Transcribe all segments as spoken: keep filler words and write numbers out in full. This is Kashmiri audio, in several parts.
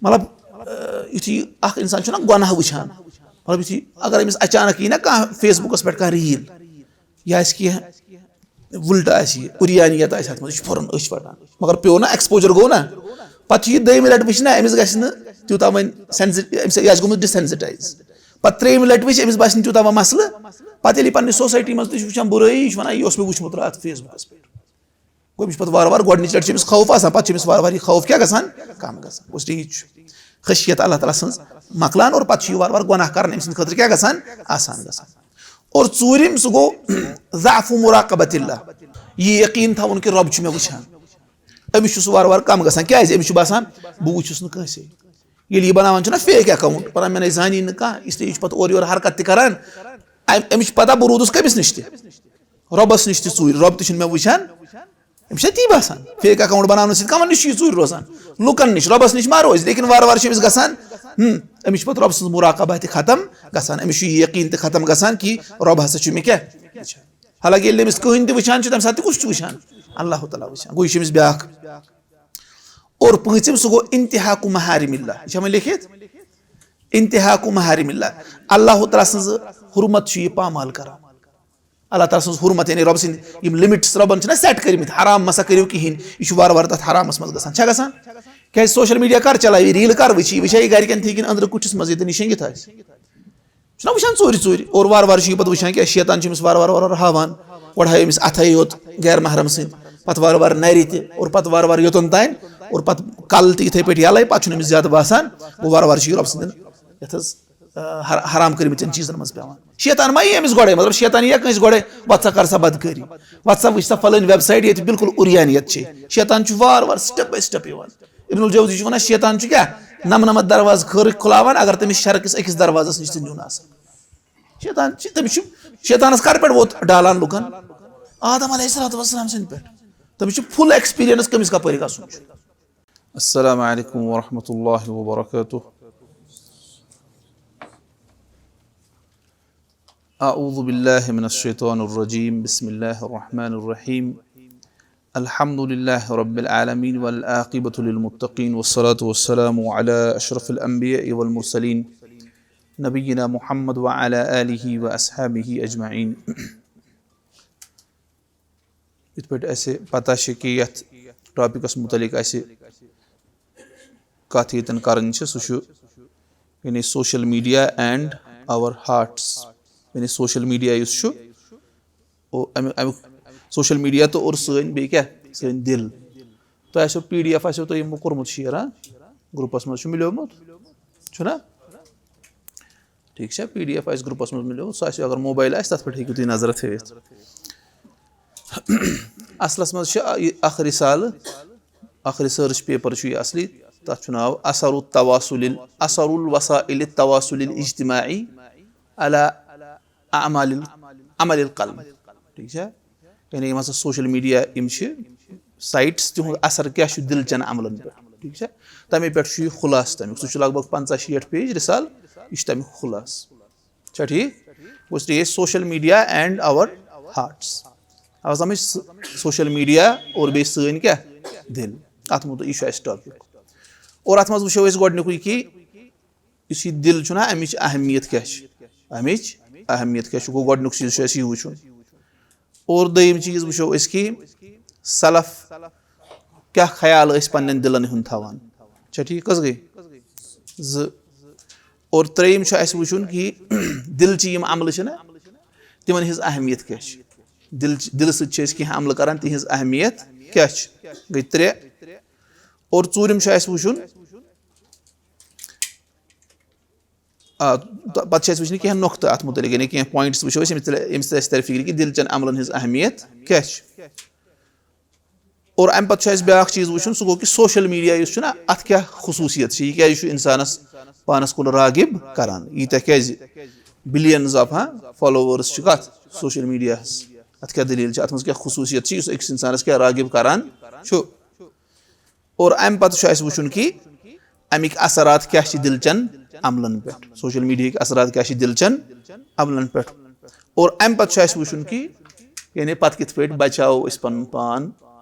مطلب، یُتھُے اکھ انسان چھُنہ گۄناہ وٕچھان، مطلب، یُتھُے اگر أمِس اچانک یی نہ کانٛہہ فیس بُکس پٮ۪ٹھ کانٛہہ ریٖل، یہِ آسہِ کینٛہہ وُلٹہٕ آسہِ یہِ، اُریانیت آسہِ اَتھ منٛز، یہِ چھُ فوراً أچھ پھٹان۔ مگر پیوٚو نہ، ایکسپوجر گوٚو نہ، پَتہٕ چھُ یہِ دوٚیمہِ لَٹہِ وٕچھِ نہ، أمِس گژھِ نہٕ تیوٗتاہ وۄنۍ سینسہِ-، أمِس، یہِ آسہِ گوٚمُت ڈِسینسِٹایز۔ پَتہٕ ترٛیٚیِمہِ لَٹہِ وٕچھِ، أمِس باسہِ نہٕ تیوٗتاہ وۄنۍ مسلہٕ۔ پَتہٕ ییٚلہِ یہِ پننہِ سوسایٹی منٛز تہِ چھُ وٕچھان بُرٲیی، یہِ چھُ وَنان، یہِ اوس مےٚ وٕچھمُت راتھ فیس بُکَس پٮ۪ٹھ۔ گوٚو، أمِس چھُ پَتہٕ وارٕ وارٕ، گۄڈٕنِچ لَٹہِ چھُ أمِس خوف آسان، پَتہٕ چھُ أمِس وارٕ وارٕ یہِ خوف کیٛاہ گژھان؟ کَم گژھان۔ گوٚو، ٹھیٖک چھُ۔ خشیت اللہ تعالیٰ سٕنٛز مۄکلان اور پَتہٕ چھُ یہِ وارٕ وارٕ گۄناہ کَرُن أمۍ سٕنٛدِ خٲطرٕ کیٛاہ گژھان؟ آسان گژھان۔ اور ژوٗرِم سُہ گوٚو ضعف مراقبت اللہ، یہِ یقیٖن تھاوُن کہِ رۄب چھُ مےٚ وٕچھان۔ أمِس چھُ سُہ وارٕ وارٕ کَم گژھان۔ کیٛازِ؟ أمِس چھُ باسان، بہٕ وٕچھُس نہٕ کٲنٛسے۔ ییٚلہِ یہِ بَناوان چھُنہ fake account، پَران مےٚ نَے زانی نہٕ کانٛہہ، اس لیے یہِ چھُ پَتہٕ اورٕ یورٕ حرکت تہِ کَران۔ أمۍ، أمِس چھِ پَتہ بہٕ روٗدُس کٔمِس نِش تہِ، رۄبَس نِش تہِ ژوٗرِ، رۄب تہِ چھُنہٕ مےٚ وٕچھان۔ أمِس چھا تی باسان؟ Fake account بَناونہٕ سۭتۍ کَمَن نِش چھُ یہِ ژوٗرِ روزان؟ لُکَن نِش، رۄبَس نِش ما روزِ؟ لیکِن وارٕ وارٕ چھِ أمِس گژھان، ہم، أمِس چھِ پَتہٕ رۄب سٕنٛز مراقبہ تہِ ختم گژھان، أمِس چھُ یہِ یقیٖن تہِ ختم گژھان کہِ رۄب ہسا چھُ مےٚ کیٛاہ وٕچھان۔ حالانکہِ ییٚلہِ نہٕ أمِس کٕہٕنۍ تہِ وٕچھان چھُ، تَمہِ ساتہٕ تہِ کُس چھُ وٕچھان؟ اللہ تعالیٰ وٕچھان۔ گوٚو، یہِ چھُ أمِس بیٛاکھ۔ اور پٲنٛژِم، سُہ گوٚو انتہاک محارم اللہ۔ یہِ چھا وۄنۍ لیکھِتھ؟ انتہاک محارم اللہ، اللہ تعالیٰ سٕنٛز حرمت چھُ یہِ پامال کران۔ اللہ تعالیٰ سٕنٛز حرمت، یعنی رۄب سٕنٛدۍ یِم limits رۄبن چھِنہ set کٔرمٕتۍ، حرام مسا کٔرِو کِہیٖنۍ، یہِ چھُ وارٕ وارٕ تَتھ حرامَس منٛز گژھان۔ چھا گژھان؟ کیٛازِ social media کر چلاوِ، ریٖلہٕ کر وٕچھِ، یہِ وٕچھِ یہِ گرِکٮ۪ن تھی کِنہٕ أنٛدرٕ کُٹھِس منٛز ییٚتٮ۪ن یہِ شیٚنگِتھ آسہِ؟ چھُنہ وٕچھان ژوٗرِ ژوٗرِ، اور وارٕ وارٕ چھُ یہِ پَتہٕ وٕچھان کیٛاہ شیطان چھُ أمِس وارٕ وارٕ وارٕ وارٕ ہاوان، گۄڈٕ ہایو أمِس اَتھَے یوت غیر محرم سٕنٛدۍ، پَتہٕ وارٕ وارٕ نَرِ تہِ، اور پَتہٕ وارٕ وارٕ یوٚتَن تام، اور پَتہٕ کَلہٕ تہِ یِتھَے پٲٹھۍ یَلَے، پَتہٕ چھُنہٕ أمِس زیادٕ باسان، گوٚو وارٕ وارٕ چھُ یہِ رۄب سٕنٛدٮ۪ن یَتھ حظ، آ، حر-، حرام کٔرمٕتٮ۪ن چیٖزَن منٛز پٮ۪وان۔ شیطان ما یی أمِس گۄڈَے، مطلب شیطان یی یا کٲنٛسہِ گۄڈَے، وَتھ سا کَر سا بدکٲری، وَتھ سا وٕچھ سا فَلٲنۍ website ییٚتہِ بالکل عُریانیت چھِ۔ شیطان چھُ وارٕ وارٕ step by step یِوان۔ ابن الجوزی چھُ وَنان، شیطان چھُ کیٛاہ؟ نَمنَمَتھ دروازٕ خٲرٕکۍ کھُلاوان، اگر تٔمِس شرکِس أکِس دروازَس نِش تہِ نیُن آسان۔ شیطان چھِ، تٔمِس چھُ، شیطانَس کَر پٮ۪ٹھ ووت ڈالان لُکَن؟ آدم علیہ الصلوۃ والسلام سٕنٛدِ پٮ۪ٹھ۔ تٔمِس چھُ full experience کٔمِس کَپٲرۍ گژھُن چھُ۔ السلام عليكم ورحمة الله وبركاته. أعوذ بالله من الشيطان الرجيم. بسم الله الرحمن الرحيم. الحمد لله رب العالمين والعاقبة للمتقين والصلاة والسلام على أشرف الأنبياء والمرسلين نبينا محمد وعلى آله وأصحابه أجمعين. یِتھ پٲٹھۍ اَسہِ پَتہ چھِ کہِ یَتھ ٹاپِکَس مُتعلِق اَسہِ کَتھ ییٚتٮ۪ن کَرٕنۍ چھِ، سُہ چھُ یعنی social media and our hearts، یعنی social media یُس چھُ، او-، اَمیُک، اَمیُک social media تہٕ اور سٲنۍ بیٚیہِ کیٛاہ؟ سٲنۍ دِل۔ تۄہہِ آسیو PDF آسیو تۄہہِ یِمو کوٚرمُت share، ہاں؟ گرُپَس منٛز چھُ مِلیومُت، چھُنہ؟ ٹھیٖک چھا؟ PDF آسہِ گرُپَس منٛز مِلیومُت، سُہ آسہِ، اگر موبایِل آسہِ، تَتھ پٮ۪ٹھ ہیٚکِو تُہۍ نظر تھٲوِتھ۔ اَصلَس منٛز چھِ یہِ اَکھ رِسالہٕ، اَکھ research paper چھُ یہِ اَصلی، تَتھ چھُ ناو اثر التواصل، اثر الوسائل التواصل الاجتماعی علی اعمال ال-، عمل القلب۔ ٹھیٖک چھا؟ یعنی یِم ہسا social media یِم چھِ sites، تِہُنٛد اثر کیٛاہ چھُ دِلچٮ۪ن عملن پٮ۪ٹھ، ٹھیٖک چھا؟ تَمے پٮ۪ٹھ چھُ یہِ خُلاصہٕ تَمیُک۔ سُہ چھُ لگ بگ پنٛژاہ شیٹھ page رِسالہٕ، یہِ چھُ تَمیُک خُلاصہٕ۔ چھا ٹھیٖک؟ گوٚو، یہِ social media and our hearts۔ آو سمجھ؟ س-، social media اور بیٚیہِ سٲنۍ کیٛاہ؟ دِل۔ اَتھ مُتعلِق، یہِ چھُ اَسہِ topic۔ اور اَتھ منٛز وٕچھو أسۍ گۄڈٕنیُکُے کہِ یُس یہِ دِل چھُنہ، اَمِچ اہمیت کیٛاہ چھِ؟ اَمِچ اہمیت کیٛاہ چھِ؟ گوٚو، گۄڈٕنیُک چیٖز چھُ اَسہِ یہِ وٕچھُن۔ اور دوٚیِم چیٖز وٕچھو أسۍ کہِ سلف کیٛاہ خیال ٲسۍ پنٛنٮ۪ن دِلَن ہُنٛد تھاوان۔ چھا ٹھیٖک؟ کٔژ گٔے؟ زٕ۔ اور ترٛیٚیِم چھُ اَسہِ وٕچھُن کہِ دِلچہِ یِم عملہٕ چھِنہ، تِمَن ہِنٛز اہمیت کیٛاہ چھِ؟ دِل، دِلہٕ سۭتۍ چھِ أسۍ کینٛہہ عملہٕ کَران، تِہِنٛز اہمیت کیٛاہ چھِ؟ گٔے ترٛےٚ۔ اور ژوٗرِم چھُ اَسہِ وٕچھُن، آ، تہٕ پَتہٕ چھِ اَسہِ وٕچھنہِ کینٛہہ نۄقطہٕ اَتھ مُتعلِق، یعنی کینٛہہ points وٕچھو أسۍ، ییٚمہِ سۭتۍ، ییٚمہِ سۭتۍ اَسہِ ترِ فِکرِ کہِ دِلچٮ۪ن عملن ہٕنٛز اہمیت کیٛاہ چھِ۔ اور اَمہِ پَتہٕ چھُ اَسہِ بیٛاکھ چیٖز وٕچھُن، سُہ گوٚو کہِ social media یُس چھُنہ، اَتھ کیٛاہ خصوٗصیت چھِ، یہِ کیٛازِ چھُ اِنسانَس پانَس کُن راغب کَران، ییٖتیٛاہ کیٛازِ billions of، ہاں، followers چھِ کَتھ social media ہَس، اَتھ کیٛاہ دٔلیٖل چھِ، اَتھ منٛز کیٛاہ خصوٗصیت چھِ یُس أکِس اِنسانَس کیٛاہ راغب کَران چھُ۔ اور اَمہِ پَتہٕ چھُ اَسہِ وٕچھُن کہِ اَمِکۍ اثرات کیٛاہ چھِ دِلچَن عملَن پٮ۪ٹھ، social media ہٕکۍ اثرات کیٛاہ چھِ دِلچَن عملَن پٮ۪ٹھ۔ اور اَمہِ پَتہٕ چھُ اَسہِ وٕچھُن کہِ یعنی پَتہٕ کِتھ پٲٹھۍ بَچاوو أسۍ پَنُن پان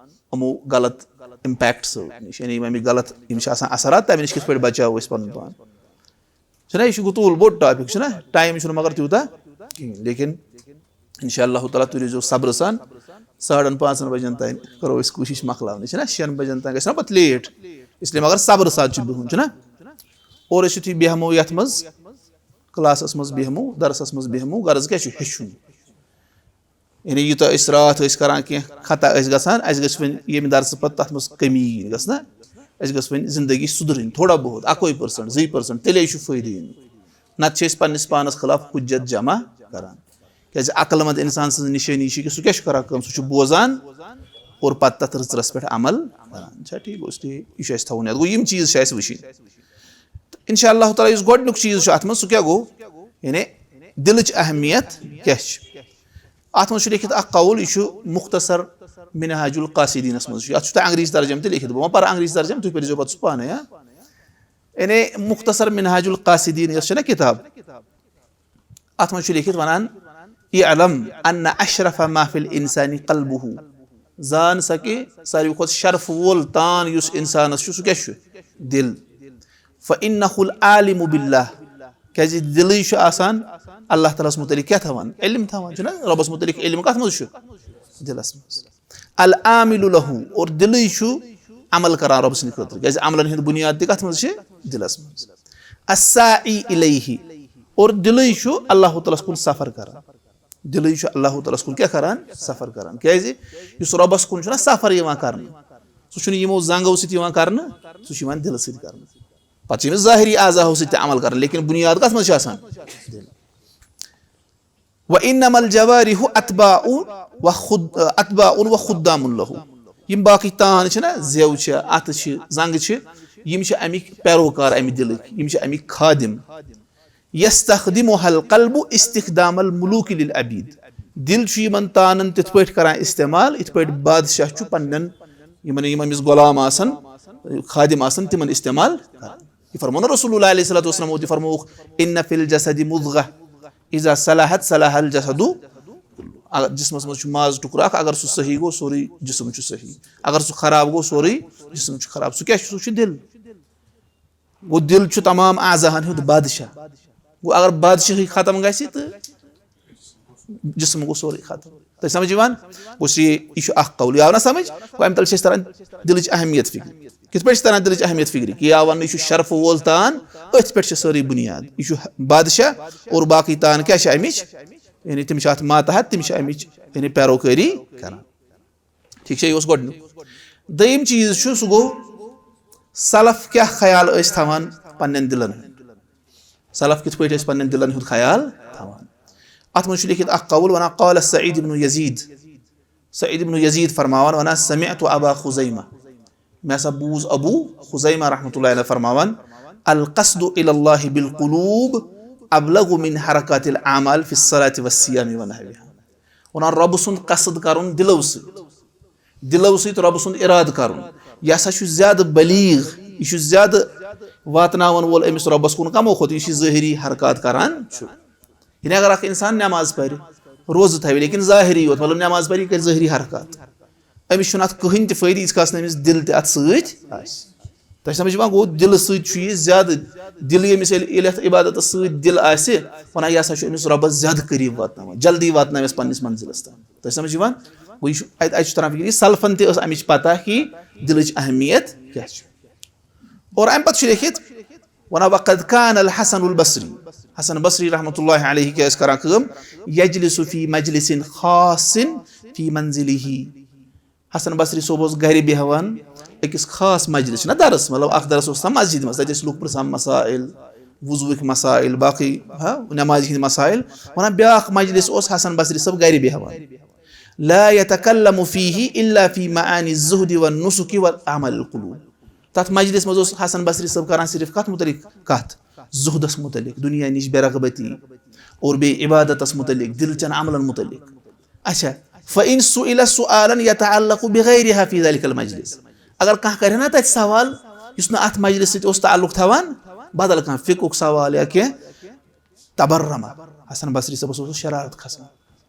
یِمو غلط امپیکٹس نِش، یعنی یِم اَمِکۍ غلط یِم چھِ آسان اثرات، تَمہِ نِش کِتھ پٲٹھۍ بچاوو أسۍ پَنُن پان؟ چھُنہ، یہِ چھُ گُتوٗل بوٚڑ ٹاپِک، چھُنہ؟ ٹایم چھُنہٕ مگر تیوٗتاہ کِہیٖنۍ، لیکن انشاء اللہ تعالیٰ تُہۍ روٗزِو صبرٕ سان۔ ساڑن پانٛژن بجن تام کرو أسۍ کوٗشِش مۄکلاونٕچ، چھُنہ؟ شٮ۪ن بجن تام گژھِ نہ پتہٕ لیٹ، اس لیے مگر صبرٕ سان چھُ بِہُن، چھُنہ؟ اور أسۍ یُتھُے بیٚہمو یتھ منٛز، کلاسس منٛز بیٚہمو، درسس منٛز بیٚہمو، غرض کیٛاہ چھُ؟ ہیٚچھُن۔ یعنی یوٗتاہ أسۍ راتھ ٲسۍ کران، کینٛہہ خطا ٲسۍ گژھان، اَسہِ گژھِ وۄنۍ ییٚمہِ درسہٕ پتہٕ تتھ منٛز کٔمی یِنۍ، گژھِ نہ؟ اَسہِ گژھِ وۄنۍ زندگی سُدرٕنۍ تھوڑا بہت، اَکُے پٔرسنٹ، زٕے پٔرسنٹ، تیٚلے چھُ فٲیدٕ یِنُک۔ نتہٕ چھِ أسۍ پننِس پانس خلاف حجت جمع کران۔ کیازِ عقل مند انسان سٕنٛز نشٲنی چھِ کہِ سُہ کیٛاہ چھُ کران کٲم؟ سُہ چھُ بوزان اور پتہٕ تتھ رٕژرس پٮ۪ٹھ عمل کران۔ چھا ٹھیٖک؟ گوٚو، اس لیے یہِ چھُ اَسہِ تھاوُن یاد۔ گوٚو، یِم چیٖز چھِ اَسہِ وٕچھِنۍ۔ تہٕ انشاء اللہ تعالیٰ یُس گۄڈٕنیُک چیٖز چھُ اتھ منٛز، سُہ کیٛاہ گوٚو؟ یعنی دِلٕچ اہمیت کیٛاہ چھِ؟ اتھ منٛز چھُ لیکھِتھ اکھ قول، یہِ چھُ مختصر منہاج القاصدینس منٛز چھُ۔ اتھ چھُ تۄہہِ انگریزی ترجمہٕ تہِ لیکھِتھ، بہٕ ما پرٕ انگریزی ترجمہٕ، تُہۍ پٔرۍزیو پتہٕ سُہ پانے، ہاں؟ یعنی مختصر منہاج القاصدین یۄس چھےٚ نا کتاب، اتھ منٛز چھُ لیکھِتھ ونان، "اعلم ان اشرف ما فی الانسان قلبہ"، زان سا کہِ ساروی کھۄتہٕ شرف وول تان یُس انسانس چھُ، سُہ کیٛاہ چھُ؟ دِل۔ "فانہ العالم باللہ"، کیازِ دِلٕے چھُ آسان اللہ تعالیٰ ہس متعلق کیٛاہ تھاوان؟ علم تھاوان، چھُنہ؟ رۄبس متعلق علم کتھ منٛز چھُ؟ دِلس منٛز۔ "العامل لہ"، اور دِلٕے چھُ عمل کران رۄب سٕنٛدِ خٲطرٕ، کیازِ عملن ہُنٛد بُنیاد تہِ کتھ منٛز چھِ؟ دِلس منٛز۔ "الساعی الیہ"، اور دِلٕے چھُ اللہ تعالیٰ ہس کُن سفر کران۔ دِلٕے چھُ اللہ تعالیٰ ہس کُن کیٛاہ کران؟ سفر کران۔ کیازِ؟ یُس رۄبس کُن چھُنہ سفر یِوان کرنہٕ، سُہ چھُنہٕ یِمو زنٛگو سۭتۍ یِوان کرنہٕ، سُہ چھُ یِوان دِلہٕ سۭتۍ کرنہٕ۔ پتہٕ چھِ أمِس ظٲہری اعضاہو سۭتۍ تہِ عمل کران، لیکن بُنیاد کتھ منٛز چھِ آسان؟ دِل۔ "وانما الجوارح اتباع و خد-، اتباع و خدام لہ"۔ یِم باقٕے تان چھِنہ، زٮ۪و چھِ، اَتھٕ چھِ، زنٛگہٕ چھِ، یِم چھِ اَمِکۍ پیروکار، اَمہِ دِلٕکۍ، یِم چھِ اَمِکۍ خادم۔ "یستخدمها القلب استخدام الملوک للعبید"۔ دِل چھُ یِمن تانن تِتھ پٲٹھۍ کران استعمال، یِتھ پٲٹھۍ بادشاہ چھُ پننٮ۪ن یِمن، یِم أمِس غلام آسن، خادم آسن، تِمن استعمال کران۔ یہِ فرموو نہ رسول اللہ علیہ الصلوۃ والسلام، تہِ فرمووُکھ، "ان فی الجسد مضغہ، اذا صلحت صلح الجسد کلہ"۔ اگر جسمس منٛز چھُ ماز ٹُکرٕ اکھ، اگر سُہ صحیح گوٚو، سورُے جسم چھُ صحیح۔ اگر سُہ خراب گوٚو، سورُے جسم چھُ خراب۔ سُہ کیٛاہ چھُ؟ سُہ چھُ دِل۔ گوٚو، دِل چھُ تمام اعضاہن ہُنٛد بادشاہ۔ گوٚو، اگر بادشاہی ختم گژھِ، تہٕ جسم گوٚو سورُے ختم۔ تۄہہِ سمجھ یِوان؟ گوٚو، یہِ، یہِ چھُ اکھ قول۔ یہِ آو نہ سمجھ؟ گوٚو، امہِ تلہٕ چھِ أسۍ تران دِلٕچ اہمیت فکرِ۔ کِتھ پٲٹھۍ چھِ تران دِلٕچ اہمیت فکرِ؟ کہِ یا وننہٕ، یہِ چھُ شرفہٕ وول تان، أتھۍ پٮ۪ٹھ چھِ سٲرٕے بُنیاد۔ یہِ چھُ بادشاہ اور باقٕے تان کیٛاہ چھِ امِچ؟ یعنی تِم چھِ اتھ ماتحت، تِم چھِ امِچ، یعنی، پیروکٲری کران۔ ٹھیٖک چھا؟ یہِ اوس گۄڈٕنیُک۔ دوٚیِم چیٖز چھُ، سُہ گوٚو سلف کیٛاہ خیال ٲسۍ تھاوان پننٮ۪ن دِلن ہُنٛد؟ سلف کِتھ پٲٹھۍ ٲسۍ پننٮ۪ن دِلن ہُنٛد خیال تھاوان؟ اتھ منٛز چھُ لیکھِتھ اکھ قول ونان، قال سعید ابن یزید، سعید ابن یزید فرماوان ونان، "سمعت ابا خزیمہ"، مےٚ ہسا بوٗز ابو خزیمہ رحمتہ اللہ علیہ فرماوان، "القصد الی اللہ بالقلوب ابلغ من حرکات الاعمال فی الصلاۃ والصیام ونحوها"۔ ونان، رۄبہٕ سُنٛد قصد کرُن دِلو سۭتۍ، دِلو سۭتۍ رۄبہٕ سُنٛد ارادٕ کرُن، یہِ ہسا چھُ زیادٕ بلیغ، یہِ چھُ زیادٕ واتناون وول أمِس رۄبس کُن کمو کھۄتہٕ یُس یہِ ظٲہری حرکات کران چھُ۔ یعنی اگر اکھ انسان نماز پرِ، روزٕ تھاوِ، لیکن ظٲہری یوت، مطلب نماز پرِ، یہِ کرِ ظٲہری حرکات، أمِس چھُنہٕ اتھ کٕہٕنۍ تہِ فٲیدٕ، ییٖتِس کالس نہٕ أمِس دِل تہِ اتھ سۭتۍ آسہِ۔ تۄہہِ سمجھ یِوان؟ گوٚو، دِلہٕ سۭتۍ چھُ یہِ زیادٕ، دِل ییٚمِس ییٚلہِ، ییٚلہِ اتھ عبادتس سۭتۍ دِل آسہِ، ونان، یہِ ہسا چھُ أمِس رۄبس زیادٕ قریب واتناوان، جلدی واتناوٮ۪س پننِس منزلس تام۔ تۄہہِ سمجھ یِوان؟ گوٚو، یہِ چھُ اتہِ، اتہِ چھُ تران فکرِ، یہِ سلفن تہِ ٲس امِچ پتہ کہِ دِلٕچ اہمیت کیٛاہ چھِ۔ اور امہِ پتہٕ چھُ لیکھِتھ، ونان، "وقد کان الحسن البصری"، حسن بصری رحمتہ اللہ علیہ کیٛاہ ٲسۍ کران کٲم؟ "یجلس فی مجلس خاص فی منزلہ"۔ حسن بصری صٲب اوس گرِ بیٚہوان أکِس خاص مجلس، چھُنہ درس، مطلب اکھ درس اوس آسان مسجد منٛز، تتہِ ٲسۍ لُکھ پرژھان مسائل، وضوٗہٕکۍ مسائل، باقٕے، ہا، نمازِ ہٕنٛدۍ مسائل۔ ونان، بیٛاکھ مجلس اوس حسن بصری صٲب گرِ بیٚہوان۔ "لا یتکلم فیہ الا فی معانی الزہد والنسک واعمال القلوب"۔ تتھ مجلس منٛز اوس حسن بصری صٲب کران صرف کتھ متعلق کتھ؟ زہدس متعلق، دنیا نِش بے رغبتی، اور بیٚیہِ عبادتس متعلق، دِل چٮ۪ن عملن متعلق۔ اچھا، فإن سئل سؤالا يتعلق بغيرها في ذلك المجلس۔ اگر کانٛہہ کرِ نا تتہِ سوال یُس نہٕ اتھ مجلس سۭتۍ اوس تعلق تھاوان، بدل کانٛہہ فقہُک سوال یا کینٛہہ، تبرم۔ حسن بصری صٲبس اوس شرارت کھسان۔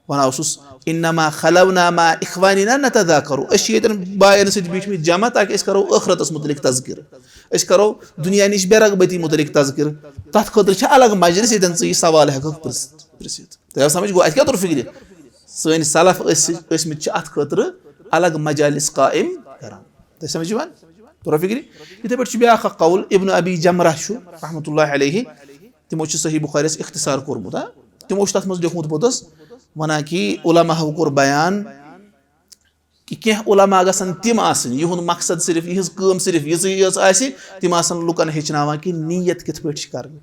وَنان اوسُس، "انما خلونا مع اخواننا نتذاکر"، أسۍ چھِ ییٚتٮ۪ن باین سۭتۍ بیٖٹھمٕتۍ جمع تاکہِ أسۍ کرو ٲخرتس متعلق تذکرٕ، أسۍ کرو دُنیا نِش بے رغبتی متعلق تذکرٕ۔ تتھ خٲطرٕ چھِ الگ مجلس ییٚتٮ۪ن ژٕ یہِ سوال ہٮ۪ککھ پرژھ-، پرژھِتھ۔ تۄہہِ آو سمجھ؟ گوٚو اتہِ کیٛاہ توٚر فکرِ؟ سٲنۍ سلف ٲسۍ، ٲسۍ مٕتۍ چھِ اتھ خٲطرٕ الگ مجالس قائم کران۔ تۄہہِ سمجھ یِوان؟ توٚرا فکرِ؟ یِتھے پٲٹھۍ چھُ بیٛاکھ اکھ قول، ابن ابی جمرہ چھُ رحمتہ اللہ علیہ، تِمو چھُ صحیح بخاریس اختصار کوٚرمُت، ہا؟ تِمو چھُ تتھ منٛز لیوٚکھمُت پوٚتُس ونان کہِ علماہو کوٚر بیان کہِ کینٛہہ علماء گژھن تِم آسٕنۍ، یِہُنٛد مقصد صرف، یِہٕنٛز کٲم صرف یِژٕے یٲژ آسہِ، تِم آسن لُکن ہیٚچھناوان کہِ نیت کِتھ پٲٹھۍ چھِ کرٕنۍ،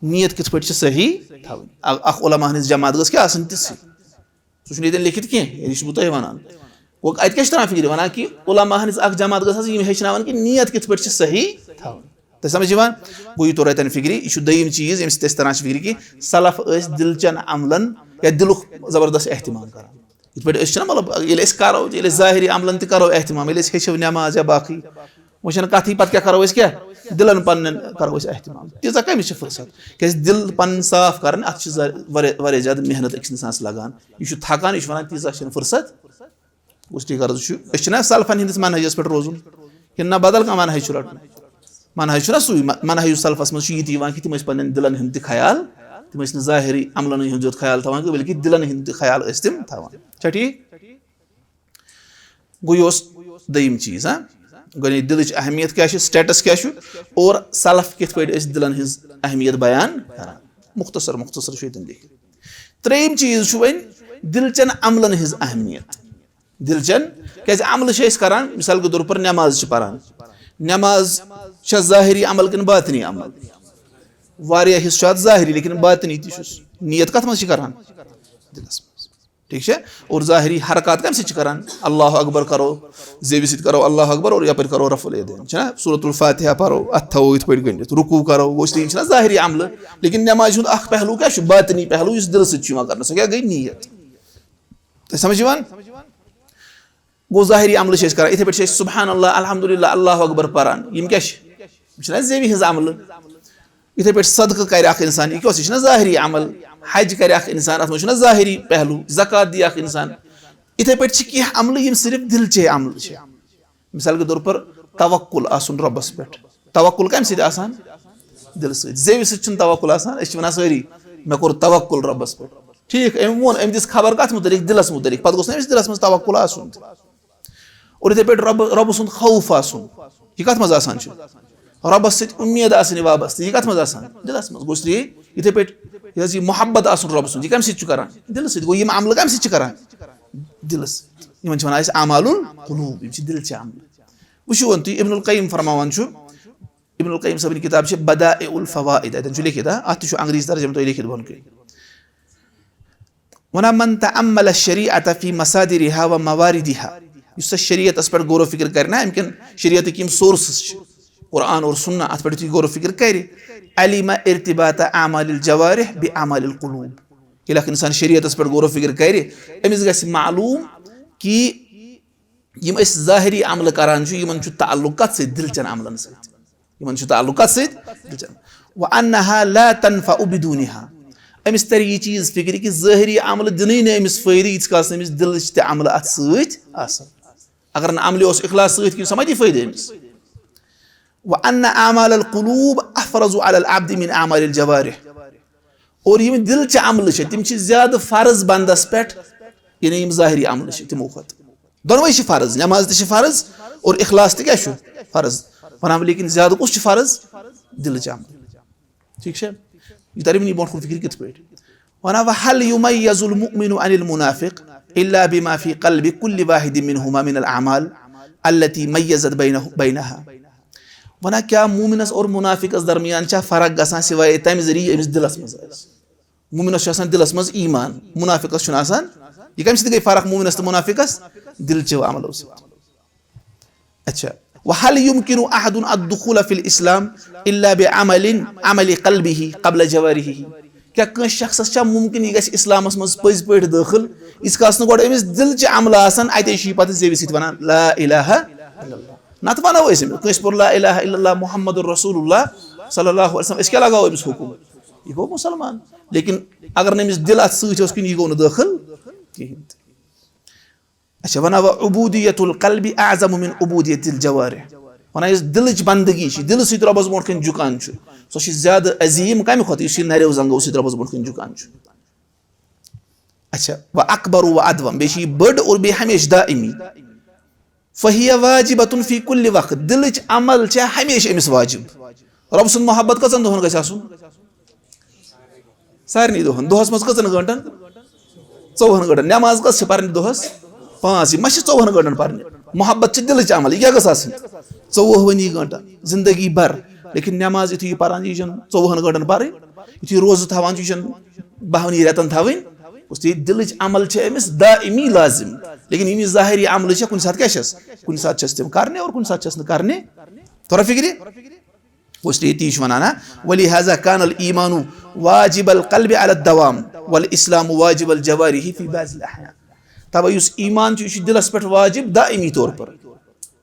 نیت کِتھ پٲٹھۍ چھِ صحیح تھاوٕنۍ۔ اَ-، اکھ علماء ہٕنٛز جماعت گٔژھ کیٛاہ آسٕنۍ؟ تِژھٕے۔ سُہ چھُنہٕ ییٚتٮ۪ن لیکھِتھ کینٛہہ، یہِ چھُس بہٕ تۄہہِ وَنان۔ گوٚو، اَتہِ کیٛاہ چھِ تران فِکرِ؟ وَنان کہِ علماء ہٕنٛز اَکھ جماعت گٔژھ آسٕنۍ، یِم ہیٚچھناوَن کہِ نیت کِتھ پٲٹھۍ چھِ صحیح تھاوٕنۍ۔ تۄہہِ سَمٕجھ یِوان؟ گوٚو، یہِ توٚر اَتٮ۪ن فِکرِ۔ یہِ چھُ دوٚیِم چیٖز، ییٚمہِ سۭتۍ اَسہِ تران چھِ فِکرِ کہِ سلف ٲسۍ دِلچٮ۪ن عملن یا دِلُک زبردست اہتمام کران۔ یِتھ پٲٹھۍ أسۍ چھِنہ، مطلب، ییٚلہِ أسۍ کرو، ییٚلہِ أسۍ ظٲہری عملن تہِ کرو اہتمام، ییٚلہِ أسۍ ہیٚچھو نٮ۪ماز یا باقٕے، وۄنۍ چھَنہٕ کَتھٕے، پَتہٕ کیٛاہ کَرو أسۍ؟ کیٛاہ؟ دِلَن پَنٕنٮ۪ن کَرو أسۍ اہتمام۔ تیٖژاہ کٔمِس چھِ فٕرصت؟ کیٛازِ دِل پَنٕنۍ صاف کَرٕنۍ، اَتھ چھِ زا-، واریاہ، واریاہ زیادٕ محنت أکِس اِنسانَس لَگان۔ یہِ چھُ تھَکان، یہِ چھُ وَنان، تیٖژاہ چھَنہٕ فٕرصت۔ گوٚو ٹھیٖک عرض چھُ، أسۍ چھِنہ سلفَن ہِنٛدِس منہجَس پٮ۪ٹھ روزُن، کِنہٕ نہ بدل کانٛہہ منہج چھُ رَٹُن؟ منہج چھُنہ سُے، م-، منہج یُس سلفَس منٛز چھُ، یہِ تہِ یِوان کہِ تِم ٲسۍ پَنٕنٮ۪ن دِلَن ہُنٛد تہِ خیال، تِم ٲسۍ نہٕ ظٲہری عملَن ہُنٛد یوت خیال تھاوان کینٛہہ، بلکہِ دِلَن ہُنٛد تہِ خیال ٲسۍ تِم تھاوان۔ چھا ٹھیٖک؟ گوٚو یہِ اوس دوٚیِم چیٖز، ہاں؟ گۄڈٕنِچ دِلٕچ اہمیت کیٛاہ چھِ، status کیٛاہ چھُ، اور سلف کِتھ پٲٹھۍ ٲسۍ دِلن ہٕنٛز اہمیت بیان کران۔ مختصر، مختصر چھُ ییٚتٮ۪ن لیکھِتھ۔ ترٛیٚیِم چیٖز چھُ وۄنۍ دِلچٮ۪ن عملن ہٕنٛز اہمیت۔ دِلچٮ۪ن، کیٛازِ عملہٕ چھِ أسۍ کران، مثال کے طور پر نٮ۪ماز چھِ پران۔ نٮ۪ماز چھا ظٲہری عمل کِنہٕ باطنی عمل؟ واریاہ حصہٕ چھُ اَتھ ظٲہری، لیکن باطنی تہِ چھُس۔ نیت کَتھ منٛز چھِ کران؟ دِلس منٛز۔ ٹھیٖک چھا؟ اور ظٲہری حرکات کَمہِ سۭتۍ چھِ کران؟ اللہ اکبر کرو، زیوِ سۭتۍ کرو اللہ اکبر اور یپٲرۍ کرو رفع الیدین۔ چھنا؟ سورۃ الفاتحہ پرو، اَتھٕ تھاوو یِتھ پٲٹھۍ گٔنڈِتھ، رکوع کرو، گوٚو یِم چھِنہ ظٲہری عملہٕ۔ لیکن نمازِ ہُنٛد اکھ پہلو کیٛاہ چھُ؟ باطنی پہلو، یُس دِلہٕ سۭتۍ چھُ یِوان کرنہٕ۔ سۄ کیٛاہ گٔے؟ نیت۔ تۄہہِ سمجھ یِوان؟ گوٚو ظٲہری عملہٕ چھِ أسۍ کران۔ یِتھے پٲٹھۍ چھِ أسۍ سبحان اللہ، الحمدللہ، اللہ اکبر پران۔ یِم کیٛاہ چھِ؟ یِم چھِنہ زیوِ ہٕنٛز عملہٕ۔ یِتھے پٲٹھۍ صدقہٕ کرِ اکھ انسان، یہِ کیٛاہ اوس؟ یہِ چھُنہ ظٲہری عمل۔ حج کرِ اکھ انسان، اتھ منٛز چھُنہ ظٲہری پہلو؟ زکوٰۃ دی اکھ انسان۔ یِتھے پٲٹھۍ چھِ کینٛہہ عملہٕ، یِم صرف دِلچے عملہٕ چھِ۔ مثال کے طور پر توکل آسُن رۄبس پٮ۪ٹھ۔ توکل کمہِ سۭتۍ آسان؟ دِلہٕ سۭتۍ۔ زیوِ سۭتۍ چھُنہٕ توکل آسان۔ أسۍ چھِ ونان سٲری، "مےٚ کوٚر توکل رۄبس پٮ۪ٹھ۔" ٹھیٖک، أمۍ ووٚن، أمۍ دِژ خبر کتھ متعلق؟ دِلس متعلق۔ پتہٕ گوٚژھ نہ أمِس دِلس منٛز توکل آسُن تہِ۔ اور یِتھے پٲٹھۍ رۄب، رۄبہٕ سُنٛد خوف آسُن، یہِ کتھ منٛز آسان چھُ؟ رۄبس سۭتۍ اُمید آسٕنۍ وابستہٕ، یہِ کتھ منٛز آسان؟ دِلس منٛز۔ گوٚو اس لیے یِتھے پٲٹھۍ یہِ حظ یہِ محبت آسُن رۄبہٕ سُنٛد، یہِ کمہِ سۭتۍ چھُ کران؟ دِلہٕ سۭتۍ۔ گوٚو یِم عملہٕ کمہِ سۭتۍ چھِ کران؟ دِلہٕ سۭتۍ۔ یِمن چھِ ونان أسۍ اعمال القلوب، یِم چھِ دِلچہِ عملہٕ۔ وٕچھِو وۄنۍ تُہۍ، ابن القیم فرماوان چھُ، ابن القیم صٲبٕنۍ کِتاب چھِ بدائع الفوائد، اتٮ۪ن چھُ لیکھِتھ، ہا، اتھ تہِ چھُ انگریزی ترجمہٕ تۄہہِ لیکھِتھ بۄن کُن۔ ونان، "من تأمل الشريعة في مصادرها ومواردها"، یُس سا شریعتس پٮ۪ٹھ غور و فکر کرِ نا، امہِ کٮ۪ن شریعتٕکۍ یِم sources چھِ، قرآن اور سنہ، اتھ پٮ۪ٹھ یُتھُے غور و فکر کرِ، "علم ارتباط اعمال الجوارح باعمال القلوب"۔ ییٚلہِ اکھ انسان شریعتس پٮ۪ٹھ غور و فکر کرِ، أمِس گژھِ معلوم کہِ یِم أسۍ ظٲہری عملہٕ کران چھِ، یِمن چھُ تعلق کتھ سۭتۍ؟ دِلچٮ۪ن عملن سۭتۍ۔ یِمن چھُ تعلق کتھ سۭتۍ؟ دِلچٮ۪ن۔ "وأنها لا تنفع بدونها"۔ أمِس ترِ یہِ چیٖز فِکرِ کہِ ظٲہری عملہٕ دِنٕے نہٕ أمِس فٲیدٕ، ییٖتِس کالس نہٕ أمِس دِلٕچ تہِ عملہٕ اتھ سۭتۍ آسن۔ اگر نہٕ عملہِ اوس اخلاص سۭتۍ کِہیٖنۍ، سۄ ما دی فٲیدٕ أمِس؟ "وأن أعمال القلوب أفرض على العبد من أعمال الجوارح"۔ اور یِم دِلچہِ عملہٕ چھِ، تِم چھِ زیادٕ فرض بندس پٮ۪ٹھ، یعنی یِم ظٲہری عملہٕ چھِ تِمو کھۄتہٕ۔ دۄنوَے چھِ فرض، نماز تہِ چھِ فرض اور اخلاص تہِ کیٛاہ چھُ؟ فرض۔ ونان بہٕ، لیکن زیادٕ کُس چھُ فرض؟ دِلٕچ عمل۔ ٹھیٖک چھا؟ یہِ تَرِ وٕنی برونٛٹھ کُن فِکرِ کِتھ پٲٹھۍ؟ ونان، "وهل يميز المؤمن عن المنافق إلا بما في قلب كل واحد منهما من الأعمال التي ميزت بينه، بينها؟" ونان، کیٛاہ مومنس اور منافقس درمیان چھا فرق گژھان سوائے تَمہِ ذٔریعہٕ یہِ أمِس دِلس منٛز آسہِ؟ مومنس چھُ آسان دِلس منٛز ایمان، منافقس چھُنہٕ آسان۔ یہِ کمہِ سۭتۍ گٔے فرق مومنس تہٕ منافقس؟ دِلچو عملو سۭتۍ۔ اچھا، "وهل يمكن أحد الدخول في الإسلام إلا بعمل، عمل قلبه قبل جوارحه؟" کیٛاہ کٲنٛسہِ شخصس چھا ممکن یہِ گژھِ اسلامس منٛز پٔزۍ پٲٹھۍ دٲخل؟ ییٖتِس کالس نہٕ گۄڈٕ أمِس دِلچہِ عملہٕ آسن، اتے چھُ یہِ پتہٕ زیوِ سۭتۍ ونان، "لا إله إلا الله"۔ نتہٕ ونو أسۍ أمِس، کٲنٛسہِ پوٚر، "لا إله إلا الله محمد رسول الله صلی اللہ علیہ وسلم"، أسۍ کیٛاہ لگاوو أمِس حکم؟ یہِ گوٚو مُسلمان۔ لیکن اگر نہٕ أمِس دِل اَتھ سۭتۍ اوس کِہیٖنۍ، یہِ گوٚو نہٕ دٲخل کِہیٖنۍ تہِ۔ اچھا، وَنان وۄنۍ عبودیت القلب اعظم من عبودیت الجوارح۔ وَنان یُس دِلٕچ بندگی چھِ، دِلہٕ سۭتۍ رۄبَس برونٛٹھ کَنہِ جُکان چھُ، سۄ چھِ زیادٕ عظیٖم کَمہِ کھۄتہٕ، یُس یہِ نَریو زنٛگو سۭتۍ رۄبَس برونٛٹھ کَنہِ جُکان چھُ۔ اچھا، وَأَكْبَرُ وَأَدْوَمُ، بیٚیہِ چھِ یہِ بٔڑ اور بیٚیہِ ہمیشہِ دائمی۔ فَهِيَ وَاجِبَةٌ فِي كُلِّ وَقْتٍ، دِلٕچ عمل چھےٚ ہمیشہِ أمِس واجب۔ رۄب سُنٛد محبت کٔژَن دۄہَن گژھِ آسُن؟ سارنٕے دۄہَن۔ دۄہَس منٛز کٔژَن گٲنٛٹَن؟ ژوٚوُہَن گٲنٛٹَن۔ نٮ۪ماز کٔژ چھِ پَرٕنۍ دۄہَس؟ پانٛژھ۔ یہِ ما چھِ ژوٚوُہَن گٲنٛٹَن پَرٕنۍ؟ محبت چھِ دِلٕچ عمل، یہِ کیٛاہ گٔژھ آسٕنۍ؟ ژوٚوُہؤنی گٲنٛٹَن، زندگی بھر۔ لیکن نٮ۪ماز یُتھُے یہِ پَران چھِ، یہِ چھَنہٕ ژوٚوُہَن گٲنٛٹَن پَرٕنۍ، یُتھُے روزٕ تھاوان چھِ، یہِ چھَنہٕ بَہَوٕنی رٮ۪تَن تھاوٕنۍ۔ گوٚو تہِ دِلٕچ عمل چھِ أمِس دائمی لازم، لیکن یِم یہِ ظٲہری عملہٕ چھےٚ، کُنہِ ساتہٕ کیٛاہ چھَس؟ کُنہِ ساتہٕ چھَس تِم کَرنہِ اور کُنہِ ساتہٕ چھَس نہٕ کَرنہِ۔ توٚرا فِکرِ؟ گوٚو تہِ تی چھُ وَنان، ہا؟ وَلِهَذَا كَانَ الْإِيمَانُ وَاجِبَ الْقَلْبِ عَلَى الدَّوَامِ وَالْإِسْلَامُ وَاجِبَ الْجَوَارِحِ فِي بَعْضِ الْأَحْيَانِ۔ تَوَے یُس ایمان چھُ، یہِ چھُ دِلَس پٮ۪ٹھ واجب دائمی طور پر۔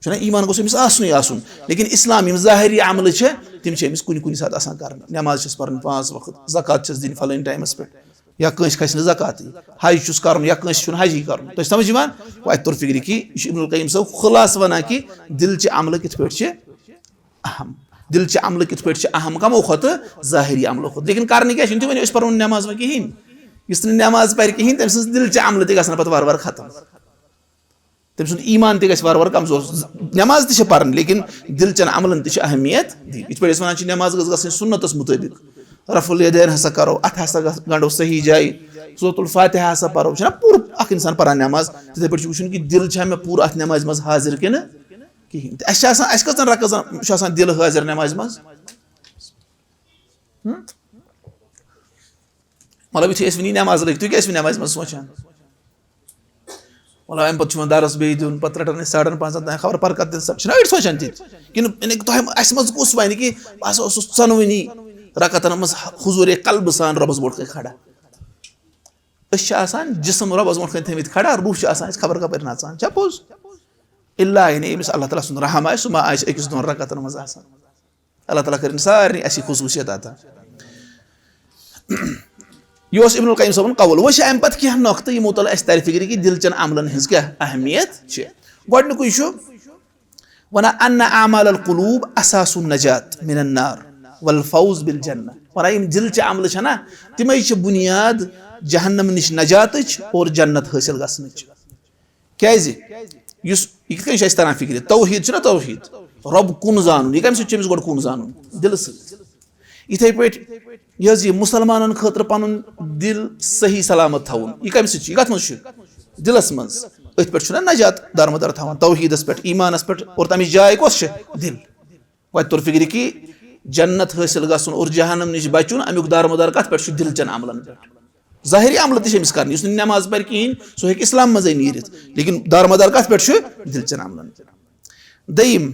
چھُنہ ایمان گوٚژھ أمِس آسنُے آسُن، لیکن اسلام یِم ظٲہری عملہٕ چھِ، تِم چھِ أمِس کُنہِ کُنہِ ساتہٕ آسان کرنہِ۔ نٮ۪ماز چھَس پَرٕنۍ پانٛژھ وقت، زکوٰۃ چھَس دِنۍ فلٲنۍ ٹایمَس پٮ۪ٹھ، یا کٲنٛسہِ کھسہِ نہٕ زکوٰتٕے، حج چھُس کَرُن یا کٲنٛسہِ چھُنہٕ حجی کَرُن۔ تۄہہِ چھِ سمجھ یِوان؟ وۄنۍ اَتہِ توٚر فِکرِ کہِ یہِ چھُ ابن القیم صٲب خُلاصہٕ وَنان کہِ دِل چہِ عملہٕ کِتھ پٲٹھۍ چھِ اہم۔ دِل چہِ عملہٕ کِتھ پٲٹھۍ چھِ اہم کَمو کھۄتہٕ؟ ظٲہری عملو کھۄتہٕ۔ لیکن کَرنہٕ کیٛاہ چھِ؟ یِم تہِ وَنو أسۍ پَرو نہٕ نٮ۪ماز وۄنۍ کِہیٖنۍ۔ یُس نہٕ نٮ۪ماز پَرِ کِہیٖنۍ، تٔمۍ سٕنٛز دِل چہِ عملہٕ تہِ گژھن پَتہٕ وارٕ وارٕ ختم۔ تٔمۍ سُنٛد ایمان تہِ گژھِ وارٕ وارٕ کمزور۔ نٮ۪ماز تہِ چھِ پَرٕنۍ، لیکن دِل چٮ۪ن عملن تہِ چھِ اہمیت دِنۍ۔ یِتھ پٲٹھۍ أسۍ وَنان چھِ، نٮ۪ماز گٔژھ گژھٕنۍ سُنتَس مُطٲبِق، رفع الیدین ہسا کَرو، اَتھٕ ہسا گژھ-، گنٛڈو صحیح جایہِ، سورۃ الفاتحہ ہسا پَرو، چھُنہ پوٗرٕ اکھ اِنسان پَران نٮ۪ماز، تِتھَے پٲٹھۍ چھُ وٕچھُن کہِ دِل چھا مےٚ پوٗرٕ اَتھ نٮ۪مازِ منٛز حٲضِر کِنہٕ کِہیٖنۍ۔ تہٕ اَسہِ چھِ آسان، اَسہِ کٔژَن رکعتَن چھُ آسان دِل حٲضِر نٮ۪مازِ منٛز؟ ہُم؟ مطلب، یُتھُے أسۍ وٕنی نٮ۪ماز لٔگۍ، تُہۍ کیٛاہ ٲسِو نٮ۪مازِ منٛز سونٛچان؟ مطلب، اَمہِ پَتہٕ چھُ یِوان درس بیٚیہِ دیُن، پَتہٕ رَٹان أسۍ ساڑَن پانٛژَن تام خبر پَرٕ کَتھ دِنَس، چھِنہ أڑۍ سونٛچان تِتہِ؟ کِنہٕ یعنی کہِ تۄہہِ، اَسہِ منٛز کُس وَنہِ کہِ بہٕ ہسا اوسُس ژۄنوٕنی رکعتَن منٛز حضوٗرِ قلبہٕ سان رۄبَس برونٛٹھ کَنہِ کھڑا؟ أسۍ چھِ آسان جِسم رۄبَس برونٛٹھ کَنہِ تھٲومٕتۍ کھڑا، روح چھُ آسان اَسہِ خبر کَپٲرۍ نَژان، چھا پوٚز؟ الا یعنی ییٚمِس اللہ تعالیٰ سُنٛد رحم آسہِ، سُہ ما آسہِ أکِس دۄن رکعتَن منٛز آسان۔ اللہ تعالیٰ کٔرِنۍ سارنٕے اَسہِ یہِ خصوٗصیت عطا۔ یہِ اوس ابن القیم صٲبُن قول۔ وۄنۍ چھِ اَمہِ پَتہٕ کینٛہہ نۄقطہٕ، یِمو تَل اَسہِ تَرِ فِکرِ کہِ دِل چٮ۪ن عملن ہٕنٛز کیٛاہ اہمیت چھِ۔ گۄڈٕنیُکُے چھُ وَنان، ان اعمال القلوب اساس النجات من النار والفوز بالجنہ۔ وَنان، یِم دِل چہِ عملہٕ چھَنا، تِمَے چھِ بُنیاد جہنم نِش نجاتٕچ اور جنت حٲصِل گژھنٕچ۔ کیٛازِ؟ یُس، یہِ کِتھ کٔنۍ چھُ اَسہِ تران فِکرِ؟ توحیٖد چھُنہ توحیٖد، رۄب کُن زانُن، یہِ کَمہِ سۭتۍ چھُ أمِس گۄڈٕ کُن زانُن؟ دِلہٕ سۭتۍ۔ یِتھَے پٲٹھۍ یہِ حظ یہِ مُسلمانَن خٲطرٕ پَنُن دِل صحیح سلامت تھاوُن، یہِ کَمہِ سۭتۍ چھُ؟ یہِ کَتھ منٛز چھُ؟ دِلَس منٛز۔ أتھۍ پٮ۪ٹھ چھُنہ نجات دارمدار تھاوان، توحیٖدَس پٮ۪ٹھ، ایٖمانَس پٮ۪ٹھ، اور تَمِچ جاے کۄس چھِ؟ دِل۔ وۄنۍ توٚر فِکرِ کہِ جنت حٲصِل گژھُن اور جہنم نِش بچُن، اَمیُک دارمدار کَتھ پٮ۪ٹھ چھُ؟ دِل چٮ۪ن عملن پٮ۪ٹھ۔ ظٲہری عملہٕ تہِ چھِ أمِس کَرٕنۍ، یُس نہٕ نٮ۪ماز پَرِ کِہیٖنۍ، سُہ ہیٚکہِ اِسلام منٛزٕے نیٖرِتھ، لیکن دارمدار کَتھ پٮ۪ٹھ چھُ؟ دِل چٮ۪ن عملن پٮ۪ٹھ۔ دوٚیِم،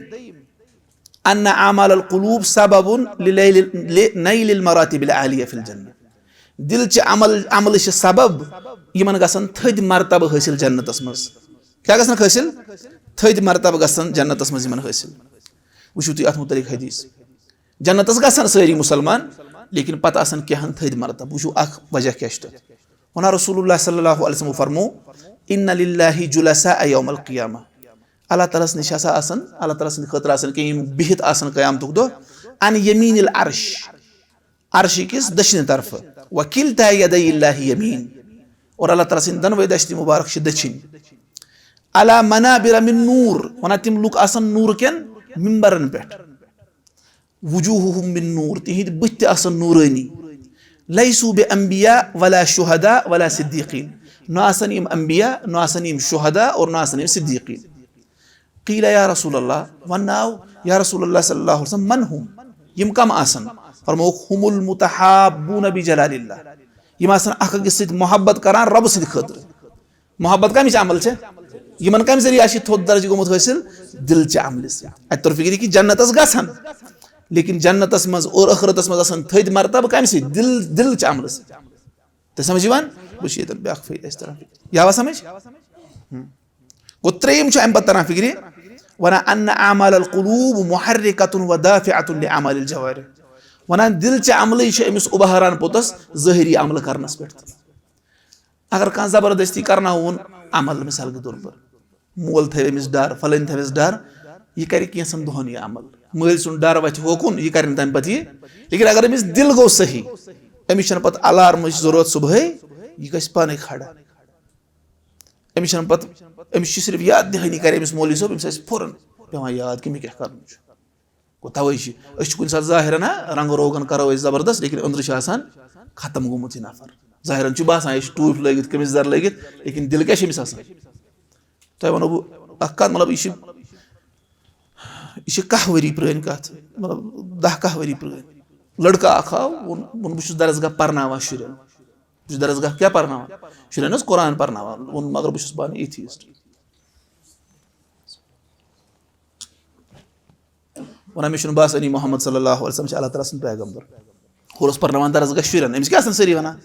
ان اعمال القلوب سبب لنیل، لنیل المراتب العالیہ فی الجنہ۔ دِل چہِ عمل، عملہٕ چھِ سبب یِمن گژھن تھٔدۍ مرتبہٕ حٲصِل جنتس منٛز۔ کیٛاہ گژھن حٲصِل؟ تھٔدۍ مرتبہٕ گژھن جنتس منٛز یِمن حٲصِل۔ وٕچھِو تُہۍ اَتھ مُتعلِق حدیث۔ جنتس گژھن سٲری مُسلمان، لیکن پتہٕ آسن کینٛہہ ہن تھٔدۍ مرتبہٕ۔ وٕچھِو اکھ وجہ کیٛاہ چھُ تتھ۔ وَنان رسول اللہ صلی اللہ علیہ وسلم فرمو، ان للہ جلساء یوم القیامہ۔ اللہ تعالیٰ ہس نِش ہسا آسن، اللہ تعالیٰ سٕنٛدِ خٲطرٕ آسن کینٛہہ یِم بِہِتھ آسن قیامتُک دۄہ، عن یمین العرش، عرشہِ کِس دٔچھنہِ طرفہٕ، وکلتا یدی اللہ یمین، اور اللہ تعالیٰ سٕنٛدِ دۄنوَے دٔچھنہِ مُبارک چھِ دٔچھِنۍ۔ علی منابر من نور، وَنان تِم لُکھ آسَن نوٗرٕ کٮ۪ن مِمبرَن پٮ۪ٹھ۔ وجوہہم من نور، تِہِنٛدۍ بٕتھۍ تہِ آسَن نوٗرٲنی۔ لیسوا بانبیاء ولا شہداء ولا صدیقین، نہ آسَن یِم انبیاء، نہ آسَن یِم شہداء اور نہ آسَن یِم صدیقین۔ قیل یا رسول اللہ، وَننہٕ آو، یا رسول اللہ صلی اللہ علیہ وسلم، من ہم؟ یِم کم آسَن؟ فرمووُکھ، ہم المتحابون بجلال اللہ، یِم آسَن اکھ أکِس سۭتۍ محبت کران رۄبہٕ سٕنٛدِ خٲطرٕ۔ محبت کمِچ عمل چھےٚ؟ یِمن کمہِ ذٔریعہٕ آسہِ یہِ تھوٚد درجہٕ گوٚمُت حٲصِل؟ دِل چہِ عملہِ سۭتۍ۔ اَتہِ توٚر فِکرِ کہِ جنتس گژھن، لیکن جنتس منٛز اور ٲخرتس منٛز آسَن تھٔدۍ مرتبہٕ کمہِ سۭتۍ؟ دِل، دِل چہِ عملہٕ سۭتۍ۔ تۄہہِ سمجھ یِوان؟ وٕچھ ییٚتٮ۪ن بیٛاکھ فٲیدٕ اَسہِ تران۔ یہِ آوا سمجھ؟ ہم۔ گوٚو، ترٛیٚیِم چھُ اَمہِ پتہٕ تران فِکرِ، وَنان، ان اعمال القلوب محرکۃ و دافعۃ لاعمال الجوارح۔ وَنان، دِل چہِ عملٕے چھِ أمِس اُبھاران پوٚتُس ظٲہری عملہٕ کرنَس پٮ۪ٹھ تہِ۔ اگر کانٛہہ زبردستی کرناوون عمل، مثال کے طور پر، مول تھاوِ أمِس ڈر، فلٲنۍ تھاوٮ۪س ڈر، یہِ کرِ کینٛژن دۄہن یہِ عمل۔ مٲلۍ سُنٛد ڈر وتھِ ہوکُن، یہِ کرِ نہٕ تَمہِ پتہٕ یہِ۔ لیکن اگر أمِس دِل گوٚو صحیح، أمِس چھَنہٕ پتہٕ الارمٕچ ضروٗرت صبحٲے، یہِ گژھِ پانے کھڑا۔ أمِس چھَنہٕ پتہٕ، أمِس چھِ صرف یاد دِہٲنی کرِ أمِس مولوی صٲب، أمِس آسہِ فوراً پٮ۪وان یاد کہِ مےٚ کیٛاہ کرُن چھُ۔ گوٚو، توے چھِ أسۍ چھِ کُنہِ ساتہٕ ظٲہِرَن، ہا، رنٛگ روغن کرو أسۍ زبردست، لیکن أنٛدرٕ چھُ آسان ختم گوٚمُت یہِ نفر۔ ظٲہِرَن چھُ باسان یہِ چھُ ٹوٗپۍ لٲگِتھ، قمیٖض یَزار لٲگِتھ، لیکن دِل کیٛاہ چھِ أمِس آسان؟ تۄہہِ وَنو بہٕ اَکھ کَتھ، مطلب، یہِ چھِ، یہِ چھِ کاہ ؤری پرٛٲنۍ کَتھ، مطلب، دَہ کاہ ؤری پرٛٲنۍ۔ لٔڑکہٕ اَکھ آو، ووٚن، ووٚن، بہٕ چھُس درسگاہ پَرناوان شُرٮ۪ن۔ بہٕ چھُس درسگاہ کیٛاہ پَرناوان؟ شُرٮ۪ن حظ قرآن پَرناوان۔ ووٚن، مگر بہٕ چھُس پانہٕ ایتھیسٹ۔ وَنان، مےٚ چھُنہٕ باسان یہِ محمد صلی اللہ علیہ وسلم چھُ اللہ تعالیٰ سُنٛد پیغمبر۔ ہورٕ اوس پَرناوان درسگاہ شُرٮ۪ن، أمِس کیٛاہ آسان سٲری وَنان؟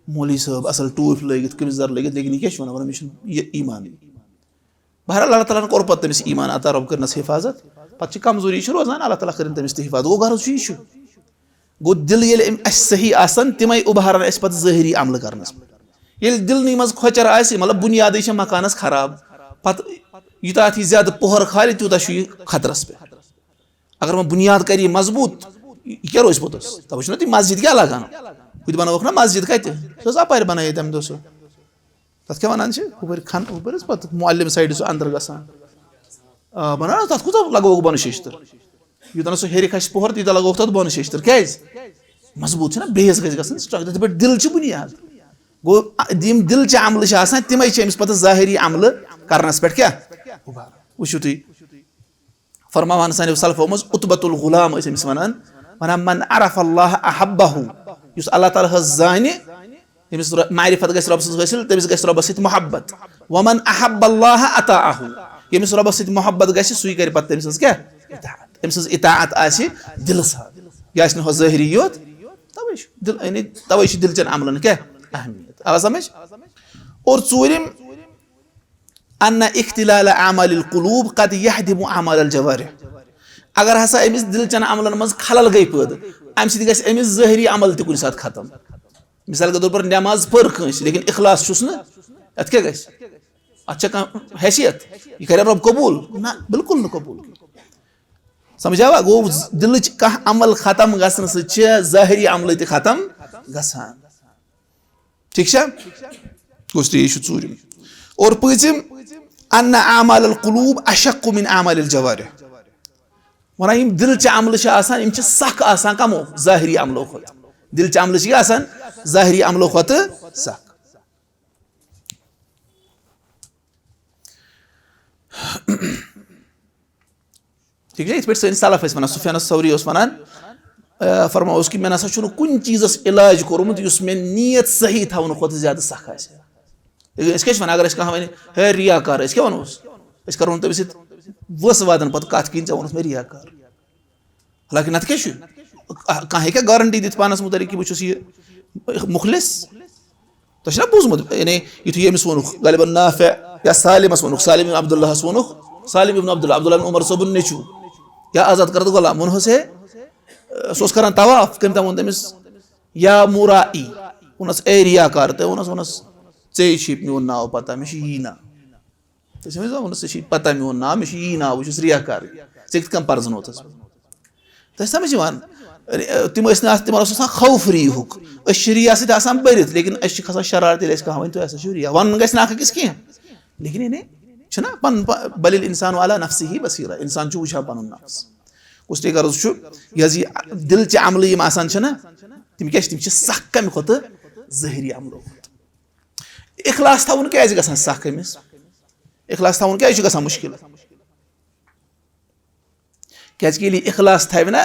مولوی صٲب، اَصٕل ٹوٗپۍ لٲگِتھ، قمیٖض یَزار لٲگِتھ، لیکن یہِ کیٛاہ چھُ وَنان؟ وَنان، مےٚ چھُنہٕ یہِ ایٖمانٕے۔ بہرحال، اللہ تعالیٰ ہَن کوٚر پَتہٕ تٔمِس ایٖمان عطا، رۄب کٔرنَس حِفاظت۔ پَتہٕ چھِ کمزوری چھِ روزان، اللہ تعالیٰ کٔرِن تٔمِس تہِ حِفاظت۔ گوٚو، غرض چھُ یہِ چھُ۔ گوٚو، دِل ییٚلہِ أمۍ اَسہِ صحیح آسَن، تِمَے اُبھارَن اَسہِ پَتہٕ ظٲہری عملہٕ کَرنَس پٮ۪ٹھ۔ ییٚلہِ دِلنٕے منٛز کھۄچَر آسہِ، مطلب، بُنیادٕے چھےٚ مکانَس خراب، پَتہٕ یوٗتاہ اَتھ یہِ زیادٕ پۄہَر کھالہِ، تیوٗتاہ چھُ یہِ خطرَس پٮ۪ٹھ۔ اگر وۄنۍ بُنیاد کَرِ یہِ مضبوٗط، یہِ کیٛاہ روزِ پوٚتُس؟ تَوَے چھُنہ تُہۍ مسجد کیٛاہ لاگان؟ ہُہ تہِ بَنٲوٕکھ نہ مسجد کَتہِ؟ سۄ ٲس اَپارِ بَنٲیِتھ تَمہِ دۄہ سۄ۔ تَتھ کیٛاہ وَنان چھِ؟ ہُپٲرۍ کھَن، ہُپٲرۍ ٲس پَتہٕ معلم سایڈٕ سُہ اَندَر گژھان۔ آ، بَنان تَتھ کوٗتاہ لَگووُکھ بۄنہٕ شیشتٕر؟ یوٗتاہ نہٕ سُہ ہیٚرِ کھَسہِ پۄہَر، تیوٗتاہ لَگووُکھ تَتھ بۄنہٕ شیشتٕر۔ کیٛازِ؟ مضبوٗط چھِنہ، base گژھِ گژھٕنۍ strong، تِتھَے پٲٹھۍ دِل چھِ بُنیاد۔ گوٚو، آ، یِم دِل چہِ عملہٕ چھِ آسان، تِمَے چھِ أمِس پَتہٕ ظٲہری عملہٕ کَرنَس پٮ۪ٹھ کیٛاہ؟ وٕچھِو تُہۍ، فرماوان سانیو سلفو منٛز عتبۃ الغلام ٲسۍ أمِس وَنان، وَنان، "من عرف اللہ احبہ"، یُس اللہ تعالیٰ ہَس زانہِ، ییٚمِس ر-، معرفت گژھِ رۄب سٕنٛز حٲصِل، تٔمِس گژھِ رۄبَس سۭتۍ محبت۔ "ومن احب اللہ اطاعہ"، ییٚمِس رۄبَس سۭتۍ محبت گژھِ، سُے کَرِ پَتہٕ تٔمۍ سٕنٛز کیٛاہ؟ اطاعت۔ أمۍ سٕنٛز اطاعت آسہِ دِلہٕ سان، یہِ آسہِ نہٕ ہۄ ظٲہری یوت، تَوَے چھُ دِل، یعنی تَوَے چھِ دِل چٮ۪ن عملَن کیٛاہ؟ اہمیت۔ آو سمجھ؟ اور ژوٗرِم، ان اختلال اعمال القلوب قد يهدم اعمال الجوارح۔ اگر ہسا أمِس دِل چٮ۪ن عملن منٛز خلل گٔے پٲدٕ، اَمہِ سۭتۍ گژھِ أمِس ظٲہری عمل تہِ کُنہِ ساتہٕ ختم۔ مثال کے طور پر، نٮ۪ماز پٔر کٲنٛسہِ، لیکن اخلاص چھُس نہٕ، اَتھ کیٛاہ گژھِ؟ اَتھ چھا کانٛہہ حیثیت؟ یہِ کرِ رۄب قبوٗل؟ نہ، بالکل نہٕ قبوٗل۔ سمجھ آوا؟ گوٚو، دِلٕچ کانٛہہ عمل ختم گژھنہٕ سۭتۍ چھِ ظٲہری عملہٕ تہِ ختم گژھان۔ ٹھیٖک چھا؟ گوٚو، یہِ چھُ ژوٗرِم۔ اور پٲنٛژِم، ان اعمال القلوب اشق من اعمال الجوارح۔ وَنان، یِم دِل چہِ عملہٕ چھِ آسان، یِم چھِ سخ آسان کمو؟ ظٲہری عملو کھۄتہٕ۔ دِل چہِ عملہٕ چھِ آسان ظٲہری عملو کھۄتہٕ سخ۔ ٹھیٖک چھا؟ یِتھ پٲٹھۍ سٲنۍ سلف ٲسۍ وَنان، سفیان الثوری اوس وَنان، آ، فرماوس کہِ مےٚ نسا چھُنہٕ کُنہِ چیٖزَس علاج کوٚرمُت یُس مےٚ نیت صحیح تھاونہٕ کھۄتہٕ زیادٕ سخ آسہِ۔ أسۍ کیٛاہ چھِ وَنان؟ اگر اَسہِ کانٛہہ وَنہِ، "ہے، ریا کار"، أسۍ کیٛاہ وَنوس؟ أسۍ کَرو نہٕ تٔمِس سۭتۍ ؤژھ وادَن پَتہٕ کَتھ کِہیٖنۍ، "ژےٚ ووٚنُتھ مےٚ ریا کار۔" حالانکہِ نَتہٕ کیٛاہ چھُ؟ کانٛہہ ہیٚکیٛاہ گارنٹی دِتھ پانَس مُتعلِق کہِ بہٕ چھُس یہِ مُخلص؟ تۄہہِ چھُنہ بوٗزمُت، یعنی یُتھُے ییٚمِس ووٚنُکھ، غالباً نافع یا سالمس ووٚنُکھ، سالم ابن عبداللہس ووٚنُکھ، سالم ابن عبداللہ، عبداللہ بن عمر صٲبُن نیٚچوٗ، یا آزاد کردٕ غلام، ووٚنہَس، ہے، سُہ اوس کران طواف، کٔمۍ تام ووٚن تٔمِس، "یا مُرائی"، ووٚنُس، "اے ریا کار"، تٔمۍ ووٚنُس، ووٚنُس، "ژےٚ چھُے میون ناو پتہ، مےٚ چھُ یی ناو"۔ تۄہہِ چھا وۄنۍ زانُن، ژےٚ چھُے پَتہ میون ناو، مےٚ چھُ یی ناو، بہٕ چھُس ریا کار۔ ژےٚ کِتھ کٔنۍ پَرزٕنوتھَس بہٕ؟ تۄہہِ چھا سَمٕجھ یِوان؟ ر-، تِم ٲسۍ نہٕ آسان، تِمَن اوس آسان خوف ریٖہُک۔ أسۍ چھِ ریا سۭتۍ آسان بٔرِتھ، لیکن أسۍ چھِ کھسان شرارت، ییٚلہِ اَسہِ کانٛہہ وَنہِ، "تُہۍ ہسا چھِو ریا"۔ وَنُن گژھِ نہٕ اَکھ أکِس کینٛہہ۔ لیکن یعنی چھُنہ پَنُن پا-، "بل الانسان علی نفسہ بصیرہ"، اِنسان چھُ وٕچھان پَنُن نفس۔ کُس تہِ غرض چھُ، یہِ حظ یہِ دِل چہِ عملہٕ یِم آسان چھِنہ، تِم کیٛاہ چھِ؟ تِم چھِ سخ کَمہِ کھۄتہٕ؟ ظٲہری عملو کھۄتہٕ۔ اخلاص تھاوُن کیٛازِ گژھان سخ أمِس؟ اخلاص تھاوُن کیٛازِ چھُ گژھان مُشکِل؟ کیٛازِ کہِ ییٚلہِ یہِ اخلاص تھاوِ نہ،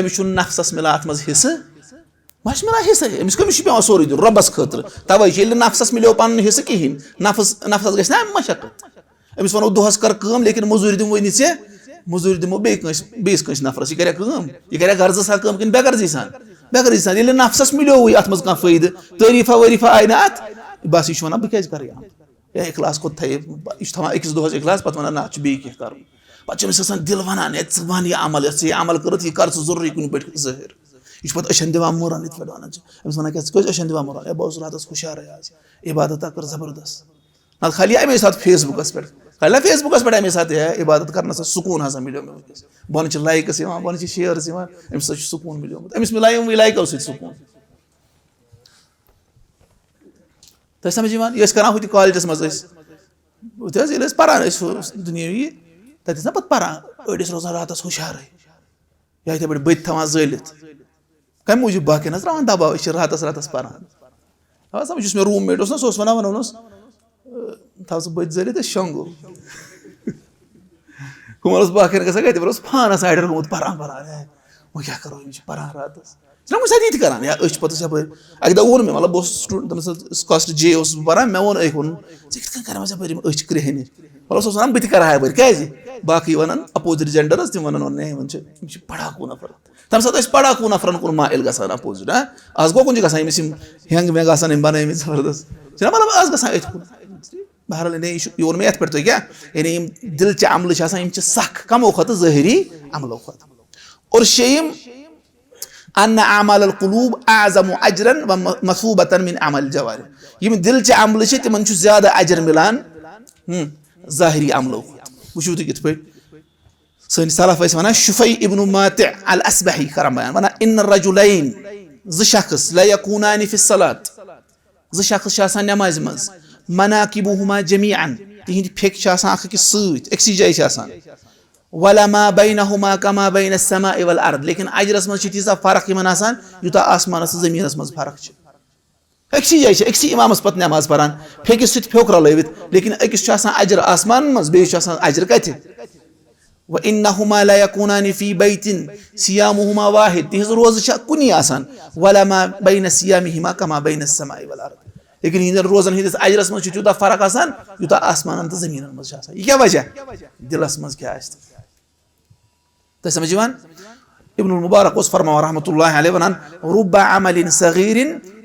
أمِس چھُنہٕ نفسَس مِلان اَتھ منٛز حصہٕ۔ ما چھُ مِلان حصہٕ؟ أمِس کٔمِس چھُ پٮ۪وان سورُے دیُن؟ رۄبَس خٲطرٕ۔ تَوَے چھِ ییٚلہِ نہٕ نفسَس مِلیو پَنُن حصہٕ کِہیٖنۍ، نفس، نفسَس گژھِ نہ مشقت۔ أمِس وَنو، "دۄہَس کر کٲم، لیکن مٔزوٗرۍ دِموٕے نہٕ ژےٚ، مٔزوٗرۍ دِمو بیٚیہِ کٲنٛسہِ، بیٚیِس کٲنٛسہِ نفرَس۔ یہِ کَرِ کٲم، یہِ کَرِ غرضہٕ سان کٲم کِنہٕ بے غرضی سان؟" بے غرضی سان۔ ییٚلہِ نہٕ نفسَس مِلیووٕے اَتھ منٛز کانٛہہ فٲیدٕ، تعریٖفہ وٲریٖفہ آیہِ نہٕ اَتھ، بَس یہِ چھُ وَنان، "بہٕ کیٛازِ کَرٕ یہِ عمل؟" یا اخلاص کوٚت تھٲیِو؟ یہِ چھُ تھاوان أکِس دۄہَس اخلاص، پَتہٕ وَنان، "نہ، اَتھ چھُ بیٚیہِ کینٛہہ کَرُن۔" پَتہٕ چھُ أمِس آسان دِل وَنان، "ہے، ژٕ وَن یہِ عمل، یۄس ژےٚ یہِ عمل کٔرٕتھ، یہِ کَر ژٕ ضروٗری کُنہِ پٲٹھۍ ظٲہِر۔" یہِ چھُ پَتہٕ أچھَن دِوان مُرَن، یِتھ پٲٹھۍ وَنان چھِ أمِس، وَنان کیٛاہ، ژٕ کیٛازِ أچھَن دِوان مُرَن؟ ہے، بہٕ اوسُس راتَس ہُشارَے آز، عبادتہ کٔر زبردست۔ نَتہٕ خالی اَمے ساتہٕ فیس بُکَس پٮ۪ٹھ، خالی فیس بُکَس پٮ۪ٹھ اَمے ساتہٕ، ہے، عبادت کَرنَس سکوٗن ہسا مِلیو مےٚ وٕنکیٚس۔ بۄنہٕ چھِ لایکٕس یِوان، بۄنہٕ چھِ شیئرٕس یِوان، أمِس ہسا چھُ سکوٗن مِلیومُت، أمِس مِلایو وٕنہِ لایکو سۭتۍ سکوٗن۔ تۄہہِ سَمٕجھ یِوان؟ یہِ ٲسۍ کَران ہُتہِ کالجَس منٛز أسۍ، ہُتہِ حظ ییٚلہِ أسۍ پَران ٲسۍ ہُہ دُنیٲوی، تَتہِ ٲسۍ نہ پَتہٕ پَران، أڑۍ ٲسۍ روزان راتَس ہُشارَے۔ یا یِتھَے پٲٹھۍ بٔتۍ تھاوان زٲلِتھ۔ کَمہِ موٗجوٗب؟ باقیَن حظ ترٛاوان دَباو، أسۍ چھِ راتَس راتَس پَران۔ آ، سَمٕجھ، یُس مےٚ روٗم میٹ اوس نہ، سُہ اوس وَنان، وَنان اوس، "تھاو ژٕ بٔتۍ زٲلِتھ، أسۍ شۄنٛگو۔" ہُمَن اوس باقیَن گژھان گَرِ، تِمَن اوس پانَس آیڈَر گوٚمُت پَران پَران، ہے، وۄنۍ کیٛاہ کَرو، یِم چھِ پَران راتَس۔ چھِنہ وٕنہِ ساتہٕ یہِ تہِ کَران، یا أسۍ چھِ پَتہٕ یَپٲرۍ، اَکہِ دۄہ ووٚن مےٚ، مطلب، بہٕ اوسُس سٹوٗڈنٛٹ، تَمہِ ساتہٕ کاسٹ جے اوسُس بہٕ پَران، مےٚ ووٚن أکۍ، ووٚنُن، "ژٕ کِتھ کٔنۍ کَران ژےٚ پَرِ یِم أچھ کرٛیٚہنہِ؟" مطلب، سُہ اوس وَنان، "بہٕ تہِ کَرٕ ہا یَپٲرۍ۔" کیٛازِ؟ باقٕے وَنان، اَپوزِٹ جَنڈَرَس، تِم وَنان، "وَن، ہے، یِمَن چھِ، یِم چھِ پَڑھاکوٗ نَفر۔" تَمہِ ساتہٕ ٲسۍ پَڑھاکوٗ نَفرَن کُن مائل گژھان، اَپوزِٹ، ہاں؟ آز گوٚو کُنہِ جایہِ گژھان، یِم ٲسۍ یِم ہینٛگ وینٛگ آسان، یِم بَنٲومٕتۍ زَبردست۔ چھِنہ مطلب، آز گژھان أتھۍ کُن۔ بہرحال، یعنی یہِ چھُ، یہِ ووٚن مےٚ یَتھ پٮ۪ٹھ تۄہہِ کیٛاہ، یعنی یِم دِلچہِ عملہٕ چھِ آسان، یِم چھِ سَکھ کَمو کھۄتہٕ ظٲہِری عملو کھۄتہٕ۔ اور شیٚیِم، ان اعمال القلوب اعظم اجرا و مثوبة من اعمال الجوارح۔ یِم دِلچہِ عملہٕ چھِ، تِمَن چھُ زیادٕ اجر مِلان، ہُم، ظٲہری عملو کھۄتہٕ۔ وٕچھِو تُہۍ کِتھ پٲٹھۍ۔ سٲنۍ سلف ٲسۍ وَنان، شفیع ابن ماتع الاصبحی کران بیان، وَنان، ان رجلین، زٕ شخص، لیکونان فی الصلاۃ، زٕ شخص چھِ آسان نمازِ منٛز، مناکبہما جمیعا، تِہِنٛدۍ پھیٚکۍ چھِ آسان اکھ أکِس سۭتۍ، أکسٕے جایہِ چھِ آسان، ولما بینہما کما بین السماء والارض، لیکن اجرس منٛز چھِ تیٖژاہ فرق یِمن آسان، یوٗتاہ آسمانس تہٕ زٔمیٖنس منٛز فرق چھِ۔ أکسٕے جایہِ چھِ أکسٕے امامس پتہٕ نماز پران، پھیٚکِس سۭتۍ پھیوٚک رلٲوِتھ، لیکن أکِس چھُ آسان اجر آسمانن منٛز، بیٚیِس چھُ آسان اجر کتہِ؟ وانہما لیکونان فی بیت صیامہما واحد، تِہنٛز روزٕ چھےٚ کُنی آسان، ولما بین صیامہما کما بین السماء والارض، لیکن یِہنٛدٮ۪ن روزن ہٕنٛدِس اجرس منٛز چھُ تیوٗتاہ فرق آسان، یوٗتاہ آسمانن تہٕ زٔمیٖنن منٛز چھُ آسان۔ یہِ کیٛاہ وجہ؟ دِلس منٛز کیٛاہ آسہِ؟ تۄہہِ سمجھ یِوان؟ ابن المبارک اوس فرماوان رحمتہ اللہ علیہ، وَنان، رب عمل صغیر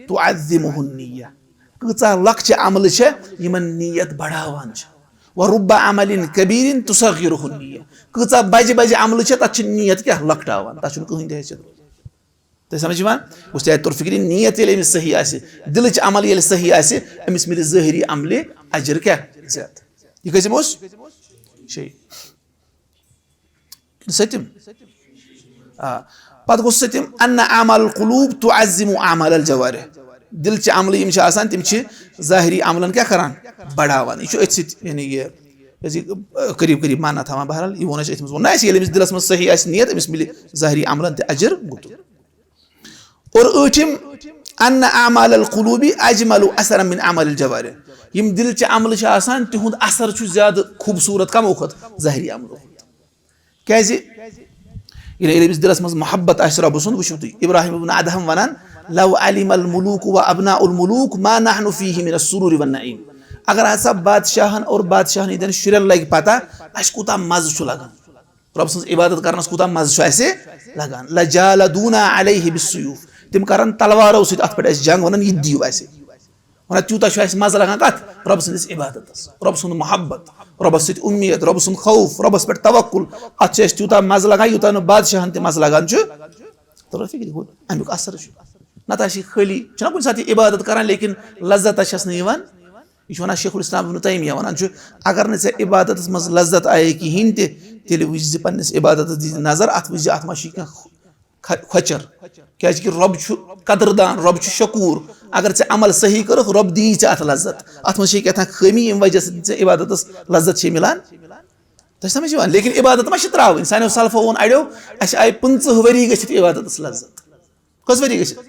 تعظمہ النیہ، کۭژاہ لۄکچہِ عملہٕ چھےٚ یِمن نیت بڑاوان چھِ، و رب عمل کبیر تصغرہ النیہ، کۭژاہ بجہِ بجہِ عملہٕ چھےٚ، تتھ چھِ نیت کیٛاہ لۄکٹاوان، تتھ چھُنہٕ کٕہٕنۍ تہِ حیثیت روزان۔ تۄہہِ سمجھ یِوان؟ گوٚژھ تۄہہِ تور فِکرِ، نیت ییٚلہِ أمِس صحیح آسہِ، دِلٕچ عمل ییٚلہِ صحیح آسہِ، أمِس مِلہِ ظٲہری عملہِ اجر کیٛاہ؟ زیادٕ۔ یہِ کٔژِم اوس؟ شیٚیہِ۔ کِنہٕ سٔتِم؟ آ۔ پتہٕ گوٚو سٔتِم، ان اعمال القلوب تعظم اعمال الجوارح۔ دِلچہِ عملہٕ یِم چھِ آسان، تِم چھِ ظٲہری عملن کیٛاہ کران؟ بڑاوان۔ یہِ چھُ أتھۍ سۭتۍ، یعنی یہِ، یہِ، قریب قریب معنہ تھاوان۔ بہرحال، یہِ ووٚن اَسہِ أتھۍ منٛز، ووٚن نہ اَسہِ، ییٚلہِ أمِس دِلس منٛز صحیح آسہِ نیت، أمِس مِلہِ ظٲہری عملن تہِ اجر گُتُل۔ اور ٲٹھِم، ان اعمال القلوب اجمل اثرا من اعمال الجوارح۔ یِم دِلچہِ عملہٕ چھِ آسان، تِہُنٛد اثر چھُ زیادٕ خوٗبصوٗرت کمو کھۄتہٕ؟ ظٲہری عملو کھۄتہٕ۔ کیٛازِ؟ ییٚلہِ، ییٚلہِ أمِس دِلس منٛز محبت آسہِ رۄبہٕ سُنٛد، وٕچھِو تُہۍ، ابراہیم ابن ادہم ونان، لو علم الملوک و ابناء الملوک ما نحن فیہ من السرور والنعیم۔ اگر ہسا بادشاہن اور بادشاہن ہٕنٛدٮ۪ن شُرٮ۪ن لگہِ پتہ، اسہِ کوٗتاہ مزٕ چھُ لگان۔ رۄب سٕنٛز عبادت کرنس کوٗتاہ مزٕ چھُ اسہِ لگان۔ لجالدونا علیہ بالسیوف، تِم کرن تلوارو سۭتۍ اتھ پٮ۪ٹھ اسہِ جنگ، ونان، "یہِ تہِ دِیِو اسہِ۔" ونان، تیوٗتاہ چھُ اسہِ مزٕ لگان کتھ؟ رۄب سٕنٛدِس عبادتس، رۄب سُنٛد محبت، رۄبس سۭتۍ اُمید، رۄب سُنٛد خوف، رۄبس پٮ۪ٹھ توکل۔ اتھ چھُ اسہِ تیوٗتاہ مزٕ لگان، یوٗتاہ نہٕ بادشاہن تہِ مزٕ لگان چھُ۔ توٚر فِکرِ ہُہ امیُک اثر چھُ۔ نتہٕ آسہِ یہِ خٲلی، چھُنہ کُنہِ ساتہٕ یہِ عبادت کران، لیکن لذت چھس نہٕ یِوان۔ یہِ چھُ وَنان شیخ الاسلام ابن تیمیہ، وَنان چھُ، اگر نہٕ ژےٚ عبادتس منٛز لذت آیے کِہیٖنۍ تہِ، تیٚلہِ وٕچھ زِ پننِس عبادتس دِ نظر، اَتھ وٕچھ زِ اَتھ ما چھُ کینٛہہ کھۄ-، کھۄچر۔ کیٛازِ کہِ رۄب چھُ قدردان، رۄب چھُ شکوٗر۔ اگر ژےٚ عمل صحیح کٔرٕکھ، رۄب دِیی ژےٚ اَتھ لذت۔ اَتھ منٛز چھے کینٛہہ تام خٲمی، ییٚمہِ وجہ سۭتۍ ژےٚ عبادتس لذت چھے مِلان۔ تۄہہِ سمجھ یِوان؟ لیکن عبادت ما چھِ ترٛاوٕنۍ؟ سانیو سلفو ووٚن اَڑیو، اَسہِ آیہِ پٕنٛژٕہ ؤری گٔژھِتھ عبادتس لذت۔ کٔژ ؤری گٔژھِتھ؟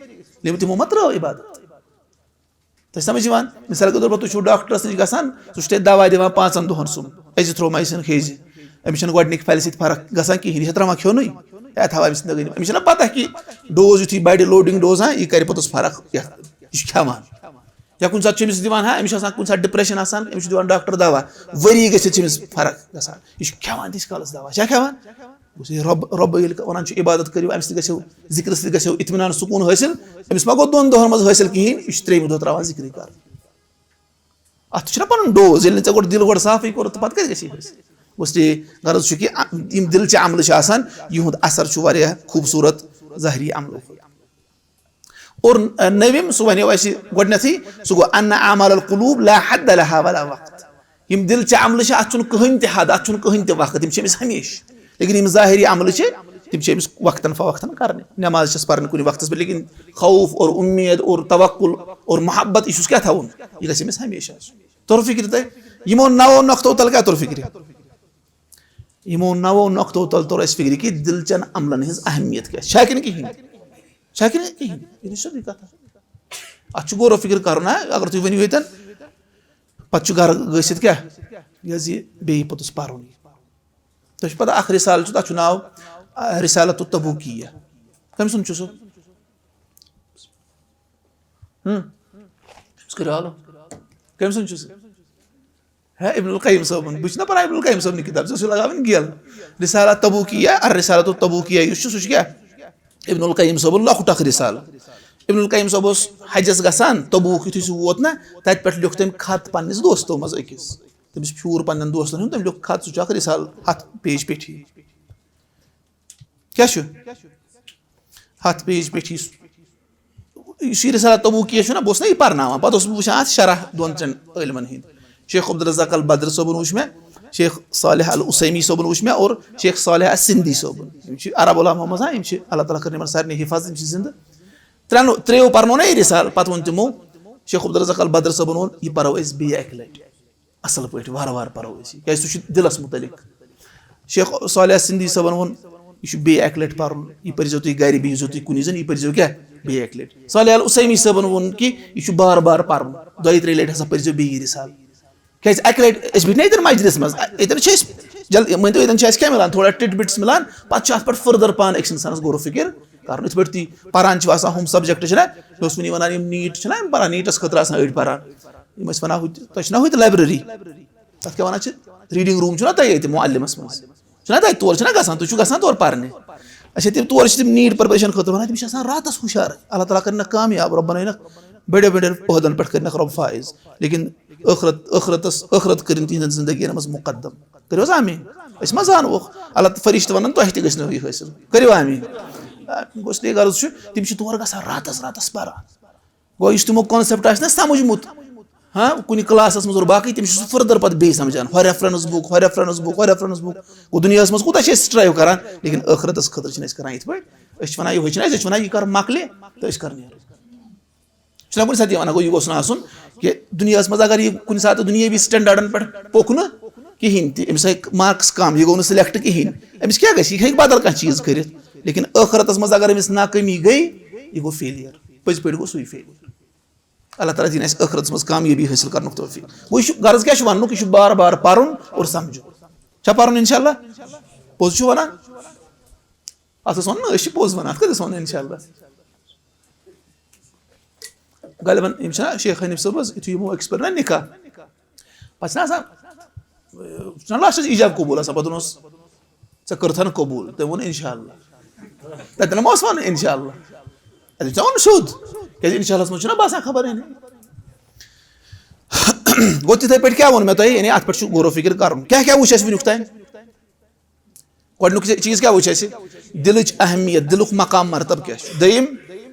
لیکن تِمو ما ترٛٲو عبادت؟ تۄہہِ سمجھ یِوان؟ مثال کے طور پر تُہۍ چھِو ڈاکٹرس نِش گژھان، سُہ چھُ تۄہہِ دوا دِوان پانٛژن دۄہن سُم، ازِتھرومایسِن کھیٚیہِ زِ۔ أمِس چھَنہٕ گۄڈٕنِکۍ پھلہِ سۭتۍ فرق گژھان کِہیٖنۍ، یہِ چھا ترٛاوان کھیوٚنُے؟ ہے، تھاو أمِس نٔگٕنۍ۔ أمِس چھَنہ پتہ کہِ ڈوز یُتھُے بڑِ، لوڈنگ ڈوز، ہا، یہِ کرِ پوٚتُس فرق، یَتھ، یہِ چھُ کھٮ۪وان۔ یا کُنہِ ساتہٕ چھُ أمِس دِوان، ہا، أمِس چھُ آسان کُنہِ ساتہٕ ڈپریشن آسان، أمِس چھُ دِوان ڈاکٹر دوا، ؤری گٔژھِتھ چھِ أمِس فرق گژھان۔ یہِ چھُ کھٮ۪وان تیٖتِس کالس دوا، چھا کھٮ۪وان؟ گوٚژھ یہِ رۄب، رۄب ییٚلہِ ونان چھُ عبادت کٔرِو، اَمہِ سۭتۍ گژھیو، ذِکرٕ سۭتۍ گژھیو اطمینان، سکوٗن حٲصِل۔ أمِس ما گوٚو دۄن دۄہن منٛز حٲصِل کِہیٖنۍ، یہِ چھُ ترٛیٚیِمہِ دۄہ ترٛاوان ذِکرٕے کَرُن۔ اَتھ چھُنہ پَنُن ڈوز، ییٚلہِ نہٕ ژےٚ گۄڈٕ دِل گۄڈٕ صافٕے کوٚرُتھ، تہٕ پَتہٕ کَتہِ گژھی حٲصِل؟ گوٚژھ یہِ غرض چھُ کہِ یِم دِلچہِ عملہٕ چھِ آسان، یِہُنٛد اثر چھُ واریاہ خوٗبصوٗرت ظٲہری عملو کھۄتہٕ۔ اور نٔوِم، سُہ وَنیو اَسہِ گۄڈٕنٮ۪تھٕے، سُہ گوٚو ان اعمال القلوب لا حد لها ولا وقت۔ یِم دِل چہِ عملہٕ چھِ، اَتھ چھُنہٕ کٕہٕنۍ تہِ حد، اَتھ چھُنہٕ کٕہٕنۍ تہِ وقت، یِم چھِ أمِس ہمیشہِ۔ لیکن یِم ظٲہری عملہٕ چھِ، تِم چھِ أمِس وقتاً فوقتاً کرنہِ۔ نماز چھَس پرٕنۍ کُنہِ وقتَس پٮ۪ٹھ، لیکن خوف اور اُمید اور توکل اور محبت، یہِ چھُس کیٛاہ تھاوُن؟ یہِ گژھِ أمِس ہمیشہِ آسُن۔ توٚر فِکرِ تۄہہِ؟ یِمو نَوو نۄقطو تل کیٛاہ توٚر فِکرِ؟ یِمو نَوو نۄقطو تل توٚر اَسہِ فِکرِ کہِ دِل چٮ۪ن عملن ہٕنٛز اہمیت کیٛاہ چھِ۔ چھا کِنہٕ کِہیٖنۍ؟ چھا کِنہٕ کِہیٖنۍ؟ یہِ چھِ سیوٚدُے کَتھا۔ اَتھ چھُ غور و فِکر کَرُن، ہا؟ اگر تُہۍ ؤنِو ییٚتٮ۪ن، پَتہٕ چھُ گَرٕ گٔژھِتھ کیٛاہ؟ یہِ حظ یہِ بیٚیہِ پوٚتُس پَرُن۔ تۄہہِ چھُ پَتہ، اَکھ رِسالہٕ چھُ، تَتھ چھُ ناو، آ، رِسالَتُ تبوکیہ۔ کٔمۍ سُنٛد چھُ سُہ؟ ہُم؟ أمِس کٔرِو حالو۔ کٔمۍ سُنٛد چھُ سُہ؟ ہے، ابن القیم صٲبُن۔ بہٕ چھُس نہ پَران ابن القیم صٲبنہِ کِتاب، ژےٚ اوسُے لگاوٕنۍ گیلہٕ۔ رِسالہ تبوکیہ، الرِسالَتُ التبوکیہ یُس چھُ، سُہ چھُ کیٛاہ؟ ابن القیم صٲبُن لۄکُٹ اَکھ رِسالہٕ۔ ابن القیم صٲب اوس حجس گژھان، تبوک یُتھُے سُہ ووت نہ، تَتہِ پٮ۪ٹھ لیوٚکھ تٔمۍ خط پنٛنِس دوستو منٛز أکِس۔ تٔمِس پھیوٗر پنٛنٮ۪ن دوستن ہُنٛد، تٔمۍ لیوٚکھ خط، سُہ چھُ اَکھ رِسالہٕ ہَتھ پیج پیٹھی۔ کیٛاہ چھُ؟ ہَتھ پیج پیٹھی۔ یُس یہِ رِسالہ تبوکیہ چھُ نہ، بہٕ اوسُس نہ یہِ پَرناوان، پَتہٕ اوسُس بہٕ وٕچھان اَتھ شرح دۄن ترٛٮ۪ن عٲلمَن ہِنٛدۍ۔ شیخ عبدالرزاق البدر صٲبُن وٕچھ مےٚ، شیخ صالح العثیمی صٲبُن وٕچھ مےٚ، اور شیخ صالح السندی صٲبُن۔ یِم چھِ عرب علماء منٛز، ہاں، یِم چھِ، اللہ تعالیٰ کٔرِن یِمَن سارنٕے حِفاظت، یِم چھِ زِندٕ۔ ترٛٮ۪نو، ترٛیٚیو پَرنو نہ یہِ رِسالہٕ، پَتہٕ ووٚن تِمو، شیخ عبدالرزاق البدر صٲبُن ووٚن، یہِ پَرو أسۍ بیٚیہِ اَکہِ لَٹہِ۔ اَصٕل پٲٹھۍ وارٕ وارٕ پَرو أسۍ یہِ، کیٛازِ سُہ چھُ دِلَس مُتعلِق۔ شیخ صالح سِندی صٲبَن ووٚن، یہِ چھُ بیٚیہِ اَکہِ لَٹہِ پَرُن، یہِ پٔرۍزیو تُہۍ گَرِ، بِہِزیو تُہۍ کُنی زٔنۍ، یہِ پٔرۍزیو کیٛاہ؟ بیٚیہِ اَکہِ لَٹہِ۔ صالح العثیمی صٲبَن ووٚن کہِ یہِ چھُ بار بار پَرُن، دۄیہِ ترٛیٚیہِ لَٹہِ ہسا پٔرۍزیو بیٚیہِ یہِ رِسالہٕ۔ کیٛازِ اَکہِ لَٹہِ أسۍ بیٖٹھۍ نہ ییٚتٮ۪ن مجلِس منٛز، ییٚتٮ۪ن چھِ أسۍ جلدی، مٲنۍ تو، ییٚتٮ۪ن چھِ اَسہِ کیٛاہ مِلان؟ تھوڑا tidbits مِلان، پَتہٕ چھُ اَتھ پٮ۪ٹھ further پانہٕ أکِس اِنسانَس غور و فِکر کَرُن۔ یِتھ پٲٹھۍ تُہۍ پَران چھِو آسان، ہُم subject چھِ نہ، مےٚ اوس وٕنی وَنان، یِم NEET چھِ نہ، یِم پَران، NEETَس خٲطرٕ آسان أڑۍ پَران، یِم ٲسۍ وَنان، ہُتہِ، تۄہہِ چھُ نہ ہُتہِ library، تَتھ کیٛاہ وَنان چھِ، reading room چھُ نہ تۄہہِ ییٚتہِ معلمَس منٛز، چھُ نہ تۄہہِ تور چھُ نہ گژھان، تُہۍ چھُو گژھان تور پَرنہِ۔ اچھا، تِم تور چھِ تِم NEET preparation خٲطرٕ وَنان، تِم چھِ آسان راتَس ہُشارَے، اللہ تعالیٰ کَرِ نہ کامیاب، رۄب بَنٲوِنَکھ بٔڑیو بٔڑیو عہدَن پٮ۪ٹھ، کَرِ نَکھ رۄب فٲیِض۔ لیکن ٲخرت، ٲخرتَس، ٲخرت کٔرِن تِہِنٛدٮ۪ن زِندگیَن منٛز مُقدم۔ کٔرِو حظ آمیٖن۔ أسۍ ما زانوکھ؟ اللہ، فرشتہٕ وَنَن، تۄہہِ تہِ گژھِ نہٕ یہِ حٲصِل۔ کٔرِو آمیٖن۔ آ، گوٚو، اِسلیے غرض چھُ، تِم چھِ تور گژھان راتَس راتَس پَران۔ گوٚو، یُس تِمو concept آسہِ نہ سَمجھمُت، ہاں، کُنہِ classَس منٛز اور باقٕے، تِم چھِ سُہ further پَتہٕ بیٚیہِ سَمجھان۔ ہۄ reference book، ہۄ reference book، ہۄ reference book۔ گوٚو، دُنیاہَس منٛز کوٗتاہ چھِ أسۍ strive کران، لیکن ٲخرتَس خٲطرٕ چھِنہٕ أسۍ کران یِتھ پٲٹھۍ۔ أسۍ چھِ وَنان، یِہوٚے چھِنہٕ اَسہِ، أسۍ چھِ وَنان، یہِ کر مۄکلہِ تہٕ أسۍ کر نیرو۔ چھُنہ کُنہِ ساتہٕ یہِ وَنان، گوٚو، یہِ گوٚژھ نہٕ آسُن کہِ دُنیاہَس منٛز اگر یہِ کُنہِ ساتہٕ دُنیٲوی standardن پٮ۪ٹھ پوٚک نہٕ کِہیٖنۍ تہِ، أمِس آیہِ marks کَم، یہِ گوٚو نہٕ select کِہیٖنۍ، أمِس کیٛاہ گژھِ؟ یہِ ہیٚکہِ بدل کانٛہہ چیٖز کٔرِتھ، لیکن ٲخرتَس منٛز اگر أمِس ناکٲمی گٔے، یہِ گوٚو failure، پٔزۍ پٲٹھۍ گوٚو سُے failure۔ اللہ تعالیٰ دِیِن اَسہِ ٲخرتَس منٛز کامیٲبی حٲصِل کرنُک توفیٖق۔ گوٚو، یہِ چھُ غرض کیٛاہ چھُ وَننُک؟ یہِ چھُ بار بار پَرُن اور سَمجھُن۔ چھا پَرُن اِنشاء اللہ؟ پوٚز چھُ وَنان؟ اَتھ ٲس وَنُن، أسۍ چھِ پوٚز وَنان، اَتھ کَتہِ ٲس وَنُن اِنشاء اللہ؟ غالباً یِم چھِنہ شیخ حنیٖف صٲبَس، یُتھُے یِمو أکِس پٔر نہ نِکاح، پَتہٕ چھِنہ آسان، چھُنہ lastس ایٖجاب قبوٗل آسان، پَتہٕ ووٚنُس، "ژےٚ کٔرتھَن قبوٗل؟" تٔمۍ ووٚن، "اِنشاء اللہ۔" تَتٮ۪ن ما اوس وَنُن، "اِنشاء اللہ"؟ اَتہِ چھُ ژےٚ وَنُن سیوٚد، کیٛازِ اِنشاء اللہَس منٛز چھُنہ باسان خبر یعنی۔ گوٚو، تِتھَے پٲٹھۍ کیٛاہ ووٚن مےٚ تۄہہِ، یعنی اَتھ پٮ۪ٹھ چھُ غور و فِکر کَرُن۔ کیٛاہ کیٛاہ وٕچھ اَسہِ وٕنیُک تام؟ گۄڈٕنیُک چیٖز کیٛاہ وٕچھ اَسہِ؟ دِلٕچ اہمیت، دِلُک مقام مرتب کیٛاہ چھُ؟ دوٚیِم،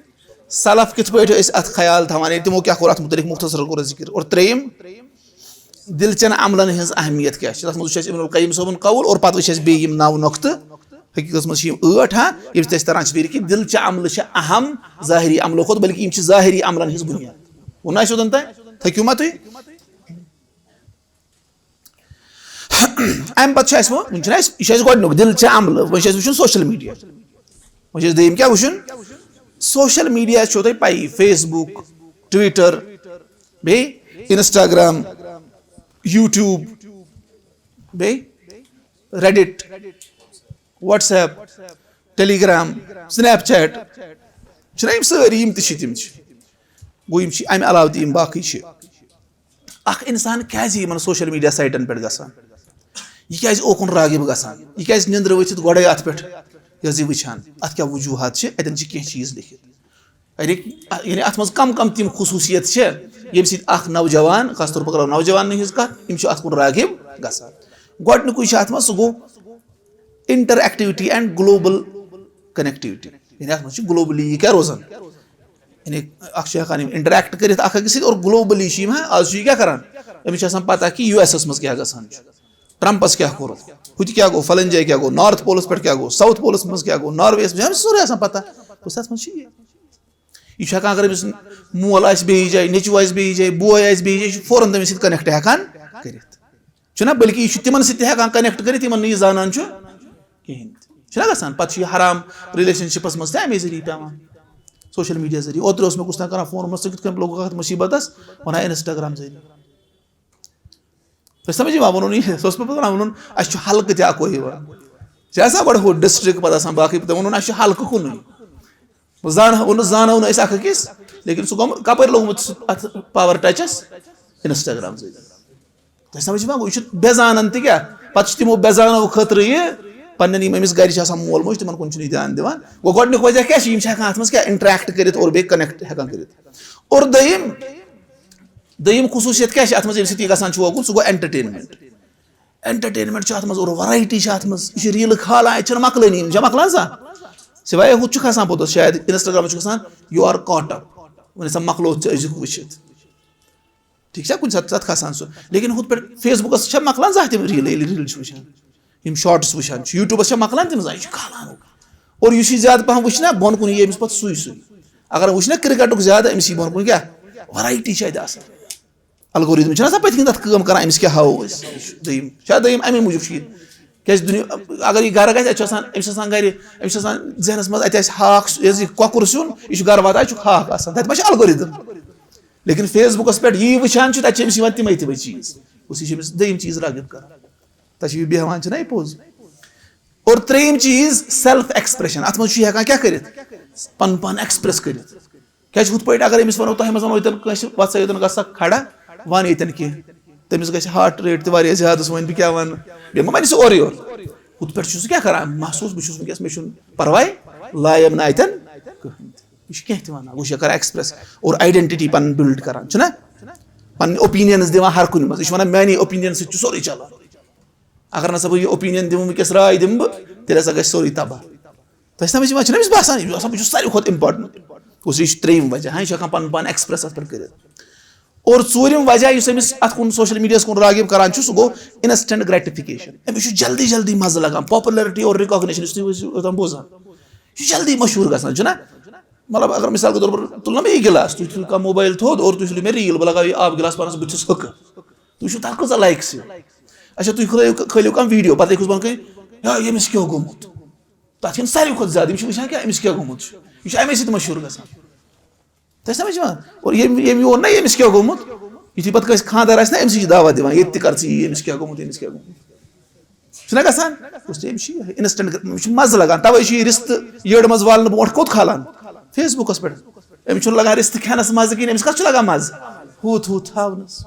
سلف کِتھ پٲٹھۍ ٲسۍ اَتھ خیال تھاوان، یعنی تِمو کیٛاہ کوٚر اَتھ مُتعلِق، مُختصر کوٚر اَسہِ ذِکِر۔ اور ترٛیٚیِم، دِل چٮ۪ن عملن ہٕنٛز اہمیت کیٛاہ چھِ؟ تَتھ منٛز وٕچھ اَسہِ ابن القیم صٲبُن قول، اور پَتہٕ وٕچھ اَسہِ بیٚیہِ یِم نَو نۄقطہٕ۔ حقیٖقتس منٛز چھِ یِم ٲٹھ، ہا، ییٚمہِ سۭتۍ اَسہِ تران چھِ فِکرِ کہِ دِل چہِ عملہٕ چھِ اہم ظٲہری عملو کھۄتہٕ، بلکہِ یِم چھِ ظٲہری عملن ہٕنٛز بُنیاد۔ ووٚن نہ اَسہِ اوٚتَن تام؟ تھٔکِو ما تُہۍ؟ اَمہِ پَتہٕ چھُ اَسہِ وۄنۍ، وۄنۍ چھُنہ اَسہِ، یہِ چھُ اَسہِ گۄڈٕنیُک دِل چہِ عملہٕ، وۄنۍ چھُ اَسہِ وٕچھُن social media۔ وۄنۍ چھُ اَسہِ دوٚیِم کیٛاہ وٕچھُن؟ Social media چھو تۄہہِ پَیی، Facebook، Twitter، بیٚیہِ Instagram، YouTube، بیٚیہِ Reddit، WhatsApp، Telegram، Snapchat، چھِنہ یِم سٲری، یِم تہِ چھِ، تِم چھِ۔ گوٚو، یِم چھِ اَمہِ علاوٕ تہِ، یِم باقٕے چھِ۔ اکھ اِنسان کیٛازِ یِمن social media siteن پٮ۪ٹھ گژھان؟ یہِ کیٛازِ اوکُن راغب گژھان؟ یہِ کیٛازِ نِندرٕ ؤتھِتھ گۄڈَے اَتھ پٮ۪ٹھ یہِ حظ یہِ وٕچھان؟ اَتھ کیٛاہ وجوٗہات چھِ؟ اَتٮ۪ن چھِ کینٛہہ چیٖز لیکھِتھ۔ یعنی، یعنی اَتھ منٛز کم کم تِم خصوٗصیت چھِ، ییٚمہِ سۭتۍ اکھ نوجوان، خاص طور پر کرو نوجوانن ہٕنٛز کتھ، یِم چھِ اَتھ کُن راغب گژھان۔ گۄڈٕنیُکُے چھُ اَتھ منٛز، سُہ گوٚو interactivity and global connectivity۔ یعنی اَتھ منٛز چھِ globally یہِ کیٛاہ روزان؟ یعنی اکھ چھُ ہٮ۪کان یِم انٹریکٹ کٔرِتھ اکھ أکِس سۭتۍ، اور گلوبلی چھِ یِم، ہاں، آز چھُ یہِ کیٛاہ کران؟ أمِس چھِ آسان پتہ کہِ یو ایس س منٛز کیٛاہ گژھان چھُ، ٹرمپس کیٛاہ کوٚرُکھ، ہُہ تہِ کیٛاہ گوٚو، فلٲنۍ جایہِ کیٛاہ گوٚو، نارتھ پولس پٮ۪ٹھ کیٛاہ گوٚو، ساوتھ پولس منٛز کیٛاہ گوٚو، نارویس منٛز، أمِس چھُ سورُے آسان پتہ، گوٚو تتھ منٛز چھُ یہِ۔ یہِ چھُ ہٮ۪کان، اگر أمِس مول آسہِ بیٚیِس جایہِ، نیٚچوٗ آسہِ بیٚیِس جایہِ، بوے آسہِ بیٚیِس جایہِ، یہِ چھُ فوراً تٔمِس سۭتۍ کنیکٹ ہٮ۪کان کٔرِتھ۔ چھُنہ، بلکہِ یہِ چھُ تِمن سۭتۍ تہِ ہٮ۪کان کنیکٹ کٔرِتھ، یِمن نہٕ یہِ زانان چھُ کِہینۍ تہِ۔ چھُنہ گژھان؟ پتہٕ چھُ یہِ حرام ریلیشن شپس منٛز تہِ امے ذٔریعہٕ پٮ۪وان، سوشل میڈیا ذٔریعہٕ۔ اوترٕ اوس مےٚ کُس تام کران فون، ووٚنمس، "ژٕ کِتھ کٔنۍ لوٚگُکھ اتھ مصیبتس؟" ونان، "انسٹاگرام ذٔریعہٕ۔" تۄہہِ سمجھ یِوان؟ ووٚنُن یہِ، سُہ اوس مےٚ پتہٕ ونان، ووٚنُن، "اسہِ چھُ حلقہٕ تہِ اکوے یِوان۔" چھِ آسان گۄڈٕ ہُہ ڈسٹرکٹ، پتہٕ آسان باقٕے، تہٕ ووٚنُن، "اسہِ چھُ حلقہٕ کُنُے۔" زانہٕ، ووٚنُس، زانو نہٕ أسۍ اکھ أکِس، لیکن سُہ گوٚمُت، کپٲرۍ لوٚگمُت سُہ اتھ پاور ٹچس؟ انسٹاگرام ذٔریعہٕ۔ تۄہہِ سمجھ چھِ یِوان؟ گوٚو، یہِ چھُ بے زانن تہِ کیٛاہ؟ پتہٕ چھِ تِمو بے زانو خٲطرٕ یہِ پننٮ۪ن یِم أمِس گرِ چھِ آسان مول موج، تِمن کُن چھُنہٕ یہِ دیان دِوان۔ گوٚو، گۄڈٕنیُک وجہ کیٛاہ چھُ؟ یِم چھِ ہٮ۪کان اتھ منٛز کیٛاہ انٹریکٹ کٔرِتھ اور بیٚیہِ کنیکٹ ہٮ۪کان کٔرِتھ۔ اور دوٚیِم، دوٚیِم خصوٗصیت کیٛاہ چھِ اتھ منٛز، ییٚمہِ سۭتۍ یہِ گژھان چھُ ووکُن؟ سُہ گوٚو انٹرٹینمنٹ۔ انٹرٹینمنٹ چھُ اتھ منٛز اور ویرایٹی چھِ اتھ منٛز۔ یہِ چھُ ریٖلہٕ کھالان، اَتہِ چھَنہٕ مۄکلٲنی، یِم چھا مۄکلان سا؟ سوائے ہُتھ چھُ کھسان پوٚتُس، شاید انسٹاگرامس چھُ کھسان، "You are caught up"، وۄنۍ ہسا مۄکلوو ژٕ أزیُک وٕچھِتھ۔ ٹھیٖک چھا؟ کُنہِ ساتہٕ، ساتہٕ کھسان سُہ۔ لیکن ہُتھ پٲٹھۍ فیس بُکس چھا مۄکلان زانٛہہ تِم ریٖلہٕ، ییٚلہِ ریٖلہٕ چھِ وٕچھان؟ یِم شارٹس وٕچھان چھِ، یوٗٹیوٗبس چھا مۄکلان تِم زانٛہہ؟ یہِ چھُ کھالان۔ اور یُس یہِ زیادٕ پہم وٕچھِ نا، بۄن کُن یی أمِس پتہٕ سُے سُے۔ اگر وٕچھِ نا کرکٹُک زیادٕ، أمِس یی بۄن کُن کیٛاہ؟ ویرایٹی چھِ اَتہِ آسان۔ الگورتھم چھُنہ آسان پٔتۍ کِنۍ تَتھ کٲم کران، أمِس کیٛاہ ہاوو أسۍ؟ یہِ چھُ دوٚیِم، چھا دوٚیِم اَمے موٗجوٗب چھُ یہِ۔ کیٛازِ دُنیا، اگر یہِ گرٕ گژھِ، اَتہِ چھُ آسان، أمِس چھُ آسان گرِ، أمِس چھُ آسان ذہنس منٛز، اَتہِ آسہِ ہاکھ، یہِ حظ یہِ کۄکُر سیُن، یہِ چھُ گرٕ واتان، اَتہِ چھُکھ ہاکھ آسان، تَتہِ ما چھُ الگورتھم؟ لیکن فیس بُکس پٮ۪ٹھ یی وٕچھان چھُ، تَتہِ چھِ أمِس یِوان تِمے تِمے چیٖز۔ گوٚو، یہِ چھُ أمِس دوٚیِم چیٖز راغب کران۔ تَتہِ چھُ یہِ بیٚہوان، چھُنہ یہِ پوٚز؟ اور ترٛیٚیِم چیٖز، سیلف ایکسپریشن۔ اَتھ منٛز چھُ یہِ ہٮ۪کان کیٛاہ کٔرِتھ؟ پَنُن پان ایکسپریس کٔرِتھ۔ کیٛازِ ہُتھ پٲٹھۍ اگر أمِس وَنو، تۄہہِ منٛز وَنو ییٚتٮ۪ن کٲنٛسہِ، "وَژھ سا ییٚتٮ۪ن گژھ سا کھڑا، وَن ییٚتٮ۪ن کینٛہہ"، تٔمِس گژھِ ہارٹ ریٹ تہِ واریاہ زیادٕ، سُہ وَنہِ، "بہٕ کیٛاہ وَنہٕ؟" بیٚیہِ ما وَنہِ سُہ اورٕ یورٕ۔ ہُتھ پٲٹھۍ چھُ سُہ کیٛاہ کران؟ محسوٗس، بہٕ چھُس وٕنکیٚس، مےٚ چھُنہٕ پَرواے، لایَم نہٕ اَتٮ۪ن کٕہٕنۍ تہِ۔ یہِ چھُ کینٛہہ تہِ وَنان، وٕچھ، یہِ کران ایکسپریس اور آیڈینٹی پَنٕنۍ بِلڈ کران، چھُنہ؟ پَنٕنۍ اوپینینز دِوان ہر کُنہِ منٛز۔ یہِ چھُ وَنان، "میٛانے اوپینین سۭتۍ چھُ سورُے چلان۔" اگر نہ سا بہٕ یہِ اوپینین دِمہٕ، وٕنکیٚس راے دِمہٕ بہٕ، تیٚلہِ ہسا گژھِ سورُے تباہ۔ تۄہہِ سمجھ یِوان چھُنہ أمِس باسان، یہِ چھُ آسان، بہٕ چھُس ساروی کھۄتہٕ امپاٹنٹ۔ گوٚو، سُہ، یہِ چھُ ترٛیٚیِم وجہ، ہاں، یہِ چھُ ہٮ۪کان پنُن پان ایکسپریس اتھ پٮ۪ٹھ کٔرِتھ۔ اور ژوٗرِم وجہ، یُس أمِس اتھ کُن سوشل میڈیاہس کُن راغب کران چھُ، سُہ گوٚو انسٹنٹ گریٹیفکیشن۔ أمِس چھُ جلدی جلدی مزٕ لگان، پاپولرٹی اور ریکاگنیشن، یُس تُہۍ ٲسِو اوٚتام بوزان، یہِ چھُ جلدی مشہوٗر گژھان، چھُنہ؟ مطلب، اگر مثال کے طور پر تُل نہ مےٚ یہِ گِلاس، تُہۍ تُلِو کانٛہہ موبایل تھوٚد اور تُہۍ تُلِو مےٚ ریٖل، بہٕ لگاوٕ یہِ آب گِلاس پانس بٕتھِس ہُکہٕ۔ تُہۍ وٕچھِو تَتھ کۭژاہ لایکٕس یِن۔ اچھا، تُہۍ کھُلٲیِو، کھٲلِو کانٛہہ ویٖڈیو، پَتہٕ لیکھِوس بۄنہٕ کَنہِ، "یا، ییٚمِس کیٛاہ گوٚمُت؟" تَتھ یِن ساروی کھۄتہٕ زیادٕ، یِم چھِ وٕچھان کیٛاہ، أمِس کیٛاہ گوٚمُت چھُ۔ یہِ چھُ اَمے سۭتۍ مشہوٗر گژھان۔ تۄہہِ سمجھ یِوان؟ اور ییٚمۍ، ییٚمۍ یور نہ، ییٚمِس کیٛاہ گوٚمُت، یُتھُے پَتہٕ کٲنٛسہِ خانٛدار آسہِ نہ، أمِس چھِ دعوت دِوان، "ییٚتہِ تہِ کر ژٕ یہِ، أمِس کیٛاہ گوٚمُت، أمِس کیٛاہ گوٚمُت؟" چھُنہ گژھان؟ گوٚو، أمِس چھِ یہِ انسٹنٹ، أمِس چھُ مَزٕ لگان، تَوَے چھُ یہِ رِستہٕ یٔڈ منٛز والنہٕ برونٛٹھ کوٚت کھالان؟ فیس بُکَس پٮ۪ٹھ۔ أمِس چھُنہٕ لگان رِستہٕ کھٮ۪نَس مَزٕ کِہیٖنۍ، أمِس کَتھ چھُ لگان مَزٕ؟ ہُتھ ہُتھ ہاونَس۔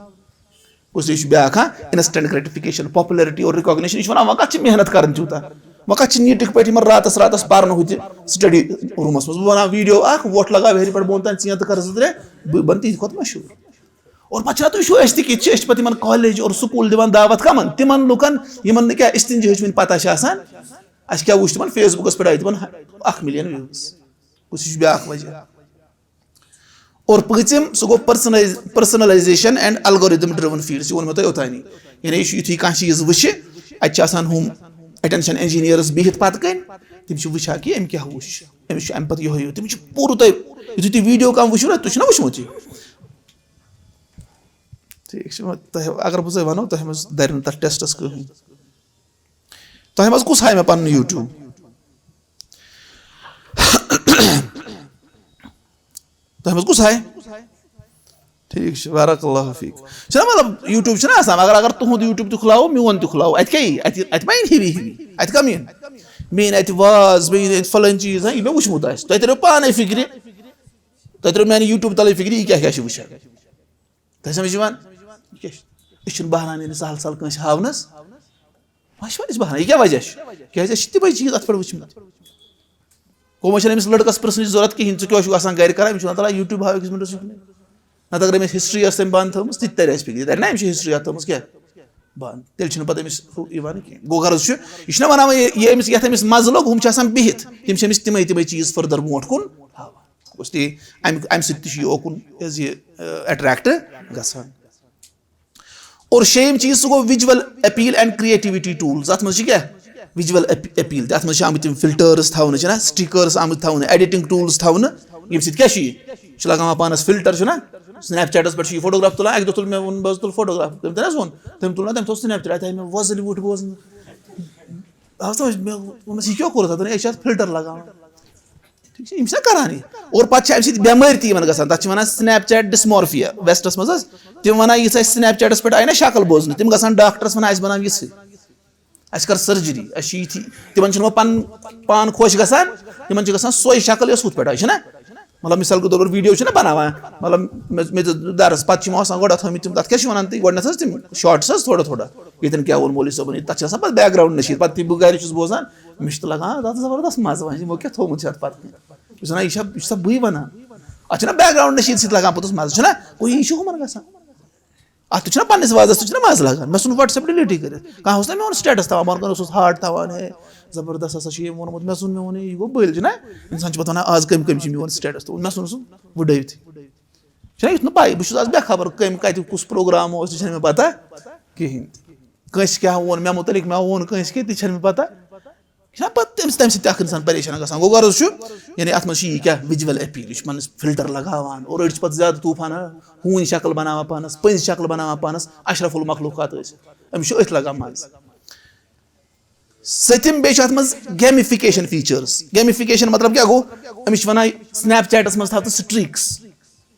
گوٚو، یہِ چھُ بیٛاکھ، ہاں، انسٹنٹ گریٹیفکیشن، پاپولرٹی اور ریکاگنیشن۔ یہِ چھُ وَنان، وۄنۍ کَتھ چھِ محنت کَرٕنۍ تیوٗتاہ؟ وۄنۍ کَتھ چھِ نیٖٹٕکۍ پٲٹھۍ یِمَن راتَس راتَس پَرنہٕ ہُتہِ سٹڈی روٗمَس منٛز؟ بہٕ بَناوٕ ویٖڈیو اَکھ، وۄٹھ لگاوٕ ہیٚرِ پٮ۪ٹھ بۄن تام ژینٛتہٕ کَرٕ زٕ ترٛےٚ، بہٕ بَنہٕ تِہِنٛدِ کھۄتہٕ مشہوٗر۔ اور پتہٕ چھا تُہۍ وٕچھِو، أسۍ تہِ کِتھ چھِ، أسۍ چھِ پتہٕ یِمن کالج اور سکوٗل دِوان دعوت کمن؟ تِمن لُکن یِمن نہٕ کیٛاہ، أسۍ تہِ چھِ ہیٚچھمٕتۍ، پتہ چھِ آسان، اَسہِ کیٛاہ وٕچھ تِمن فیس بُکس پٮ۪ٹھ، آیہِ تِمن اکھ ملین ویوز۔ گوٚو، سُہ چھُ بیٛاکھ وجہ۔ اور پٲنٛژِم، سُہ گوٚو personalise-, personalization and algorithm driven feeds، یہِ ووٚن مےٚ تۄہہِ اوٚتانی۔ یعنی یہِ چھُ یُتھُے کانٛہہ چیٖز وٕچھِ، اَتہِ چھِ آسان ہُم attention engineers بِہِتھ پتہٕ کَنۍ، تِم چھِ وٕچھان کہِ أمۍ کیٛاہ وٕچھ، أمِس چھُ اَمہِ پتہٕ یِہوٚے یوت، تِم چھِ پوٗرٕ تۄہہِ، یُتھُے تُہۍ ویٖڈیو کانٛہہ وٕچھِو نا، تُہۍ چھُو نا وٕچھمُت یہِ؟ ٹھیٖک چھُ، وۄنۍ تۄہہِ، اگر بہٕ تۄہہِ وَنو، تۄہہِ منٛز دَرِ نہٕ تَتھ ٹیسٹَس کٕہٕنۍ۔ تۄہہِ منٛز کُس ہایہِ مےٚ پَنُن YouTube؟ تۄہہِ منٛز کُس ہایہِ؟ ٹھیٖک چھُ، بارک اللہ فیٖک۔ چھُنہ مطلب، YouTube چھُنہ آسان، مگر اگر تُہُنٛد YouTube تہِ کھُلاوو، میون تہِ کھُلاوو، اَتہِ کیٛاہ یی؟ اَتہِ، اَتہِ ما یِن ہِوی ہِوی؟ اَتہِ کَم یِن؟ مےٚ یِن اَتہِ واز، مےٚ یِن اَتہِ فلٲنۍ چیٖز، ہاں، یہِ مےٚ وٕچھمُت آسہِ۔ تۄہہِ تَریو پانَے فِکرِ، تۄہہِ تَریو میٛانہِ YouTube تَلٕے فِکرِ، یہِ کیٛاہ کیٛاہ چھِ وٕچھان۔ تۄہہِ سمجھ یِوان؟ یہِ کیٛاہ چھُ؟ أسۍ چھِنہٕ بہران یعنی سہل سہل کٲنٛسہِ ہاونَس۔ وۄنۍ چھِ وَنان، أسۍ بہران، یہِ کیٛاہ وجہ چھُ؟ کیٛازِ أسۍ چھِ تِمَے چیٖز اَتھ پٮ۪ٹھ وٕچھمٕتۍ۔ گوٚو، وۄنۍ چھَنہٕ أمِس لٔڑکَس پرٛژھنٕچ ضوٚرَتھ کِہیٖنۍ، ژٕ کیٛاہ چھُکھ آسان گَرِ کَران؟ أمِس چھُ وَنان، "تَلہ YouTube ہاو أکِس مِنٹَس یہِ کُنُے۔" نَتہٕ اگر أمِس ہِسٹرٛی ٲس تٔمۍ بنٛد تھٲومٕژ، تہِ تہِ تَرِ اَسہِ فِکرِ، یہِ تَرِ نہ، أمِس چھِ ہِسٹرٛی اَتھ تھٲومٕژ کیٛاہ؟ بنٛد۔ تیٚلہِ چھُنہٕ پَتہٕ أمِس ہُہ یِوان کینٛہہ۔ گوٚو، غرض چھُ، یہِ چھُنہ وَنان وۄنۍ یہِ، یہِ أمِس، یَتھ أمِس مَزٕ لوٚگ، ہُم چھِ آسان بِہِتھ، تِم چھِ أمِس تِمَے تِمَے چیٖز further برونٛٹھ کُن ہاوان۔ گوٚژھ تہِ اَمہِ اَمہِ سۭتۍ تہِ چھُ یہِ اوکُن یہِ حظ یہِ اٹریکٹ گژھان۔ اور شیٚیِم چیٖز سُہ گوٚو visual appeal and creativity tools۔ اَتھ منٛز چھِ کیٛاہ؟ Visual appeal۔ تَتھ منٛز چھِ آمٕتۍ تِم فِلٹٲرٕس تھاونہٕ، چھِنہ سٹِکٲرٕس آمٕتۍ تھاونہٕ، ایڈِٹِنٛگ ٹوٗلٕز تھاونہٕ، ییٚمہِ سۭتۍ کیٛاہ چھُ یہِ؟ یہِ چھُ لگاوان پانَس فِلٹَر، چھُنہ؟ سنیپ چیٹَس پٮ۪ٹھ چھُ یہِ فوٹوگراف تُلان، اَکہِ دۄہ تُل مےٚ ووٚن، بہٕ حظ تُل فوٹوگراف، تٔمۍ تہِ نہ حظ ووٚن، تٔمۍ تُل نہ، تٔمۍ تھوٚو سنیپ چیٹ، اَتہِ آے مےٚ وۄزٕلۍ وُٹھۍ بوزنہٕ۔ اَتھ منٛز مےٚ ووٚنمَس، یہِ کیٛاہ کوٚرُتھ اَتٮ۪ن؟ یہِ چھِ اَتھ فِلٹَر لگاوان۔ ٹھیٖک چھا؟ یِم چھِنہ کران یہِ۔ اور پتہٕ چھِ اَمہِ سۭتۍ بٮ۪مٲرۍ تہِ یِمن گژھان۔ تَتھ چھِ وَنان سنیپ چیٹ ڈسمورفیا ویسٹس منٛز حظ۔ تِم وَنان، یِژھ اَسہِ سنیپ چیٹس پٮ۪ٹھ آیہِ نہ شکل بوزنہٕ، تِم گژھان ڈاکٹرس وَنان، اَسہِ بَناو یِژھٕے، اَسہِ کر سرجری، اَسہِ چھِ یِتھی۔ تِمن چھُنہٕ وۄنۍ پَنُن پان خۄش گژھان، تِمن چھِ گژھان سۄے شکل، یۄس ہُتھ پٮ۪ٹھ آیہِ، چھِنہ؟ مطلب، مثال کے طور پر ویڈیو چھِنہ بَناوان، مطلب، مےٚ مےٚ دیُت درس، پتہٕ چھِ یِمو آسان گۄڈٕ تھٲومٕتۍ تِم، تَتھ کیٛاہ چھِ وَنان تُہۍ؟ گۄڈٕنٮ۪تھ حظ تِم شارٹس حظ، تھوڑا تھوڑا، ییٚتٮ۪ن کیٛاہ ووٚن مولوی صٲبن، تَتھ چھِ آسان پَتہٕ بیک گراوُنڈ نٔشیٖد۔ پَتہٕ تہِ بہٕ گرِ چھُس بوزان، مےٚ چھُ تہِ لگان، تَتھ زبردست مَزٕ، وۄنۍ یِمو کیٛاہ تھوٚومُت چھُ اَتھ پَتہٕ۔ بہٕ چھُس وَنان، یہِ چھا، یہِ چھُسا بٕے وَنان؟ اَتھ چھُنہ بیک گراوُنڈ نٔشیٖد سۭتۍ لگان پوٚتُس مَزٕ، چھُنہ؟ گوٚو یی چھُ ہُمَن گژھان۔ اَتھ تہِ چھُنہ پَنٕنِس وازَس تہِ چھُنہ مَزٕ لگان۔ مےٚ ژھُن WhatsApp ڈِلیٖٹٕے کٔرِتھ۔ کانٛہہ اوس نہ میون سٹیٹس تھاوان، بہٕ اوسُس ہارٹ تھاوان، ہے، زبردست ہسا چھُ ییٚمۍ ووٚنمُت، مےٚ ژھُن، مےٚ ووٚن، یہِ گوٚو بٔلۍ، چھُنہ؟ اِنسان چھُ پَتہٕ وَنان، آز کٔمۍ کٔمۍ چھِ میون سٹیٹس تھوٚومُت؟ مےٚ ژھُن سُہ وٕڈٲوِتھٕے۔ چھُنہ، یہِ چھُنہٕ پَے، بہٕ چھُس آز بے خبر، کٔمۍ کَتہِ کُس پروگرام اوس، تہِ چھَنہٕ مےٚ پَتہ کِہیٖنۍ تہِ۔ کٲنٛسہِ کیٛاہ ووٚن مےٚ مُتعلِق، مےٚ ووٚن کٲنٛسہِ کینٛہہ، تہِ چھَنہٕ مےٚ پَتہ۔ چھُنہ پَتہٕ تَمہِ سۭتۍ، تَمہِ سۭتۍ تہِ اَکھ اِنسان پریشان گژھان۔ گوٚو غرض چھُ، یعنی اَتھ منٛز چھِ یہِ کیٛاہ، visual appeal، یہِ چھُ پَنٕنِس فِلٹَر لگاوان، اور أڑۍ چھِ پَتہٕ زیادٕ طوٗفان، ہوٗنۍ شکل بَناوان پانَس، پٔنٛزۍ شکل بَناوان پانَس، اشرف المخلوقات ٲسِتھ، أمِس چھُ أتھۍ لگان مَزٕ۔ سٔتِم، بیٚیہِ چھِ اَتھ منٛز gamification features۔ Gamification مطلب کیٛاہ گوٚو؟ أمِس چھِ وَنان سنیپ چیٹَس منٛز تھاو ژٕ سٹریٖکٕس۔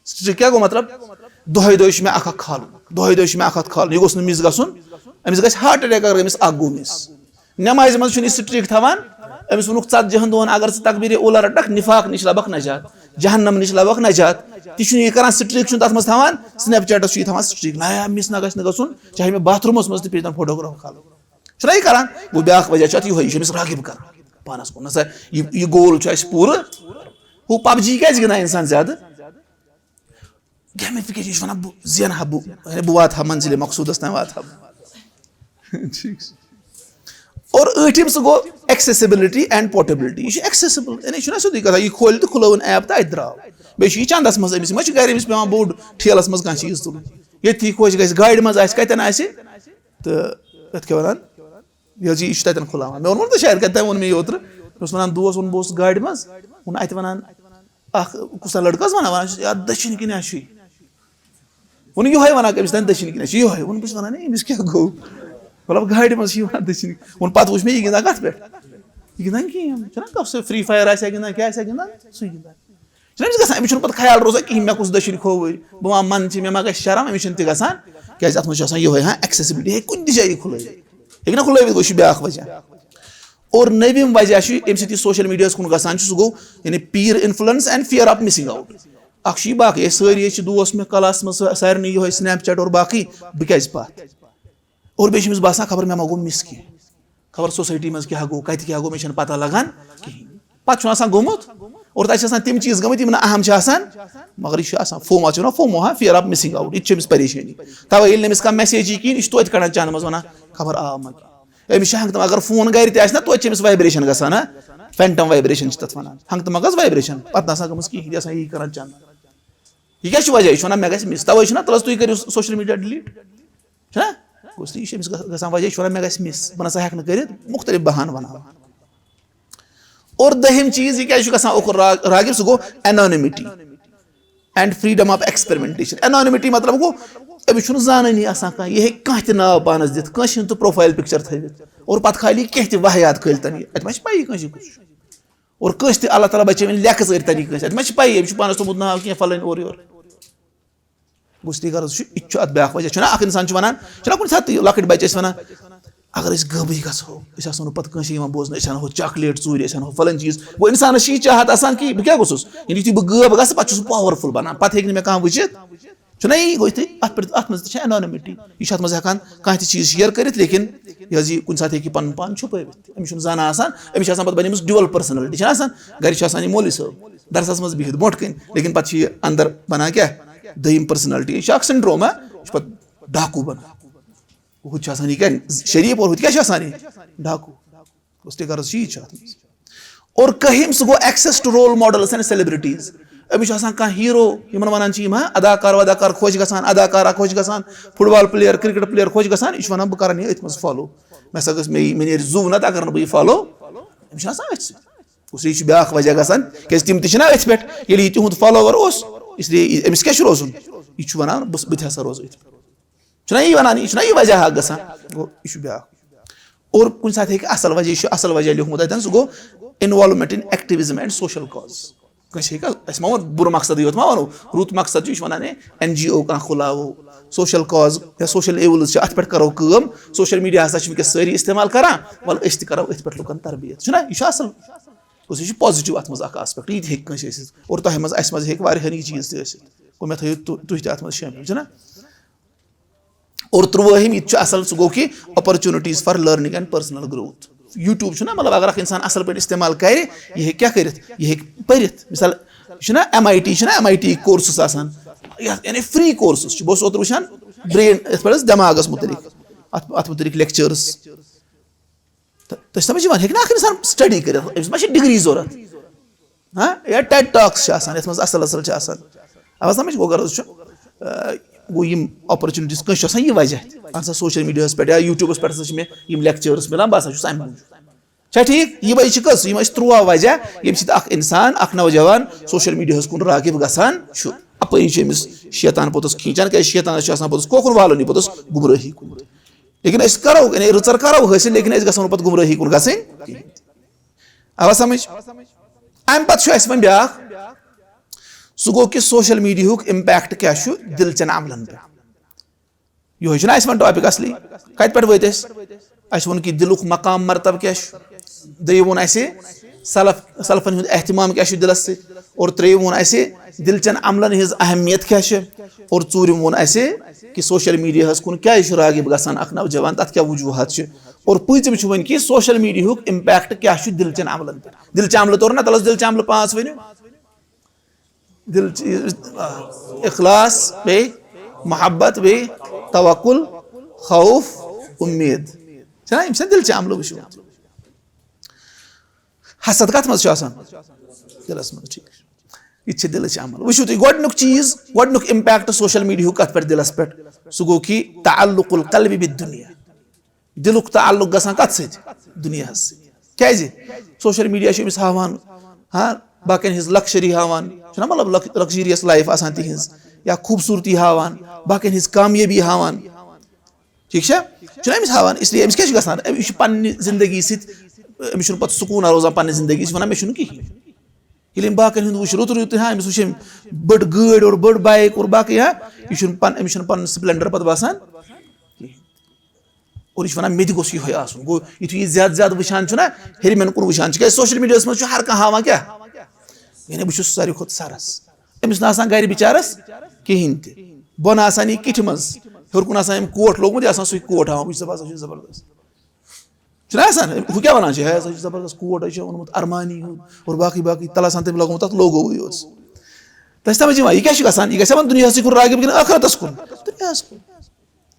سٹریٖک کیٛاہ گوٚو مطلب؟ دۄہَے دۄہَے چھُ مےٚ اَکھ اَکھ کھالُن، دۄہَے دۄہَے چھُ مےٚ اَکھ اَکھ کھالُن، یہِ گوٚژھ نہٕ مِس گژھُن۔ أمِس گژھِ ہارٹ اٹیک اگر أمِس اَکھ گوٚو مِس۔ نٮ۪مازِ منٛز چھُنہٕ یہِ سٹریٖک تھاوان، أمِس ووٚنُکھ ژَتجِہَن دۄہَن اگر ژٕ تکبیٖرِ اوٗلا رَٹَکھ، نِفاق نِش لَبَکھ نجات، جہنم نِش لَبَکھ نجات۔ تہِ چھُنہٕ یہِ کران، سٹریٖک چھُنہٕ تَتھ منٛز تھاوان، سنیپ چیٹَس چھُ یہِ تھاوان سٹریٖک، نہ مِس نہ گژھِ نہٕ گژھُن، چاہے مےٚ باتھ روٗمَس منٛز تہِ پیٚیہِ تَن فوٹوگراف کھالُن۔ چھُنہ یہِ کران؟ گوٚو بیٛاکھ وجہ چھُ اَتھ یِہوٚے، یہِ چھُ أمِس راغب کران پانَس کُن۔ نہ سا، یہِ، یہِ گول چھُ اَسہِ پوٗرٕ۔ ہُہ پب جی کیٛازِ گِنٛدان اِنسان زیادٕ؟ گیمِفِکیشن، یہِ چھُ وَنان، بہٕ زینہٕ ہا، بہٕ، یعنی بہٕ واتہٕ ہا منزلِ مقصوٗدَس تام واتہٕ ہا بہٕ۔ ٹھیٖک چھُ۔ اور ٲٹھِم سُہ گوٚو accessibility and portability۔ یہِ چھُ accessible، یعنی یہِ چھُنہ سیوٚدُے کَتھا، یہِ کھولہِ تہٕ کھُلٲوٕن ایپ تہٕ اَتہِ درٛاو۔ بیٚیہِ چھُ یہِ چَندَس منٛز أمِس، یہِ ما چھُ گَرِ أمِس پٮ۪وان بوٚڑ ٹھیلَس منٛز کانٛہہ چیٖز تُلُن؟ ییٚتھی خۄش گژھِ، گاڑِ منٛز آسہِ، کَتٮ۪ن آسہِ، تہٕ یَتھ کیٛاہ وَنان؟ یہِ حظ یہِ، یہِ چھُ تَتٮ۪ن کھُلاوان۔ مےٚ ووٚنمُت نہ شاید کَتہِ تام، ووٚن مےٚ یہِ اوترٕ۔ مےٚ اوس وَنان دوس، ووٚن، بہٕ اوسُس گاڑِ منٛز، ووٚن اَتہِ وَنان اَکھ کُس تام لٔڑکہٕ حظ وَنان، وَنان چھُس، یَتھ دٔچھِنۍ کِنۍ ہا چھُے۔ ووٚن یِہوٚے وَنان کٔمِس تام دٔچھِنۍ کِنۍ ہا چھُ یِہوٚے۔ ووٚن بہٕ چھُس وَنان، ہے، أمِس کیٛاہ گوٚو؟ مطلب، گاڑِ منٛز چھِ یہِ وَنان دٔچھِنۍ۔ ووٚن پَتہٕ وٕچھ مےٚ یہِ گِنٛدان کَتھ پٮ۪ٹھ؟ یہِ گِنٛدان گیم، چھُنہ کانٛہہ سُہ فرٛی فایَر آسہِ ہا گِنٛدان، کیٛاہ آسہِ ہا گِنٛدان، سُے گِنٛدان۔ چھُنہ أمِس گژھان، أمِس چھُنہٕ پَتہٕ خیال روزان کِہیٖنۍ، مےٚ کُس دٔچھِنۍ کھووٕرۍ، بہٕ ما مَنٛدٕ چھِ، مےٚ ما گژھِ شرم، أمِس چھُنہٕ تہِ گژھان، کیٛازِ اَتھ منٛز چھُ آسان یِہوٚے، ہاں، accessibility، ہے، کُنہِ تہِ جایہِ یہِ کھُلٲوِتھ۔ ہیٚکہِ نہ کھُلٲوِتھ، گوٚو، یہِ چھُ بیٛاکھ وجہ۔ اور نٔوِم وجہ چھُ، ییٚمہِ سۭتۍ یہِ سوشل میٖڈیاہَس کُن گژھان چھُ، سُہ گوٚو، یعنی، peer influence and fear of missing out۔ اَکھ چھُ یہِ باقٕے، أسۍ سٲری، أسۍ چھِ دوس مےٚ کلاسَس منٛز، سا-، سارنٕے یِہوٚے سنیپ چیٹ اور باقٕے، بہٕ کیٛازِ پَتھ؟ اور بیٚیہِ چھُ أمِس باسان، خبر مےٚ ما گوٚو مِس کینٛہہ، خبر سوسایٹی منٛز کیٛاہ گوٚو، کَتہِ کیٛاہ گوٚو، مےٚ چھَنہٕ پَتہ لَگان کِہیٖنۍ۔ پَتہٕ چھُ آسان گوٚمُت، اور تَتہِ چھِ آسان تِم چیٖز گٔمٕتۍ، یِم نہٕ اہم چھِ آسان، مگر یہِ چھُ آسان فوما، چھِ وَنان فوما، ہاں، fear of missing out، یہِ تہِ چھِ أمِس پریشٲنی۔ تَوَے ییٚلہِ نہٕ أمِس کانٛہہ message یی کِہیٖنۍ، یہِ چھُ توتہِ کَڑان چَنٛدٕ منٛز، وَنان، خبر آو ما کینٛہہ۔ أمِس چھِ ہنٛگتہٕ منٛگہٕ، اگر فون گَرِ تہِ آسہِ نہ، توتہِ چھِ أمِس vibration گژھان، ہاں، phantom vibration چھِ تَتھ وَنان، ہنٛگتہٕ منٛگہٕ حظ vibration، پَتہٕ نہ آسان گٔمٕژ کِہیٖنۍ، یہِ آسان یی کَران چَنٛدٕ۔ یہِ کیٛاہ چھُ وجہ؟ یہِ چھُ وَنان، مےٚ گژھِ مِس، تَوَے چھُنہ، تَلہٕ حظ تُہۍ کٔرِو social media delete۔ چھُنہ؟ گوٚو یہِ چھُ أمِس گژھ-، گژھان وجہ، یہِ چھُ وَنان، مےٚ گژھِ مِس، بہٕ نہ سا ہٮ۪کہٕ نہٕ کٔرِتھ، مُختٔلِف بہانہٕ وَناوان۔ اور دٔہِم چیٖز، یہِ کیٛازِ چھُ گژھان اوکُن را-، راغب، سُہ گوٚو anonymity and freedom of experimentation۔ Anonymity مطلب گوٚو، أمِس چھُنہٕ زانٲنی آسان کانٛہہ، یہِ ہیٚکہِ کانٛہہ تہِ ناو پانَس دِتھ، کٲنٛسہِ ہُنٛد تہِ profile picture تھٲوِتھ، اور پَتہٕ کھالہِ یہِ کینٛہہ تہِ واحیات کھٲلۍ تَن یہِ، اَتہِ ما چھِ پَیی کٲنٛسہِ کُس چھُ۔ اور کٲنٛسہِ تہِ، اللہ تعالیٰ بچٲوِن، لیٚکھٕ ژٲرۍ تَن یہِ کٲنٛسہِ، اَتہِ ما چھِ پَیی، أمِس چھُ پانَس تھوٚمُت ناو کینٛہہ فَلٲنۍ اورٕ یورٕ۔ گوٚو، اِسلیے غرض چھُ، یہِ تہِ چھُ اَتھ بیٛاکھ وجہ۔ چھُنہ اَکھ اِنسان چھُ وَنان، چھُنہ کُنہِ ساتہٕ تہِ لۄکٕٹۍ بَچہٕ ٲسۍ وَنان، اگر أسۍ غٲبٕے گژھو، أسۍ آسو نہٕ پَتہٕ کٲنٛسہِ یِوان بوزنہٕ، أسۍ اَنہو chocolate ژوٗرِ، أسۍ اَنہو فَلٲنۍ چیٖز۔ گوٚو، اِنسانَس چھِ یہِ چاہت آسان کہِ بہٕ کیٛاہ گوٚژھُس؟ یعنی یُتھُے بہٕ غٲب گژھٕ، پَتہٕ چھُس بہٕ powerful بَنان، پَتہٕ ہیٚکہِ نہٕ مےٚ کانٛہہ وٕچھِتھ۔ چھُنہ یی؟ گوٚو، یِتھُے اَتھ پٮ۪ٹھ، اَتھ منٛز تہِ چھِ anonymity۔ یہِ چھُ اَتھ منٛز ہٮ۪کان کانٛہہ تہِ چیٖز share کٔرِتھ، لیکِن یہِ حظ یہِ کُنہِ ساتہٕ ہیٚکہِ یہِ پَنُن پان چھُپٲوِتھ۔ أمِس چھُنہٕ زانان آسان، أمِس چھِ آسان پَتہٕ بَنیمٕژ dual personality، چھَنہ آسان؟ گَرِ چھُ آسان یہِ مولوی صٲب، درسَس منٛز بِہِتھ برونٛٹھ کَنہِ، لیکِن پَتہٕ چھِ یہِ اَندَر بَنان کیٛاہ؟ دوٚیِم personality۔ یہِ چھُ اَکھ syndrome، ہا؟ یہِ چھُ پَتہٕ ڈاکوٗ بَنان۔ ہُتہِ چھُ آسان یہِ کیٛاہ؟ شریٖف، اور ہُتہِ کیٛاہ چھُ آسان یہِ؟ ڈاکوٗ۔ گوٚو، اِسلیے غرض چھُ یی چھُ اَتھ منٛز۔ اور کٔہِم سُہ گوٚو access to role models and celebrities۔ أمِس چھُ آسان کانٛہہ ہیٖرو، یِمن وَنان چھِ یِم، ہا، اداکار وداکار خۄش گژھان، اداکارہ خۄش گژھان، فُٹ بال پٕلیر، کرکٹ پٕلیر خۄش گژھان، یہِ چھُ وَنان، "بہٕ کَرَن یہِ أتھۍ منٛز فالو، مےٚ ہسا گٔژھ، مےٚ یی، مےٚ نیرِ زُو نَتہٕ اگر نہٕ بہٕ یہِ فالو۔" أمِس چھُ آسان أتھۍ سۭتۍ۔ گوٚو، یہِ چھُ بیٛاکھ وجہ گژھان، کیٛازِ تِم تہِ چھِنہ أتھۍ پٮ۪ٹھ، ییٚلہِ یہِ تِہُنٛد فالووَر اوس، اس لیے أمِس کیٛاہ چھُ روزُن؟ یہِ چھُ وَنان، "بہٕ، بہٕ تہِ ہسا روزٕ أتھۍ پٮ۪ٹھ۔" چھُنہ یی وَنان، یہِ چھُنہ یہِ وجہ اکھ گژھان۔ گوٚو، یہِ چھُ بیٛاکھ۔ اور کُنہِ ساتہٕ ہیٚکہِ اَصٕل وجہ، یہِ چھُ اَصٕل وجہ لیوٗکھمُت اَتٮ۪ن، سُہ گوٚو involvement in activism and social cause۔ کٲنٛسہِ ہیٚکہِ، أسۍ ما وَنو بُرٕ مقصدٕے یوت ما وَنو، رُت مقصد چھُ، یہِ چھُ وَنان ہے، این جی او کانٛہہ کھُلاوو، سوشل کاز یا سوشل ایوٕلز چھِ، اَتھ پٮ۪ٹھ کَرو کٲم۔ سوشل میٖڈیاہَس ہسا چھِ وٕنکیٚس سٲری استعمال کَران، وَلہٕ أسۍ تہِ کَرو أتھۍ پٮ۪ٹھ لُکَن تربیت۔ چھُنہ یہِ چھُ اَصٕل؟ گوٚو، یہِ چھُ پازِٹِو اَتھ منٛز اَکھ آسپیکٹ، یہِ تہِ ہیٚکہِ کٲنٛسہِ ٲسِتھ۔ اور تۄہہِ منٛز، اَسہِ منٛز ہیٚکہِ واریاہَن یہِ چیٖز تہِ ٲسِتھ۔ گوٚو، مےٚ تھٲیِو تُہ-، تُہۍ تہِ اَتھ منٛز شٲمِل، چھُنہ؟ اور ترٛوٲہِم، یہِ تہِ چھُ اَصٕل، سُہ گوٚو کہِ opportunities for learning and personal growth۔ YouTube چھُنہ، مطلب، اگر اَکھ اِنسان اَصٕل پٲٹھۍ استعمال کَرِ، یہِ ہیٚکہِ کیٛاہ کٔرِتھ؟ یہِ ہیٚکہِ پٔرِتھ۔ مِثال، یہِ چھُنہ ایم آی ٹی، چھُنہ ایم آی ٹی کورسز آسان، یَتھ، یعنی، فرٛی کورسز چھِ۔ بہٕ اوسُس اوترٕ وٕچھان برین، یَتھ پٮ۪ٹھ حظ دٮ۪ماغَس مُتعلِق، اَتھ، اَتھ مُتعلِق لیکچٲرٕز۔ تہٕ تۄہہِ چھِ سَمٕجھ یِوان، ہیٚکہِ نہ اَکھ اِنسان سٹڈی کٔرِتھ، أمِس ما چھِ ڈگری ضوٚرَتھ؟ ہاں، یا ٹیڈ ٹاکس چھِ آسان، یَتھ منٛز اَصٕل اَصٕل چھِ آسان۔ اَوا سَمٕجھ؟ گوٚو، غرض چھُ، آ، گوٚو، یِم opportunities کٲنٛسہِ چھُ آسان یہِ وجہ تہِ۔ اَہَن سا، سوشل میٖڈیاہَس پٮ۪ٹھ یا YouTubeس پٮ۪ٹھ ہسا چھِ مےٚ یِم لیکچٲرٕس مِلان، بہٕ ہسا چھُس اَمہِ موٗجوٗب۔ چھا ٹھیٖک؟ یِمَے چھِ کٔژ؟ یِم ٲسۍ تُرٛواہ وجہ، ییٚمہِ سۭتۍ اَکھ اِنسان، اَکھ نوجوان سوشل میٖڈیاہَس کُن راغب گژھان چھُ۔ اَپٲری چھُ أمِس شیطان پوٚتُس کھینچان، کیٛازِ شیطانَس چھُ آسان پوٚتُس کوکُن والُن یہِ پوٚتُس گُمرٲہی کُن۔ لیکن أسۍ کرو، یعنی رٕژر کرو حٲصِل، لیکن أسۍ گژھو نہٕ پتہٕ گمرٲہی کُن گژھٕنۍ کِہیٖنۍ تہِ۔ آوا سمجھ؟ اَمہِ پتہٕ چھُ اَسہِ وۄنۍ بیٛاکھ، سُہ گوٚو کہِ سوشل میٖڈیاہُک impact کیٛاہ چھُ دِل چٮ۪ن عملن پٮ۪ٹھ۔ یِہوٚے چھُنہ اَسہِ وۄنۍ ٹاپک اصلی۔ کتہِ پٮ۪ٹھ وٲتۍ أسۍ؟ اَسہِ ووٚن کہِ دِلُک مقام مرتبہٕ کیٛاہ چھُ، دوٚیِم ووٚن اَسہِ سلف، سلفن ہُنٛد اہتمام کیٛاہ چھُ دِلس سۭتۍ، اور ترٛیٚیِم ووٚن اَسہِ دِل چٮ۪ن عملن ہٕنٛز اہمیت کیٛاہ چھِ، اور ژوٗرِم ووٚن اَسہِ کہِ سوشل میٖڈیاہَس کُن کیٛازِ چھُ راغب گژھان اَکھ نوجوان، تَتھ کیٛاہ وجوٗہات چھِ؟ اور پوٗنٛژِم چھُ وۄنۍ کہِ سوشل میٖڈیاہُک impact کیٛاہ چھُ دِل چٮ۪ن عملن پٮ۪ٹھ۔ دِل چٮ۪ن عملہٕ توٚر نہ؟ تَلہٕ حظ دِل چٮ۪ن عملہٕ پانٛژھ ؤنِو۔ دِل چ-، اخلاص، بیٚیہِ محبت، بیٚیہِ توکل، خوف، اُمید۔ چھِنہ؟ یِم چھِنہ دِل چٮ۪ن عملہٕ؟ وٕچھِو، حسد کَتھ منٛز چھُ آسان؟ دِلَس منٛز، ٹھیٖک چھُ۔ یہِ تہِ چھِ دِلٕچ عمل۔ وٕچھِو تُہۍ، گۄڈٕنیُک چیٖز، گۄڈٕنیُک impact سوشل میٖڈیاہُک کَتھ پٮ۪ٹھ دِلَس پٮ۪ٹھ؟ سُہ گوٚو کہِ تعلق القلب بالدنیا۔ دِلُک تعلق گژھان کَتھ سۭتۍ؟ دُنیاہَس سۭتۍ۔ کیٛازِ؟ سوشل میٖڈیا چھُ أمِس ہاوان، ہاں، باقین ہٕنٛز لکشری ہاوان، چھُنہ، مطلب، لک-، luxurious life آسان تِہنٛز، یا خوٗبصوٗرتی ہاوان، باقین ہٕنٛز کامیٲبی ہاوان۔ ٹھیٖک چھا؟ چھُنہ أمِس ہاوان، اس لیے أمِس کیٛاہ چھُ گژھان؟ أمِس چھُ پننہِ زندگی سۭتۍ، أمِس چھُنہٕ پتہٕ سکوٗن روزان پننہِ زندگی، یہِ چھُ وَنان، "مےٚ چھُنہٕ کِہیٖنۍ۔" ییٚلہِ أمۍ باقین ہُنٛد وٕچھ، رُت رُت تہِ ہاں، أمِس وٕچھ أمۍ بٔڑ گٲڑۍ اور بٔڑ بایِک اور باقٕے، ہاں، یہِ چھُنہٕ پن-، أمِس چھُنہٕ پنُن splendor پتہٕ باسان کِہیٖنۍ۔ اور یہِ چھُ وَنان، "مےٚ تہِ گوٚژھ یِہوٚے آسُن۔" گوٚو، یُتھُے یہِ زیادٕ زیادٕ وٕچھان چھُنہ، ہیٚرمٮ۪ن کُن وٕچھان چھُ، کیٛازِ سوشل میٖڈیاہَس منٛز چھُ ہر کانٛہہ ہاوان کیٛاہ؟ یعنی بہٕ چھُس ساروی کھۄتہٕ سَرَس۔ أمِس نہٕ آسان گَرِ بِچارَس کِہیٖنۍ تہِ۔ بۄنہٕ آسان یہِ کِٹھِ منٛز، ہیوٚر کُن آسان أمۍ کوٹ لوگمُت، یہِ آسان سُے کوٹ ہاوان، وٕچھ سا، باسان چھُ زبردست۔ چھُنہ آسان؟ ہُہ کیٛاہ وَنان چھُ؟ ہے، سا چھُ زبردست کوٹ، یہِ چھُ اوٚنمُت ارمانی ہُنٛد، اور باقٕے باقٕے، تَلہٕ آسان تٔمۍ لوگمُت تَتھ لوگووٕے یوت۔ تۄہہِ چھِ سمجھ یِوان، یہِ کیٛاہ چھُ گژھان؟ یہِ گژھِ ہا وۄنۍ دُنیاہَسٕے کُن راغب کِنہٕ ٲخرتَس کُن؟ دُنیاہَس کُن۔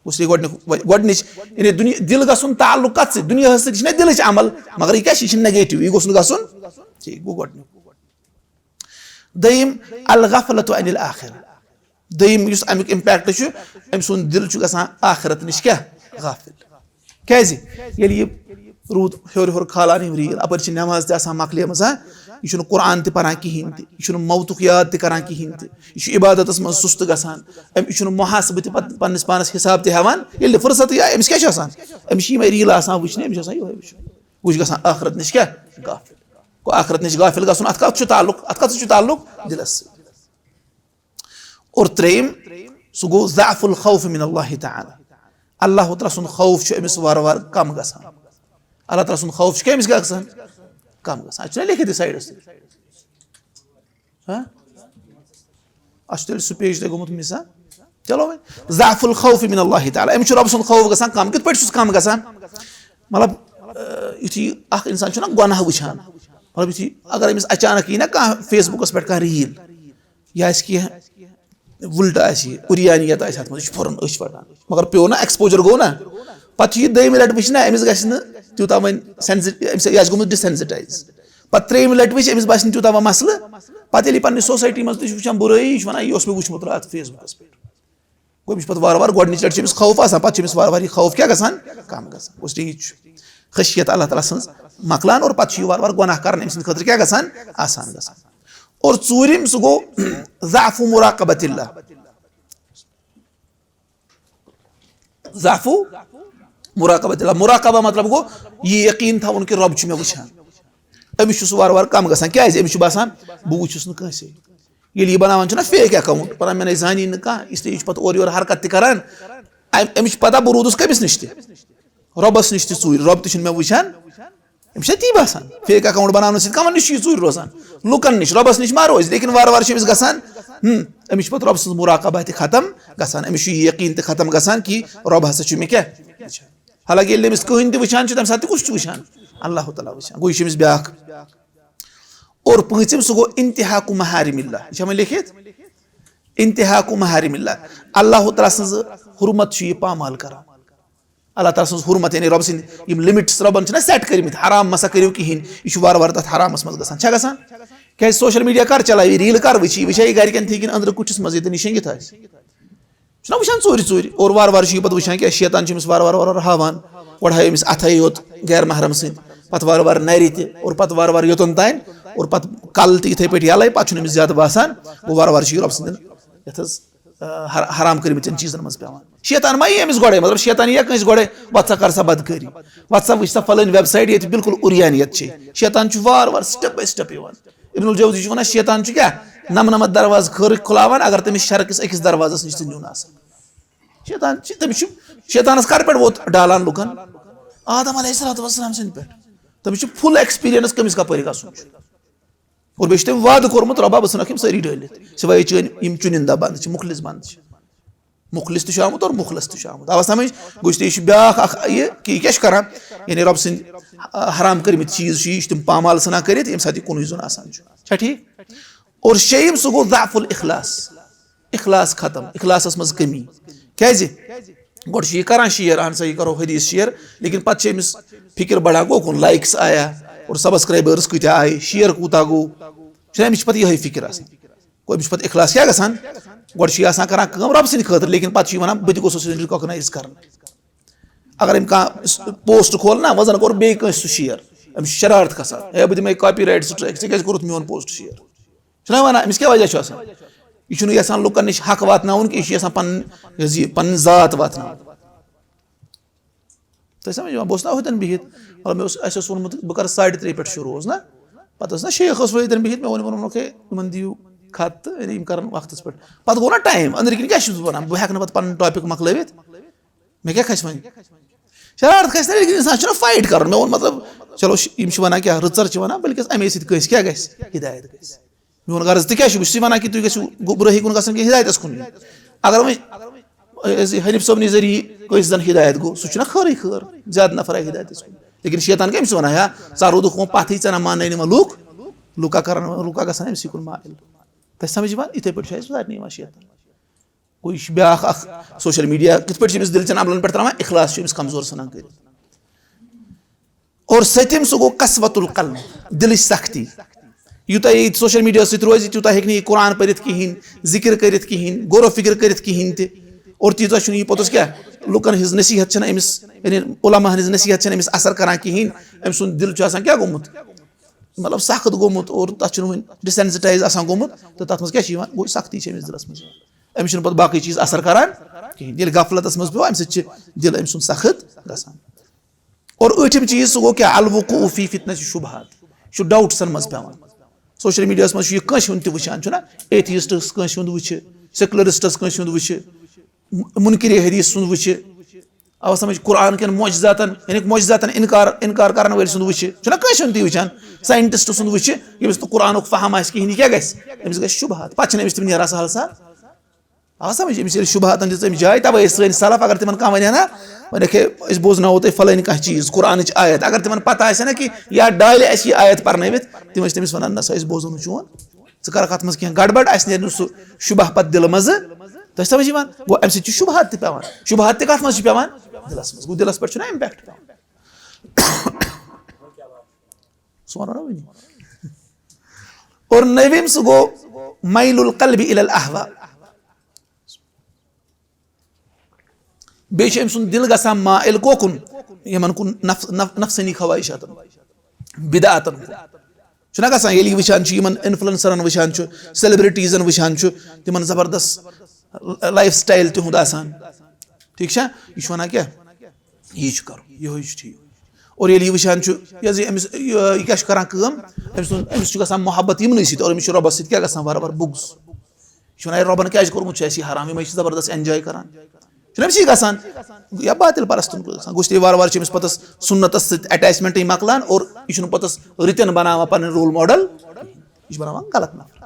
اس لیے گۄڈٕنیُک، گۄڈٕنِچ، یعنی دُنیا، دِل گژھُن تعلق کَتھ سۭتۍ؟ دُنیاہَس سۭتۍ چھِنہ دِلٕچ عمل، مگر یہِ کیٛاہ چھِ؟ یہِ چھِ negative، یہِ گوٚژھ نہٕ گژھُن۔ ٹھیٖک گوٚو گۄڈٕنیُک۔ دوٚیِم، الغفلۃ عن الآخرہ۔ دوٚیِم یُس اَمیُک impact چھُ، أمۍ سُنٛد دِل چھُ گژھان آخرت نِش کیٛاہ؟ غافل۔ کیٛازِ؟ ییٚلہِ یہِ روٗد ہیوٚر ہیوٚر کھالان یِم ریٖل، اَپٲرۍ چھِ نٮ۪ماز تہِ آسان مۄکلیمٕژ، ہا؟ یہِ چھُنہٕ قرآن تہِ پَران کِہیٖنۍ تہِ، یہِ چھُنہٕ موتُک یاد تہِ کَران کِہیٖنۍ تہِ، یہِ چھُ عبادتَس منٛز سُستہٕ گژھان، أمۍ، یہِ چھُنہٕ محاسبہٕ تہِ پَتہٕ پنٛنِس پانَس حِساب تہِ ہٮ۪وان۔ ییٚلہِ نہٕ فُرصتٕے آے، أمِس کیٛاہ چھُ آسان؟ أمِس چھِ یِمَے ریٖلہٕ آسان وٕچھنہِ، أمِس چھُ آسان یِہوٚے وٕچھُن۔ وٕچھ گژھان آخرت نِش کیٛاہ؟ غافل۔ گوٚو آخرت نِش غافل گژھُن، اَتھ کَتھ چھُ تعلق؟ اَتھ کَتھ سۭتۍ چھُ تعلق؟ دِلَس سۭتۍ۔ اور ترٛیٚیِم، سُہ گوٚو ضعف الخوف من اللہ تعالیٰ۔ اللہ تعالیٰ سُنٛد خوف چھُ أمِس وارٕ وارٕ کم گژھان۔ اللہ تعالیٰ سُنٛد خوف چھُ کیٛاہ أمِس کیٛاہ گژھان؟ کم گژھان۔ اَتہِ چھُنہ لیکھِتھ یہِ سایڈَس سۭتۍ؟ ہاں؟ اَتھ چھُ تیٚلہِ سُہ page تۄہہِ گوٚمُت miss، ہاں؟ چلو وۄنۍ۔ ضعف الخوف من اللہ تعالیٰ۔ أمِس چھُ رۄب سُنٛد خوف گژھان کم۔ کِتھ پٲٹھۍ چھُس کم گژھان؟ مطلب، آ، یُتھُے اَکھ اِنسان چھُنہ گۄناہ وٕچھان، مطلب، یُتھُے اگر أمِس اچانک یی نہ کانٛہہ Facebook-س پٮ۪ٹھ کانٛہہ ریٖل، یہِ آسہِ کینٛہہ وُلٹہٕ آسہِ، یہِ عُریانیت آسہِ اَتھ منٛز، یہِ چھُ فوراً أچھ پَڑان۔ مگر پیوٚو نہ، exposure گوٚو نہ، پَتہٕ چھُ یہِ دوٚیمہِ لَٹہِ وٕچھِ نہ، أمِس گژھِ نہٕ تیوٗتاہ وۄنۍ sensi-، أمِس، یہِ آسہِ گوٚمُت desensitize۔ پتہٕ ترٛیٚیِم لٹہِ وٕچھ، أمِس باسہِ نہٕ تیوٗتاہ وۄنۍ مسلہٕ۔ پتہٕ ییٚلہِ یہِ پننہِ سوسایٹی منٛز تہِ چھُ وٕچھان بُرٲیی، یہِ چھُ ونان، یہِ اوس مےٚ وٕچھمُت راتھ Facebook-س پٮ۪ٹھ۔ گوٚو أمِس چھُ پتہٕ وارٕ وارٕ، گۄڈٕنِچ لٹہِ چھُ أمِس خوف آسان، پتہٕ چھُ أمِس وارٕ وارٕ یہِ خوف کیٛاہ گژھان؟ کم گژھان۔ گوٚو یہِ چھُ خشیت اللہ تعالیٰ سٕنٛز مۄکلان اور پتہٕ چھُ یہِ وارٕ وارٕ گۄناہ کرُن أمۍ سٕنٛدِ خٲطرٕ کیٛاہ گژھان؟ آسان گژھان۔ اور ژوٗرِم سُہ گوٚو ضعف مراقبت اللہ۔ ضعف مراقبت اللہ۔ مراقبہ مطلب گوٚو یہِ یقیٖن تھاوُن کہِ رۄب چھُ مےٚ وٕچھان۔ أمِس چھُ سُہ وارٕ وارٕ کم گژھان۔ کیٛازِ؟ أمِس چھُ باسان، بہٕ وٕچھُس نہٕ کٲنٛسے۔ ییٚلہِ یہِ بناوان چھُنہ fake account، پنان مےٚ نَے زانی نہٕ کانٛہہ، اس لیے یہِ چھُ پتہٕ اورٕ یورٕ حرکت تہِ کران۔ أمۍ، أمِس چھُ پتہ بہٕ روٗدُس کٔمِس نِش تہِ؟ رۄبس نِش تہِ ژوٗرِ، رۄب تہِ چھُنہٕ مےٚ وٕچھان۔ أمِس چھا تی باسان؟ Fake account بناونہٕ سۭتۍ کمن نِش چھُ یہِ ژوٗرِ روزان؟ لُکن نِش، رۄبس نِش ما روزِ؟ لیکن وارٕ وارٕ چھُ أمِس گژھان، ہم، أمِس چھُ پتہٕ رۄب سٕنٛز مراقبہ تہِ ختم گژھان، أمِس چھُ یہِ یقیٖن تہِ ختم گژھان کہِ رۄب ہسا چھُ مےٚ کیٛاہ وٕچھان۔ حالانکہ ییٚلہِ أمِس کٕہٕنۍ تہِ وٕچھان چھُ، تمہِ ساتہٕ تہِ کُس چھُ وٕچھان؟ اللہ تعالیٰ وٕچھان۔ گوٚو یہِ چھُ أمِس بیٛاکھ۔ اور پٲنٛژِم سُہ گوٚو انتہاک محارم اللہ۔ یہِ چھا وۄنۍ لیکھِتھ؟ انتہاک محارم اللہ۔ اللہ تعالیٰ سٕنٛز حرمت چھُ یہِ پامال کران۔ اللہ تعالیٰ سٕنٛز حرمت، یعنی رۄب سٕنٛدۍ یِم limits رۄبن چھِنہ set کٔرمٕتۍ، حرام مسا کٔرِو کِہیٖنۍ، یہِ چھُ وارٕ وارٕ تتھ حرامس منٛز گژھان۔ چھا گژھان؟ کیٛازِ social media کر چلاوِ، reel کر وٕچھِ، یہِ وٕچھِ گرِکٮ۪ن تھی کِنہٕ أنٛدرٕ کُٹھِس منٛز ییٚتٮ۪ن یہِ شیٚنگِتھ آسہِ؟ چھُنہ وٕچھان ژوٗرِ ژوٗرِ، اور وارٕ وارٕ چھُ یہِ پتہٕ وٕچھان کیٛاہ شیطان چھُ أمِس وارٕ وارٕ وارٕ وارٕ ہاوان، گۄڈٕ ہایہِ أمِس اَتھے یوت غیر محرم سۭتۍ، پتہٕ وارٕ وارٕ نرِ تہِ، اور پتہٕ وارٕ وارٕ یوٚتَن تانۍ، اور پتہٕ کلہٕ تہِ یِتھے پٲٹھۍ یَلَے، پتہٕ چھُنہٕ أمِس زیادٕ باسان، گوٚو وارٕ وارٕ چھُ یہِ رۄب سٕنٛدٮ۪ن یَتھ حظ، آ، حر-، حرام کٔرمٕتٮ۪ن چیٖزَن منٛز پٮ۪وان۔ شیطان ما یی أمِس گۄڈَے، مطلب شیطان یی یا کٲنٛسہِ گۄڈَے، وَتھ سا کر سا بدکٲری، وَتھ سا وٕچھ سا فلٲنۍ website ییٚتہِ بالکل عریانیت چھے۔ شیطان چھُ وارٕ وارٕ step by step یِوان۔ ابن الجوزی چھُ وَنان، شیطان چھُ کیٛاہ؟ نَمہٕ نَمَتھ دروازٕ خٲرٕکۍ کھُلاوان، اگر تٔمِس شرکِس أکِس دروازَس نِش تہِ نیُن آسان۔ شیطان چھِ، تٔمِس چھُ، شیطانَس کَر پٮ۪ٹھ ووت ڈالان لُکَن؟ آدم علیہ الصلوۃ والسلام سٕنٛدِ پٮ۪ٹھ۔ تٔمِس چھُ full experience کٔمِس کَپٲرۍ گژھُن چھُ۔ اور بیٚیہِ چھُ تٔمۍ وعدٕ کوٚرمُت، رۄبا، بہٕ ژھٕنَکھ یِم سٲری ڈٲلِتھ، سوائے چٲنۍ یِم چُنِنٛدہ بنٛدٕ چھِ، مُخلص بنٛدٕ چھِ۔ مُخلص تہِ چھُ آمُت اور مُخلص تہِ چھُ آمُت۔ آوا سمجھ؟ گوٚو یہِ چھُ بیٛاکھ اکھ یہِ کہِ یہِ کیٛاہ چھُ کران؟ یعنی رۄب سٕنٛدۍ، آ، حرام کٔرمٕتۍ چیٖز چھِ، یہِ چھُ تِم پامال ژھٕنان کٔرِتھ، ییٚمہِ ساتہٕ یہِ کُنُے زوٚن آسان چھُ۔ چھا ٹھیٖک؟ اور شیٚیِم سُہ گوٚو ضعف الاخلاص۔ اخلاص ختم، اخلاصس منٛز کمی۔ کیٛازِ؟ گۄڈٕ چھُ یہِ کران share، اہن سا، یہِ کرو حدیث share، لیکن پتہٕ چھِ أمِس فکر بڑان، گوٚو کُن، likes آیا اور subscribers کۭتیٛاہ آیہِ، share کوٗتاہ گوٚو، چھُنہ أمِس چھِ پتہٕ یِہوٚے فکر آسان۔ گوٚو أمِس چھِ پتہٕ اخلاص کیٛاہ گژھان؟ گۄڈٕ چھُ یہِ آسان کران کٲم رۄب سٕنٛدِ خٲطرٕ، لیکن پتہٕ چھُ یہِ ونان، بہٕ تہِ گوٚژھُس یُن recognize کرنہٕ۔ اگر أمۍ کانٛہہ post کھول نا، وۄنۍ زن کوٚر بیٚیہِ کٲنٛسہِ سُہ share، أمِس چھِ شرارت کھسان، ہے، بہٕ دِمے copyright strike، ژےٚ کیٛازِ کوٚرُتھ میون post share؟ چھُنہ ونان، أمِس کیٛاہ وجہ چھُ آسان؟ یہِ چھُنہٕ یژھان لُکن نِش حق واتناوُن کینٛہہ، یہِ چھُ یژھان پنُن، یہِ حظ یہِ پنٕنۍ ذات واتناوُن۔ تۄہہِ سمجھ یِوان؟ بہٕ اوسُس نا ہُتٮ۪ن بِہِتھ، مطلب، مےٚ اوس، اَسہِ اوس ووٚنمُت، بہٕ کرٕ ساڑِ ترٛےٚ پٮ۪ٹھ شروٗع، اوس نا؟ پتہٕ ٲس نا شیخ اوس ییٚتٮ۪ن بِہِتھ، مےٚ ووٚن، ووٚنُکھ، ہے، یِمن دِیِو خط تہٕ یعنی یِم کرن وقتس پٮ۪ٹھ۔ پتہٕ گوٚو نا time، أنٛدرٕ کِنۍ کیٛاہ چھُس بہٕ ونان؟ بہٕ ہٮ۪کہٕ نہٕ پتہٕ پنُن topic مۄکلٲوِتھ۔ مےٚ کیٛاہ کھسہِ وۄنۍ؟ شرارت کھسہِ نا، لیکن انسان چھُنہ fight کرُن۔ مےٚ ووٚن، مطلب، چلو، شِ-، یِم چھِ ونان کیٛاہ، رٕژر چھِ ونان، بلکہِ امے سۭتۍ کٲنٛسہِ کیٛاہ گژھِ؟ ہدایت گژھِ۔ میون غرض تہِ کیٛاہ چھُ؟ بہٕ چھُس یہِ ونان کہِ تُہۍ گٔژھِو گُ-، برٲہی کُن گژھُن کِنہٕ ہدایتس کُن یُن؟ اگر وۄنۍ أسۍ حنیف صٲبنہِ ذٔریعہٕ کٲنٛسہِ زن ہدایت گوٚو، سُہ چھُنہ خٲرٕے خٲر، زیادٕ نفر آیہِ ہدایتس کُن۔ لیکن شیطان کٔمِس چھُ ونان، ہیا، ژٕ ہا روٗدُکھ وۄنۍ پتھٕے، ژےٚ نہ ماننَے نہٕ وۄنۍ لُکھ، لُکھ ہا کرن، لُکھ ہا گژھن أمسٕے کُن مٲیِل۔ تۄہہِ سمجھ یِوان؟ یِتھے پٲٹھۍ چھُ اَسہِ سارنٕے یِوان شیطان۔ گوٚو یہِ چھُ بیٛاکھ اَکھ social media کِتھ پٲٹھۍ چھِ أمِس دِلچٮ۪ن عملن پٮ۪ٹھ ترٛاوان؟ اخلاص چھُ أمِس کمزور ژھٕنان کٔرِتھ۔ اور سٔتِم سُہ گوٚو قسوۃ القلب، دِلٕچ سختی۔ یوٗتاہ یہِ social media سۭتۍ روزِ، تیوٗتاہ ہیٚکہِ نہٕ یہِ قرآن پٔرِتھ کِہیٖنۍ، ذِکِر کٔرِتھ کِہیٖنۍ، غور و فِکر کٔرِتھ کِہیٖنۍ تہِ۔ اور تیٖژاہ چھُنہٕ یہِ پوٚتُس کیٛاہ، لُکن ہٕنٛز نصیٖحت چھَنہٕ أمِس، یعنی علماہن ہٕنٛز نصیٖحت چھَنہٕ أمِس اثر کران کِہیٖنۍ۔ أمۍ سُنٛد دِل چھُ آسان کیٛاہ گوٚمُت؟ مطلب سخت گوٚمُت اور تَتھ چھُنہٕ وۄنۍ desensitize آسان گوٚمُت، تہٕ تَتھ منٛز کیٛاہ چھِ یِوان؟ گوٚو سختی چھِ أمِس دِلَس منٛز یِوان۔ أمِس چھُنہٕ پَتہٕ باقٕے چیٖز اثر کران کِہیٖنۍ۔ ییٚلہِ غفلتَس منٛز پیوٚو، اَمہِ سۭتۍ چھِ دِل أمۍ سُنٛد سخت گژھان۔ اور ٲٹھِم چیٖز، سُہ گوٚو کیٛاہ؟ الوقوع فی فتنۃ الشبہات۔ یہِ چھُ doubtsن منٛز پٮ۪وان۔ Social mediaہس منٛز چھُ یہِ کٲنٛسہِ ہُنٛد تہِ وٕچھان، چھُنہ؟ Atheistس کٲنٛسہِ ہُنٛد وٕچھِ، secularistس کٲنٛسہِ ہُنٛد وٕچھِ، م-، منکر حدیث سُنٛد وٕچھِ، آو سمجھ؟ قرآن کٮ۪ن معجزاتن، یعنی معجزاتن انکار، انکار کرن وٲلۍ سُنٛد وٕچھِ، چھُنہ کٲنٛسہِ ہُنٛد تہِ وٕچھان، scientist سُنٛد وٕچھِ، ییٚمِس نہٕ قرآنُک فہم آسہِ کِہیٖنۍ، یہِ کیٛاہ گژھِ؟ أمِس گژھِ شبہات، پتہٕ چھِنہٕ أمِس تِم نیران سہل سہل۔ آو سمجھ؟ أمِس ییٚلہِ شبہاتن دِژ أمِس جاے، توے ٲسۍ سٲنۍ سلف، اگر تِمن کانٛہہ ونہِ ہا نا، ونکھ ہے، أسۍ بوزناوو تۄہہِ فلٲنۍ کانٛہہ چیٖز، قرآنٕچ آیت، اگر تِمن پتہ آسہِ ہا نا کہِ یا ڈالہِ اَسہِ یہِ آیت پرنٲوِتھ، تِم ٲسۍ تٔمِس ونان، نہ سا، أسۍ بوزو نہٕ چون، ژٕ کرکھ اتھ منٛز کینٛہہ گڑبڑ، اَسہِ نیرِ نہٕ سُہ شبہ پتہٕ دِلہٕ منٛزٕ۔ تۄہہِ سمجھ یِوان؟ گوٚو، اَمہِ سۭتۍ چھُ شبہات تہِ پٮ۪وان۔ شبہات تہِ کتھ منٛز چھُ پٮ۪وان؟ دِلس منٛز۔ گوٚو، دِلس پٮ۪ٹھ چھُنہ impact پٮ۪وان۔ سُہ وَنو نا وٕنی۔ اور نٔوِم سُہ گوٚو میل القلب الی الاہوا۔ بیٚیہِ چھُ أمۍ سُنٛد دِل گژھان مائل کوکُن؟ یِمن کُن، نف-، نف-، نفسٲنی خواہشاتن، بدعاتن کُن۔ چھُنہ گژھان، ییٚلہِ یہِ وٕچھان چھُ، یِمن انفلوئنسرن وٕچھان چھُ، سیلیبریٹیزن وٕچھان چھُ، تِمن زبردست لایف سٹایل تِہُنٛد آسان، ٹھیٖک چھا؟ یہِ چھُ وَنان کیٛاہ؟ یی چھُ کَرُن، یِہوٚے چھُ ٹھیٖک۔ اور ییٚلہِ یہِ وٕچھان چھُ، یہِ حظ یہِ أمِس، یہِ، یہِ کیٛاہ چھُ کَران کٲم؟ أمۍ سُنٛد، أمِس چھُ گژھان محبت یِمنٕے سۭتۍ، اور أمِس چھُ رۄبَس سۭتۍ کیٛاہ گژھان؟ وارٕ وارٕ بُغض۔ یہِ چھُ وَنان، "ہے، رۄبَن کیٛازِ کوٚرمُت چھُ اَسہِ یہِ حرام؟ یِمَے چھِ زبردست enjoy کَران۔" چھُنہ أمِس یہِ گژھان؟ یا باطل پرستَن کُن گژھان۔ گوٚو، اس لیے وارٕ وارٕ چھِ أمِس پَتہٕ سُنتَس سۭتۍ attachment مۄکلان، اور یہِ چھُنہٕ پَتہٕ رٕتٮ۪ن بَناوان پَنٕنۍ role model۔ یہِ چھُ بَناوان غلط نفر۔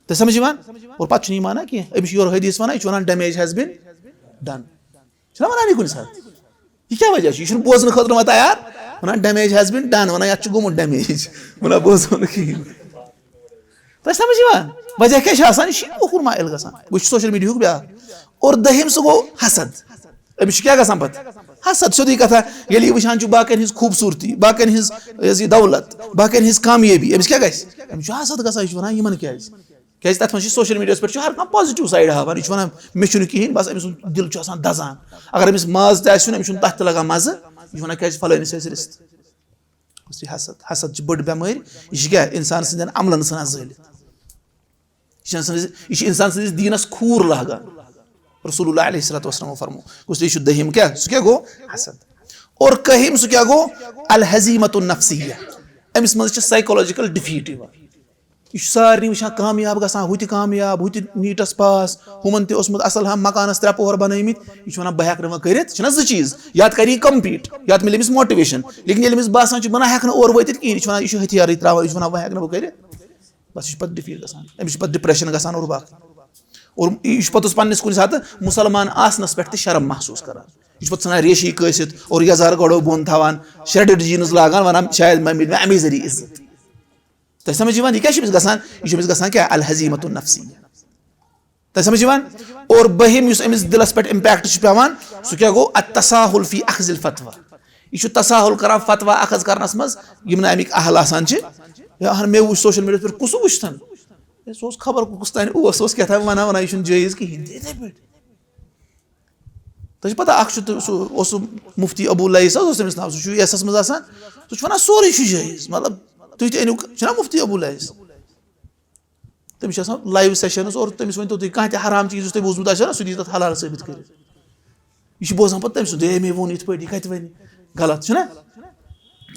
تۄہہِ سمجھ یِوان؟ اور پَتہٕ چھُنہٕ یہِ مانان کینٛہہ۔ أمِس چھُ یورٕ حدیث وَنان، یہِ چھُ وَنان، "Damage has been done۔" چھُنہ وَنان یہِ کُنہِ ساتہٕ؟ یہِ کیٛاہ وجہ چھُ؟ یہِ چھُنہٕ بوزنہٕ خٲطرٕ وۄنۍ تیار۔ وَنان، "Damage has been done۔" وَنان، "یَتھ چھُ گوٚمُت damage۔" وَنان، بوزو نہٕ کِہیٖنۍ۔ تۄہہِ سمجھ یِوان؟ وجہ کیٛاہ چھُ آسان؟ یہِ چھُ اوکُن مائل گژھان۔ وۄنۍ چھُ social media ہُک بیٛاکھ۔ اور دٔہِم سُہ گوٚو حسد۔ أمِس چھُ کیٛاہ گژھان پَتہٕ؟ حسد، سیوٚدُے کَتھا۔ ییٚلہِ یہِ وٕچھان چھُ باقین ہٕنٛز خوٗبصوٗرتی، باقین ہٕنٛز، یہِ حظ یہِ دولت، باقین ہٕنٛز کامیٲبی، أمِس کیٛاہ گژھِ؟ أمِس چھُ حسد گژھان، یہِ چھُ وَنان، "یِمن کیٛازِ؟" کیٛازِ تَتھ منٛز چھِ social media ہَس پٮ۪ٹھ چھُ ہر کانٛہہ positive side ہاوان۔ یہِ چھُ وَنان، "مےٚ چھُنہٕ کِہیٖنۍ، بَس أمۍ سُنٛد دِل چھُ آسان دَزان۔ اگر أمِس ماز تہِ آسہِ سیُن، أمِس چھُنہٕ تَتھ تہِ لَگان مَزٕ۔" یہِ چھُ وَنان، "کیٛازِ فَلٲنِس آسہِ رِستہٕ؟" گوٚو یہِ حسد۔ حسد چھِ بٔڑ بٮ۪مٲرۍ۔ یہِ چھِ کیٛاہ؟ اِنسان سٕنٛدٮ۪ن عملن ژھٕنان زٲلِتھ۔ یہِ چھِ اِنسان سٕنٛدِس، یہِ چھِ اِنسان سٕنٛدِس دیٖنَس کھوٗر لاگان۔ رسول اللہ علیہ الصلوۃ والسلام فرمو، گوٚو یہِ چھُ دٔہِم کیٛاہ؟ سُہ کیٛاہ گوٚو؟ حسد۔ اور کٔہِم سُہ کیٛاہ گوٚو؟ الحزیمۃ النفسیہ۔ أمِس منٛز چھِ psychological defeat یِوان۔ یہِ چھُ سارنٕے وٕچھان کامیاب گژھان، ہُہ تہِ کامیاب، ہُہ تہِ نیٖٹَس پاس، ہُمَن تہِ اوسمُت اَصٕل ہَم مکانَس ترٛےٚ پوہَر بَنٲومٕتۍ۔ یہِ چھُ وَنان، "بہٕ ہٮ۪کہٕ نہٕ وۄنۍ کٔرِتھ۔" یہِ چھُنہ زٕ چیٖز، یا تہِ کَرِ یہِ compete، یا تہِ مِلہِ أمِس motivation۔ لیکِن ییٚلہِ أمِس باسان چھُ، "بہٕ نہ ہٮ۪کہٕ نہٕ اور وٲتِتھ کِہیٖنۍ"، یہِ چھُ وَنان، یہِ چھُ ہتھیارٕے ترٛاوان، یہِ چھُ وَنان، "وۄنۍ ہٮ۪کہٕ نہٕ بہٕ کٔرِتھ۔" بَس، یہِ چھُ پَتہٕ defeat گژھان، أمِس چھُ پَتہٕ depression گژھان اور باقٕے۔ اور یہِ چھُ پَتہٕ پَنٕنِس کُنہِ ساتہٕ مُسلمان آسنَس پٮ۪ٹھ تہِ شرم محسوٗس کران۔ یہِ چھُ پَتہٕ ژھٕنان ریشی کٲسِتھ اور یَزار گۄڈو بۄن تھاوان، shredded jeans لاگان، وَنان، "شاید مےٚ مِلہِ مےٚ اَمے ذٔریعہٕ عزت۔" تۄہہِ سمجھ یِوان، یہِ کیٛاہ چھُ أمِس گژھان؟ یہِ چھُ أمِس گژھان کیٛاہ؟ الحزیمۃ النفسیہ۔ تۄہہِ سمجھ یِوان؟ اور بٔہِم یُس أمِس دِلس پٮ۪ٹھ impact چھُ پٮ۪وان، سُہ کیٛاہ گوٚو؟ التساہل فی اخذ الفتویٰ۔ یہِ چھُ تساہل کران فتویٰ اخذ کرنس منٛز۔ یِم نہٕ اَمِکۍ اہل آسان چھِ، یا ہن مےٚ وُچھ social media پٮ۪ٹھ، کُس وُچھ تن؟ ہے، سُہ اوس خبر کُس تانۍ اوس، سُہ اوس کیٛاہ تام ونان ونان، یہِ چھُنہٕ جٲیز کِہیٖنۍ تہِ، یِتھَے پٲٹھۍ۔ تۄہہِ چھِ پتہ، اکھ چھُ تہٕ سُہ اوس سُہ مفتی ابو لیث حظ اوس تٔمِس ناو، سُہ چھُ یَسَس منٛز آسان، سُہ چھُ وَنان سورُے چھُ جٲیِز، مطلب تُہۍ تہِ أنِو، چھُنہ مفتی ابو لیث؟ تٔمِس چھِ آسان live sessions اور تٔمِس ؤنۍ تو تُہۍ کانٛہہ تہِ حرام چیٖز یُس تۄہہِ بوٗزمُت آسیو نہ، سُہ دِیہِ تَتھ حلال ثٲبِت کٔرِتھ۔ یہِ چھُ بوزان پتہٕ تٔمۍ سُنٛد، "ہے، مےٚ ووٚن یِتھ پٲٹھۍ، یہِ کَتہِ وَنہِ؟" غلط چھُنہ؟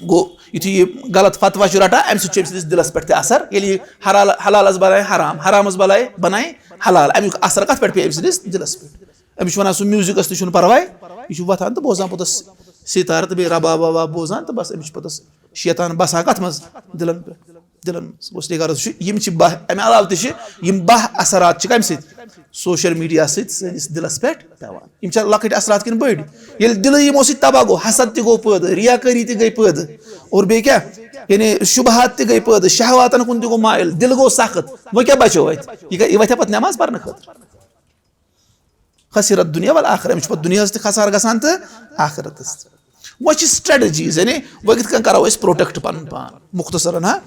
گوٚو، یُتھُے یہِ غلط فتویٰ چھُ رَٹان، اَمہِ سۭتۍ چھُ أمۍ سٕنٛدِس دِلَس پٮ۪ٹھ تہِ اثر۔ ییٚلہِ یہِ حلال، حلالَس بَنایہِ حرام، حرامَس بَنایہِ، بَنایہِ حلال، اَمیُک اثر کَتھ پٮ۪ٹھ پیٚیہِ أمۍ سٕنٛدِس دِلَس پٮ۪ٹھ؟ أمِس چھُ وَنان سُہ میوٗزِکَس تہِ چھُنہٕ پَرواے، یہِ چھُ وۄتھان تہٕ بوزان پوٚتُس سِتار تہٕ بیٚیہِ رباب وباب بوزان تہٕ بَس، أمِس چھُ پوٚتُس شیطان بَسان کَتھ منٛز؟ دِلَن پٮ۪ٹھ، دِلَن منٛز۔ گوٚو، اس لیے غرض چھُ، یِم چھِ باہ، اَمہِ علاوٕ تہِ چھِ یِم باہ اثرات چھِ کَمہِ سۭتۍ؟ Social media سۭتۍ سٲنِس دِلَس پٮ۪ٹھ پٮ۪وان۔ یِم چھا لۄکٕٹۍ اثرات کِنہٕ بٔڑۍ؟ ییٚلہِ دِلٕے یِمو سۭتۍ تباہ گوٚو، حسد تہِ گوٚو پٲدٕ، ریاکٲری تہِ گٔے پٲدٕ، اور بیٚیہِ کیٛاہ؟ یعنی شبہات تہِ گٔے پٲدٕ، شہواتَن کُن تہِ گوٚو مائل، دِل گوٚو سخت، وۄنۍ کیٛاہ بچو اَتہِ؟ یہِ کیٛاہ، یہِ وۄتھِ پَتہٕ نٮ۪ماز پَرنہٕ خٲطرٕ؟ خسرت دنیا والآخرہ، أمِس چھُ پَتہٕ دُنیاہَس تہِ خسارٕ گژھان تہٕ آخرتَس تہِ۔ وۄنۍ چھِ strategies، یعنی وۄنۍ کِتھ کٔنۍ کَرو أسۍ protect پَنُن پان؟ مختصراً ہا،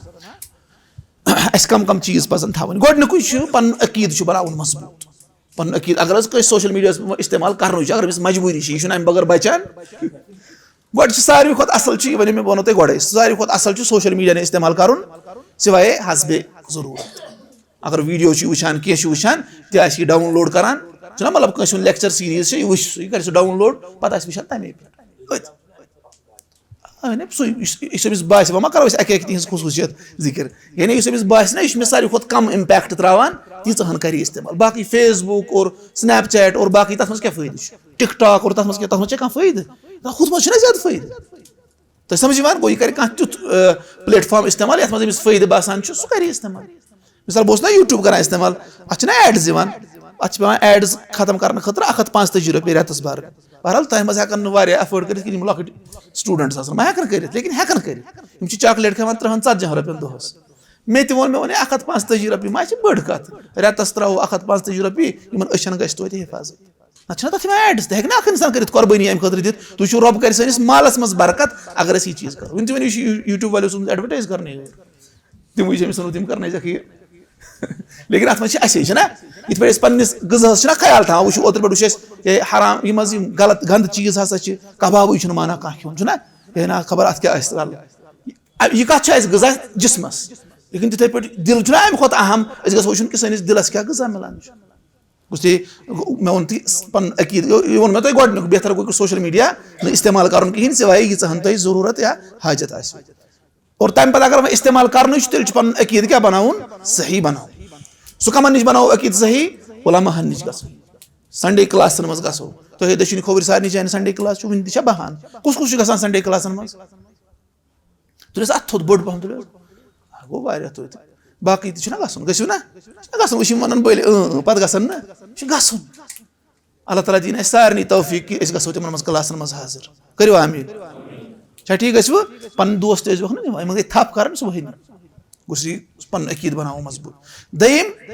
اَسہِ کَم کَم چیٖز پَزَن تھاوٕنۍ؟ گۄڈٕنیُکُے چھُ پَنُن عقیٖدٕ چھُ بَناوُن مضبوٗط۔ پَنُن عقیٖدٕ، اگر حظ کٲنٛسہِ social media ہَس منٛز استعمال کَرنُے چھُ، اگر أمِس مجبوٗری چھِ، یہِ چھُنہٕ اَمہِ بغٲر بَچان۔ گۄڈٕ چھُ ساروی کھۄتہٕ اَصٕل چھُ، یہِ وَنیو مےٚ، بہٕ وَنو تۄہہِ گۄڈَے، ساروی کھۄتہٕ اَصٕل چھُ social media نہٕ استعمال کَرُن، سوائے حسبِ ضروٗرت۔ اگر video چھُ وٕچھان، کینٛہہ چھُ وٕچھان، تہِ آسہِ یہِ download کران، چھُنہ، مطلب، کٲنٛسہِ ہُنٛد lecture series چھُ، یہِ وٕچھِ سُہ، یہِ کرِ سُہ download، پتہٕ آسہِ وٕچھان تمے پٮ۪ٹھ۔ أتھۍ۔ اہن، سُے، یُس، یُس أمِس باسہِ، وۄنۍ ما کرو أسۍ اکہِ اکہِ تِہنٛز خصوٗصیت ذکر؟ یعنی یُس أمِس باسہِ نہ، یہِ چھُ مےٚ ساروی کھۄتہٕ کم impact تراوان، تیٖژاہن کرِ یہِ استعمال۔ باقٕے Facebook اور Snapchat اور باقٕے، تتھ منٛز کیٛاہ فٲیدٕ چھُ؟ TikTok اور تتھ منٛز کیٛاہ، تتھ منٛز چھا کانٛہہ فٲیدٕ؟ نہ، ہُتھ منٛز چھُنہ زیادٕ فٲیدٕ۔ تۄہہِ سمجھ یِوان؟ گوٚو، یہِ کرِ کانٛہہ تیُتھ، آ، platform استعمال یتھ منٛز أمِس فٲیدٕ باسان چھُ، سُہ کرِ یہِ استعمال۔ مثال، بہٕ اوسُس نہ YouTube کران استعمال، اتھ چھِنہ ads یِوان، اتھ چھِ پٮ۪وان ads ختم کرنہٕ خٲطرٕ اکھ ہتھ پانٛژتٲجی رۄپیہِ رٮ۪تس برٕنۍ۔ بہرحال، تۄہہِ منٛز ہٮ۪کن نہٕ واریاہ afford کٔرِتھ کِہیٖنۍ، یِم لۄکٕٹۍ students آسن، ما ہٮ۪کن کٔرِتھ، لیکن ہٮ۪کن کٔرِتھ۔ یِم چھِ chocolate کھٮ۪وان ترٕہن ژتجِہن رۄپین دۄہس۔ مےٚ تہِ ووٚن، مےٚ ووٚن، "ہے، اکھ ہتھ پانٛژتٲجی رۄپیہِ ما چھِ بٔڑ کتھ؟ رٮ۪تس ترٛاوو اکھ ہتھ پانٛژتٲجی رۄپیہِ، یِمن أچھن گژھِ توتہِ حفاظت۔" نتہٕ چھِنہ تَتھ یِوان ads، تہِ ہیٚکہِ نہٕ اکھ اِنسان کٔرِتھ قۄربٲنی اَمہِ خٲطرٕ دِتھ۔ تُہۍ چھِو، رۄب کَرِ سٲنِس مالَس منٛز برکت، اگر أسۍ یہِ چیٖز کَرو۔ وٕنہِ تہِ ؤنِو، یہِ چھُ You-، YouTube والیو سُنٛد advertise کَرنٕے یوت۔ تِموٕے چھِ أمِس ووٚنمُت، یِم کرنٲے ژےٚ یہِ۔ لیکن اتھ منٛز چھِ اَسے، چھِنہ؟ یِتھ پٲٹھۍ أسۍ پننِس غذاہس چھِنہ خیال تھاوان، وٕچھِو، اوترٕ پٮ۪ٹھ وٕچھ اَسہِ، ہے، حرام، یِم حظ یِم غلط گنٛدٕ چیٖز ہسا چھِ، کبابٕے چھُنہٕ مانان کانٛہہ کھیوٚن، چھُنہ؟ ہے نہ، خبر اتھ کیٛاہ آسہِ رلہٕ۔ اب یہِ کتھ چھِ اَسہِ غذا جسمس، لیکن تِتھے پٲٹھۍ دِل چھُنہ، امہِ کھۄتہٕ اہم، أسۍ گژھو وٕچھُن کہِ سٲنِس دِلس کیٛاہ غذا مِلان چھُ۔ گوٚژھ یہِ، مےٚ ووٚن تہِ پنُن عقیٖدٕ، یہِ، یہِ ووٚن مےٚ تۄہہِ گۄڈٕنیُک، بہتر گوٚو کہِ سوشل میڈیا نہٕ استعمال کرُن کِہیٖنۍ، سوائے ییٖژاہن تۄہہِ ضروٗرت یا حاجت آسہِ۔ اور تَمہِ پَتہٕ اگر وۄنۍ استعمال کرنٕے چھُ، تیٚلہِ چھُ پَنُن عقیٖدٕ کیٛاہ بَناوُن؟ صحیح بَناوُن۔ سُہ کَمَن نِش بَناوو عقیٖدٕ صحیح؟ علماء ہَن نِش گژھُن۔ سنڈے کلاسن منٛز گژھو۔ تۄہہِ دٔچھِنۍ کھووٕرۍ سارنٕے جایَن سنڈے کلاس چھُ، وٕنہِ تہِ چھا بَہان؟ کُس کُس چھُ گژھان سنڈے کلاسن منٛز؟ تُلِو حظ اَتھ تھوٚد بوٚڑ پَہَم، تُلِو حظ۔ آ، گوٚو واریاہ توتہِ۔ باقٕے تہِ چھُنہ گژھُن، گٔژھِو نہ؟ چھُنہ گژھُن، وۄنۍ چھِ یِم وَنان بٔلۍ اۭں، اۭں، پَتہٕ گژھن نہ؟ یہِ چھُ گژھُن۔ اللہ تعالیٰ دِیِن اَسہِ سارنٕے توفیٖق کہِ أسۍ گژھو تِمن منٛز کلاسن منٛز حٲضِر۔ کٔرِو آمیٖن۔ چھا ٹھیٖک؟ گژھِو پنٕنۍ دوس تہِ ٲسۍ وقت نہ دِوان، یِمن گٔے تھپھ کران، صبحٲے نہٕ۔ گوٚژھ یہِ پنُن عقیٖدٕ بناوُن مضبوٗط۔ دوٚیِم،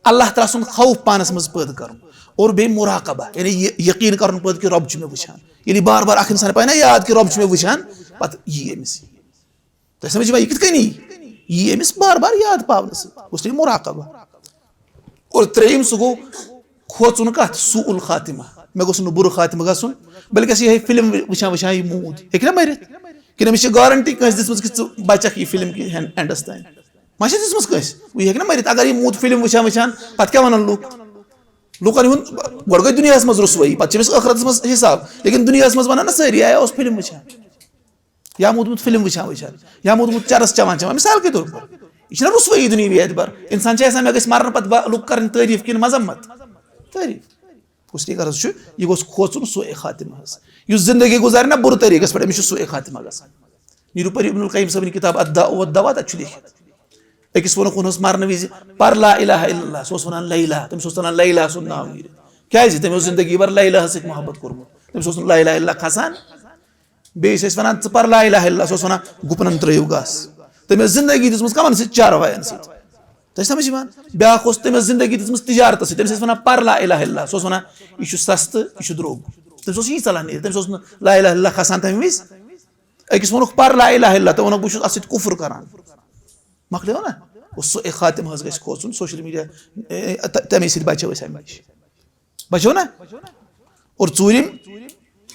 اللہ تعالیٰ سُنٛد خوف پانس منٛز پٲدٕ کرُن اور بیٚیہِ مراقبہ، یعنی یہِ یقیٖن کرُن پٲدٕ کہِ رۄب چھُ مےٚ وٕچھان۔ ییٚلہِ یہِ بار بار اکھ انسان پاے نہ یاد کہِ رۄب چھُ مےٚ وٕچھان، پتہٕ یی أمِس۔ تۄہہِ سمجھ یِوان یہِ کِتھ کٔنۍ یی؟ یی أمِس بار بار یاد پاونہٕ سۭتۍ، گوٚژھ تٔمِس مراقبہ۔ اور ترٛیٚیِم سُہ گوٚو کھوژُن کَتھ؟ سوء الخاتمہ۔ مےٚ گوٚژھ نہٕ بُرٕ خاتمہٕ گژھُن، بلکہِ یِہے فِلم وٕچھان وٕچھان یہِ موٗد۔ ہیٚکہِ نہ مٔرِتھ؟ کِنہٕ أمِس چھِ گارنٹی کٲنٛسہِ دِژمٕژ کہِ ژٕ بچکھ یہِ فِلم کہِ ہٮ۪ن اینڈس تام؟ ما چھِ دِژمٕژ کٲنٛسہِ؟ وۄنۍ ہیٚکہِ نہ مٔرِتھ؟ اگر یہِ موٗد فِلم وٕچھان وٕچھان، پتہٕ کیٛاہ وَنَن لُکھ؟ لُکَن ہُنٛد گۄڈٕ گوٚو دُنیاہَس منٛز رُسوٲیی، پتہٕ چھِ أمِس ٲخرتَس منٛز حِساب۔ لیکن دُنیاہَس منٛز وَنَن نہ سٲری، "آیا اوس فِلم وٕچھان۔" یا موٗدمُت فِلم وٕچھان وٕچھان، یا موٗدمُت چرس چٮ۪وان چٮ۪وان، مثال کے طور پر۔ یہِ چھِنہ رُسوٲیی دُنیاہوی اعتبار؟ اِنسان چھِ یَژھان مےٚ گژھِ مَرنہٕ پَتہٕ با-، لُکھ کَرٕنۍ تعٲریٖف کِنہٕ مذمت؟ تعٲریٖف۔ اس لیے غرض چھُ، یہِ گوٚژھ کھوژُن سوء خاتمہَس۔ یُس زندگی گُزارِ نہ بُرٕ طریٖقَس پٮ۪ٹھ، أمِس چھُ سوء خاتمہ گژھان۔ نیٖرِو پٔرِو ابن القیم صٲبٕنۍ کِتاب الداء والدواء، تَتہِ چھُ لیکھِتھ۔ أکِس ووٚنُکھ، ووٚنہَس مَرنہٕ وِزِ، "پَر لا الہ الا اللہ"، سُہ اوس وَنان لیلا، تٔمِس اوس ژَلان لیلا سُنٛد ناو نیٖرِتھ۔ کیٛازِ؟ تٔمۍ اوس زندگی بھر لیلا سۭتۍ محبت کوٚرمُت، تٔمِس اوس نہٕ لا الہ الا اللہ کھسان۔ بیٚیہِ ٲسۍ أسۍ وَنان، "ژٕ پَر لا الہ الا اللہ"، سُہ اوس وَنان، "گُپنَن ترٛٲیِو گاسہٕ"۔ تٔمۍ ٲس زندگی دِژمٕژ کَمَن سۭتۍ؟ چاروایَن سۭتۍ۔ تۄہہِ سمجھ یِوان؟ بیٛاکھ اوس، تٔمۍ ٲس زندگی دِژمٕژ تِجارتَس سۭتۍ۔ تٔمِس ٲسۍ وَنان، "پَر لا الہ الا اللہ"، سُہ اوس وَنان، "یہِ چھُ سَستہٕ، یہِ چھُ درٛوگ"۔ تٔمِس اوس یی ژَلان نیٖرِتھ، تٔمِس اوس نہٕ لا الہ الا اللہ کھسان تَمہِ وِزِ۔ أکِس ووٚنُکھ، "پَر لا الہ الا اللہ"، تہٕ ووٚنُکھ، "بہٕ چھُس اَتھ سۭتۍ کُفُر کَران"۔ مۄکلیو نا؟ گوٚو سُہ خاتمہَس گژھِ کھوژُن، سوشل میڈیا، اے، اے، تَ-، تَمے سۭتۍ بچو أسۍ اَمہِ نِش۔ بچو نا؟ اور ژوٗرِم،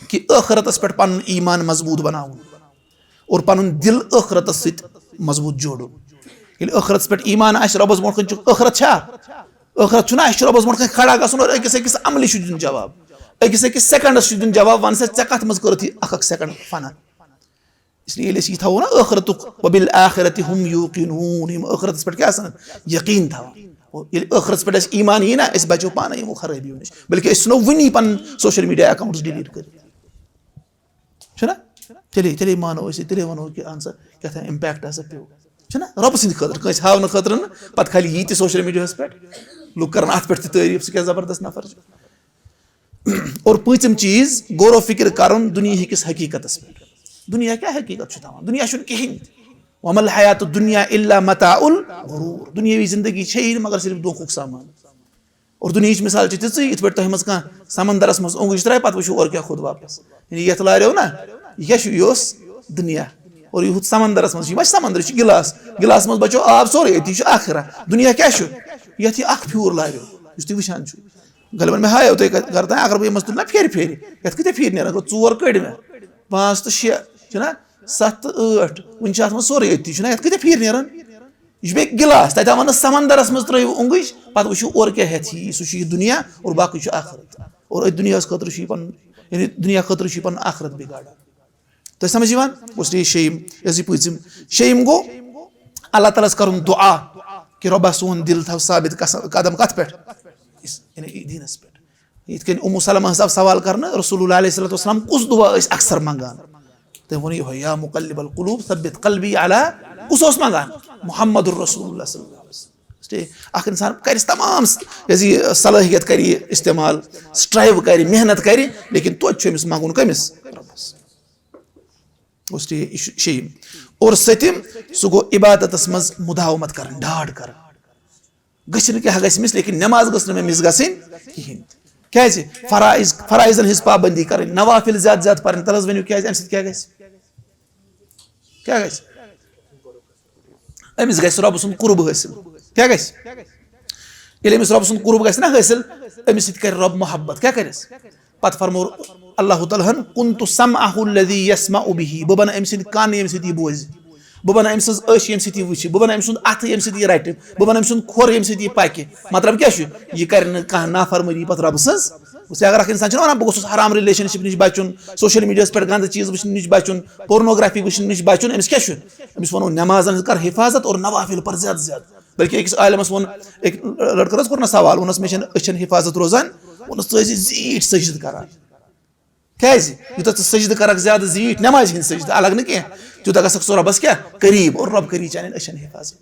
کہِ ٲخرتَس پٮ۪ٹھ پَنُن ایمان مضبوٗط بناوُن اور پَنُن دِل ٲخرتَس سۭتۍ مضبوٗط جوڑُن۔ ییٚلہِ ٲخرتَس پٮ۪ٹھ ایمان آسہِ، رۄبَس برونٛٹھ کَنہِ چھُ، ٲخرت چھا؟ ٲخرت چھُنہ، اَسہِ چھُ رۄبَس برونٛٹھ کَنہِ کھڑا گژھُن اور أکِس أکِس عملہِ چھُ دیُن جواب، أکِس أکِس سیکنڈَس چھُ دیُن جواب، وَن سا ژےٚ کَتھ منٛز کٔرٕتھ یہِ اَکھ اَکھ سیکنڈ فنا؟ اس لیے ییٚلہِ أسۍ یہِ تھاوو نا ٲخرتُک، "وبالآخرۃ هم یوقنون"، یِم ٲخرتَس پٮ۪ٹھ کیٛاہ آسان؟ یقیٖن تھاوان۔ اور ییٚلہِ ٲخرتَس پٮ۪ٹھ اَسہِ ایمان یی نا، أسۍ بچو پانَے یِمو خرٲبیو نِش، بلکہِ أسۍ ژھٕنو وٕنی پَنٕنۍ سوشل میڈیا اکاؤنٹس ڈیلیٹ کٔرِتھ۔ چھُنہ؟ تیٚلے، تیٚلے مانو أسۍ، تیٚلے وَنو کہِ اہن سا، کیٛاہ تام امپیکٹ ہسا پیوٚو۔ چھُنہ؟ رۄبہٕ سٕنٛدِ خٲطرٕ، کٲنٛسہِ ہاونہٕ خٲطرٕ نہٕ، پَتہٕ کھالہِ یی تہِ سوشل میڈیاہَس پٮ۪ٹھ، لُکھ کَرَن اَتھ پٮ۪ٹھ تہِ تعٲریٖف، سُہ کیٛاہ زبردست نفر چھُ۔ اور پوٗنٛژِم چیٖز، غور و فکر کرُن دُنیاہکِس حقیٖقتس پٮ۪ٹھ۔ دُنیا کیٛاہ حقیٖقت چھُ تھاوان؟ دُنیا چھُنہٕ کِہیٖنۍ تہِ۔ وما الحیات الدنیا الا متاع الغرور۔ دُنیاوی زندگی چھے نہٕ مگر صرف دھوکُک سامان۔ اور دُنیاہٕچ مثال چھِ تِژٕے، یِتھ پٲٹھۍ تۄہہِ منٛز کانٛہہ سمندرس منٛز اوٚنٛگٕج ترٛایہِ، پتہٕ وٕچھِو اورٕ کیٛاہ کھوٚت واپس۔ یعنی یتھ لاریو نا، یہِ کیٛاہ چھُ؟ یہِ اوس دُنیا۔ اور یہِ ہُتھ سمندرس منٛز چھُ، یہِ ما چھُ سمندر، یہِ چھُ گِلاس۔ گِلاسس منٛز بچو آب سورُے، أتی چھُ ٲخرہ۔ دُنیا کیٛاہ چھُ؟ یتھ یہِ اکھ پھیوٗر لاریو، یُس تُہۍ وٕچھان چھِو۔ غالباً مےٚ ہایو تۄہہِ کتھ کرٕ تام، اگر بہٕ یِمس تُلہٕ نا پھیرِ پھیرِ، یتھ کۭتیاہ پھیرِ نیران؟ گوٚو، ژور کٔڑۍ مےٚ، پانٛژھ تہٕ شےٚ، چھُنہ؟ ستھ تہٕ ٲٹھ، وُنہِ چھُ اتھ منٛز سورُے أتی، چھُنہ؟ یتھ کۭتیاہ پھیرِ نیران؟ یہِ چھُ بیٚیہِ گِلاس، تتہِ آو وننہٕ سمندرس منٛز ترٲیِو اوٚنٛگٕج، پتہٕ وٕچھِو اورٕ کیٛاہ ہٮ۪تھ یی، سُہ چھُ یہِ دُنیا اور باقٕے چھُ آخرت۔ اور أتھۍ دُنیاہس خٲطرٕ چھُ یہِ پنُن، یعنی دُنیا خٲطرٕ چھُ یہِ پنُن آخرت بِگاڑان۔ تۄہہِ سمجھ یِوان؟ گوٚو یہِ شیٚیِم، یۄس یہِ پٲنٛژِم۔ شیٚیِم گوٚو اللہ تعالیٰ ہَس کرُن دُعا کہِ رۄبا سون دِل تھاو ثابت قس-، قدم کتھ پٮ۪ٹھ؟ اس-، یعنی دیٖنس پٮ۪ٹھ۔ یِتھ کٔنۍ اُمُ سلمہ ہَس آو سوال کرنہٕ، رسول اللہ علیہ الصلوۃ والسلام کُس دُعا ٲسۍ اکثر منٛگان؟ تٔمۍ ووٚن یِہوٚے، یا مقلب القلوب ثبت قلبی علی، کُس اوس منٛگان؟ محمد الرسول اللہ صلی اللہ علیہ وسلم۔ اس لیے اکھ انسان کرِ تمام س-، یۄس یہِ صلٲحیت کرِ یہِ استعمال، سٹرائیو کرِ، محنت کرِ، لیکن توتہِ چھُ أمِس منٛگُن کٔمِس؟ رۄبس۔ اس لیے یہِ چھُ شیٚیِم۔ اور سٔتِم، سُہ گوٚو عبادتس منٛز مداومت کرٕنۍ، ڈاڈ کرٕنۍ۔ گٔژھِ نہٕ کیٛاہ گژھِ مِس، لیکن نٮ۪ماز گٔژھ نہٕ مےٚ مِس گژھٕنۍ کِہیٖنۍ تہِ۔ کیٛازِ؟ فرائض، فرائضن ہٕنٛز پابندی کرٕنۍ، نوافل زیادٕ زیادٕ پرٕنۍ۔ تَلہٕ حظ ؤنِو کیٛازِ؟ اَمہِ سۭتۍ کیٛاہ گژھِ؟ کیٛاہ گژھِ؟ أمِس گژھِ رۄبہٕ سُنٛد قُرب حٲصِل۔ کیٛاہ گژھِ؟ ییٚلہِ أمِس رۄبہٕ سُنٛد قُرب گژھِ نہ حٲصِل، أمِس سۭتۍ کَرِ رۄب محبت۔ کیٛاہ کَرٮ۪س؟ پَتہٕ فرموو اللہ تعالیٰ ہَن، "كنت سمعه الذي يسمع به"، بہٕ بَنہٕ أمۍ سٕنٛدۍ کَن، ییٚمہِ سۭتۍ یہِ بوزِ، بہٕ بَنہٕ أمۍ سٕنٛز أچھ، ییٚمہِ سۭتۍ یہِ وٕچھِ، بہٕ بَنہٕ أمۍ سُنٛد اَتھٕ، ییٚمہِ سۭتۍ یہِ رَٹہِ، بہٕ بَنہٕ أمۍ سُنٛد کھۄر، ییٚمہِ سۭتۍ یہِ پَکہِ۔ مطلب کیٛاہ چھُ؟ یہِ کَرِ نہٕ کانٛہہ نافرمٲنی پَتہٕ رۄبہٕ سٕنٛز۔ وٕچھ، اگر اَکھ اِنسان چھُنہ وَنان، "بہٕ گوٚژھُس حرام relationship نِش بَچُن، social mediaہَس پٮ۪ٹھ گنٛدٕ چیٖز وٕچھنہٕ نِش بَچُن، pornography وٕچھنہٕ نِش بَچُن"، أمِس کیٛاہ چھُ؟ أمِس وَنو، "نٮ۪مازَن ہٕنٛز کَر حِفاظت اور نوافل پَر زیادٕ زیادٕ۔" بلکہِ أکِس عالمَس ووٚن، أکۍ لٔڑکَن حظ کوٚر نہ سوال، ووٚنُس، "مےٚ چھَنہٕ أچھَن حِفاظت روزان۔" ووٚنُس، "ژٕ ٲسۍ زِ زیٖٹھۍ سجدٕ کران۔ کیٛازِ؟ یوٗتاہ ژٕ سجدٕ کرکھ زیادٕ زیٖٹھۍ، نٮ۪مازِ ہِنٛدۍ سجدٕ الگ نہٕ کینٛہہ، تیوٗتاہ گژھکھ ژٕ رۄبَس کیٛاہ؟ قریٖب، اور رۄب کری چانٮ۪ن أچھَن حِفاظت۔"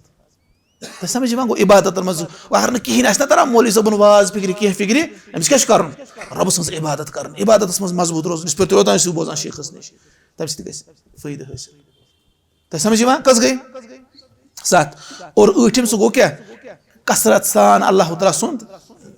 تۄہہِ سمجھ یِوان؟ گوٚو عبادتَن منٛز، اگر نہٕ کِہیٖنۍ آسہِ نہ تَران، مولوی صٲبُن واز فِکرِ، کینٛہہ فِکرِ، أمِس کیٛاہ چھُ کَرُن؟ رۄبہٕ سٕنٛز عبادت کَرٕنۍ، عبادتَس منٛز مضبوٗط روزُن، یِتھ پٲٹھۍ تُہۍ اوٚتام ٲسِو بوزان شیخَس نِش، تَمہِ سۭتۍ گژھِ فٲیدٕ حٲصِل۔ تۄہہِ سمجھ یِوان؟ کٔژ گٔے؟ ستھ۔ اور ٲٹھِم سُہ گوٚو کیٛاہ؟ کثرت سان اللہ تعالیٰ سُنٛد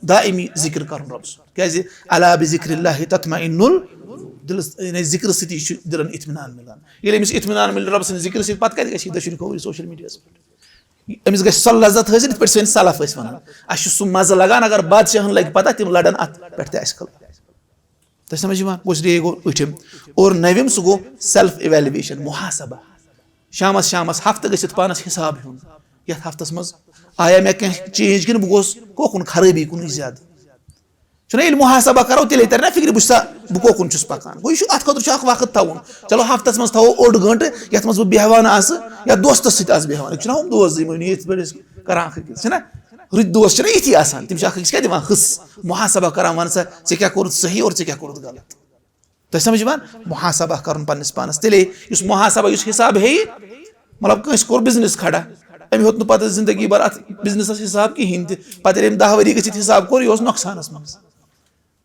دائمی ذکر کرُن رۄب سُنٛد۔ کیٛازِ؟ "الا بذکر اللہ تطمئن القلوب"، دِلس، یعنی ذکر سۭتی چھُ دِلن اطمینان مِلان۔ ییٚلہِ أمِس اطمینان مِلہِ رۄب سٕنٛدِ ذکر سۭتۍ، پتہٕ کتہِ گژھِ یہِ دٔچھُن کھووُر social mediaہس پٮ۪ٹھ؟ أمِس گژھِ سۄ لذت حٲصِل، یِتھ پٲٹھۍ سٲنۍ سلف ٲسۍ ونان، "اسہِ چھُ سُہ مزٕ لگان، اگر بادشاہن لگہِ پتہ، تِم لڑن اتھ پٮ۪ٹھ تہِ اسہِ خلاف۔" تۄہہِ سمجھ یِوان؟ گوٚو، اس لیے گوٚو ٲٹھِم۔ اور نٔوِم سُہ گوٚو self evaluation، محاسبہ۔ شامس، شامس ہفتہٕ گٔژھِتھ پانس حساب ہیوٚن۔ یتھ ہفتس منٛز آیا مےٚ کینٛہہ change کِنہٕ بہٕ گوس کوکُن، خرٲبی کُنٕے زیادٕ؟ چھُنہ، ییٚلہِ محاسبہ کرو، تیٚلے ترِ نہ فکرِ، بہٕ چھُسا، بہٕ کوکُن چھُس پکان۔ گوٚو، یہِ چھُ، اتھ خٲطرٕ چھُ اکھ وقت تھاوُن۔ چلو، ہفتس منٛز تھاوو اوٚڑ گٲنٛٹہٕ، یتھ منٛز بہٕ بیہوان آسہٕ یا دوستس سۭتۍ آسہٕ بیہوان۔ أسۍ چھِنہ ہُم دوس زٕ یِم یِتھ پٲٹھۍ أسۍ کران اکھ أکِس، چھِنہ؟ رٕتۍ دوس چھِنہ یِتھی آسان، تِم چھِ اکھ أکِس کیٛاہ دِوان؟ حصہٕ، محاسبہ کران، وَن سا، ژےٚ کیٛاہ کوٚرُتھ صحیح اور ژےٚ کیٛاہ کوٚرُتھ غلط۔ تۄہہِ سمجھ یِوان؟ محاسبہ کرُن پننِس پانس۔ تیٚلے یُس محاسبہ، یُس حساب ہیٚیہِ، مطلب، کٲنٛسہِ کوٚر business کھڑا، أمۍ ہیوٚت نہٕ پتہٕ زندگی بھر اتھ businessس حساب کِہیٖنۍ تہِ، پتہٕ ییٚلہِ أمۍ دَہ ؤری گٔژھِتھ حساب کوٚر، یہِ اوس نۄقصانس منٛز۔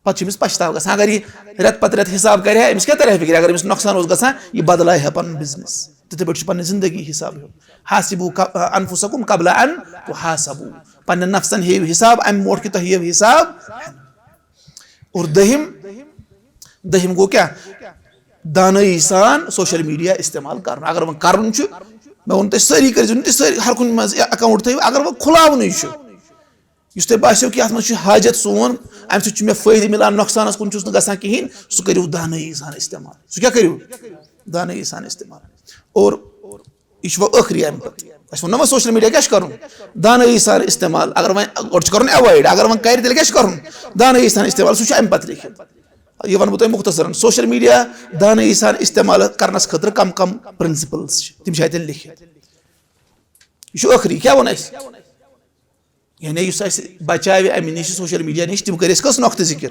پتہٕ چھُ أمِس پچھتاو گژھان۔ اگر یہِ رٮ۪تہٕ پتہٕ رٮ۪تہٕ حساب کرِ ہا، أمِس کیٛاہ ترِ ہا فِکرِ؟ اگر أمِس نۄقصان اوس گژھان، یہِ بدلایہِ ہا پنُن business۔ تِتھے پٲٹھۍ چھُ پننہِ زندگی حساب ہیوٚن۔ "حاسبوا انفسکم قبل ان تحاسبوا"، پننٮ۪ن نفسن ہیٚیِو حساب، امہِ برونٛٹھ کہِ تۄہہِ یِیو حساب۔ اور دٔہِم، دٔہِم گوٚو کیٛاہ؟ دانٲیی سان social media استعمال کرُن۔ اگر وۄنۍ کرُن چھُ، مےٚ ووٚن تۄہہِ، سٲری کٔرۍزیو نہٕ، تُہۍ سٲری ہر کُنہِ منٛز account تھٲیِو۔ اگر وۄنۍ کھُلاونٕے چھُ، یُس تۄہہِ باسیو کہِ اَتھ منٛز چھُ حاجت سون، اَمہِ سۭتۍ چھُ مےٚ فٲیدٕ مِلان، نۄقصانَس کُن چھُس نہٕ گژھان کِہیٖنۍ، سُہ کٔرِو دانٲیی سان استعمال۔ سُہ کیٛاہ کٔرِو؟ دانٲیی سان استعمال۔ اور یہِ چھُ وۄنۍ ٲخری اَمہِ پَتہٕ۔ اَسہِ ووٚن نہ وۄنۍ social media کیٛاہ چھُ کَرُن؟ دانٲیی سان استعمال۔ اگر وۄنۍ گۄڈٕ چھُ کَرُن avoid، اگر وۄنۍ کَرِ تیٚلہِ کیٛاہ چھُ کَرُن؟ دانٲیی سان استعمال، سُہ چھُ اَمہِ پَتہٕ لیکھِتھ۔ یہِ وَنہٕ بہٕ تۄہہِ مُختصرن، social media دانٲیی سان استعمال کَرنَس خٲطرٕ کَم کَم principles چھِ، تِم چھِ اَتٮ۪ن لیکھِتھ۔ یہِ چھُ ٲخری، کیٛاہ ووٚن اَسہِ؟ یعنی یُس اَسہِ بچاوِ اَمہِ نِش، social media نِش، تِم کٔرۍ اَسہِ کٔژ نۄقطہٕ ذِکِر؟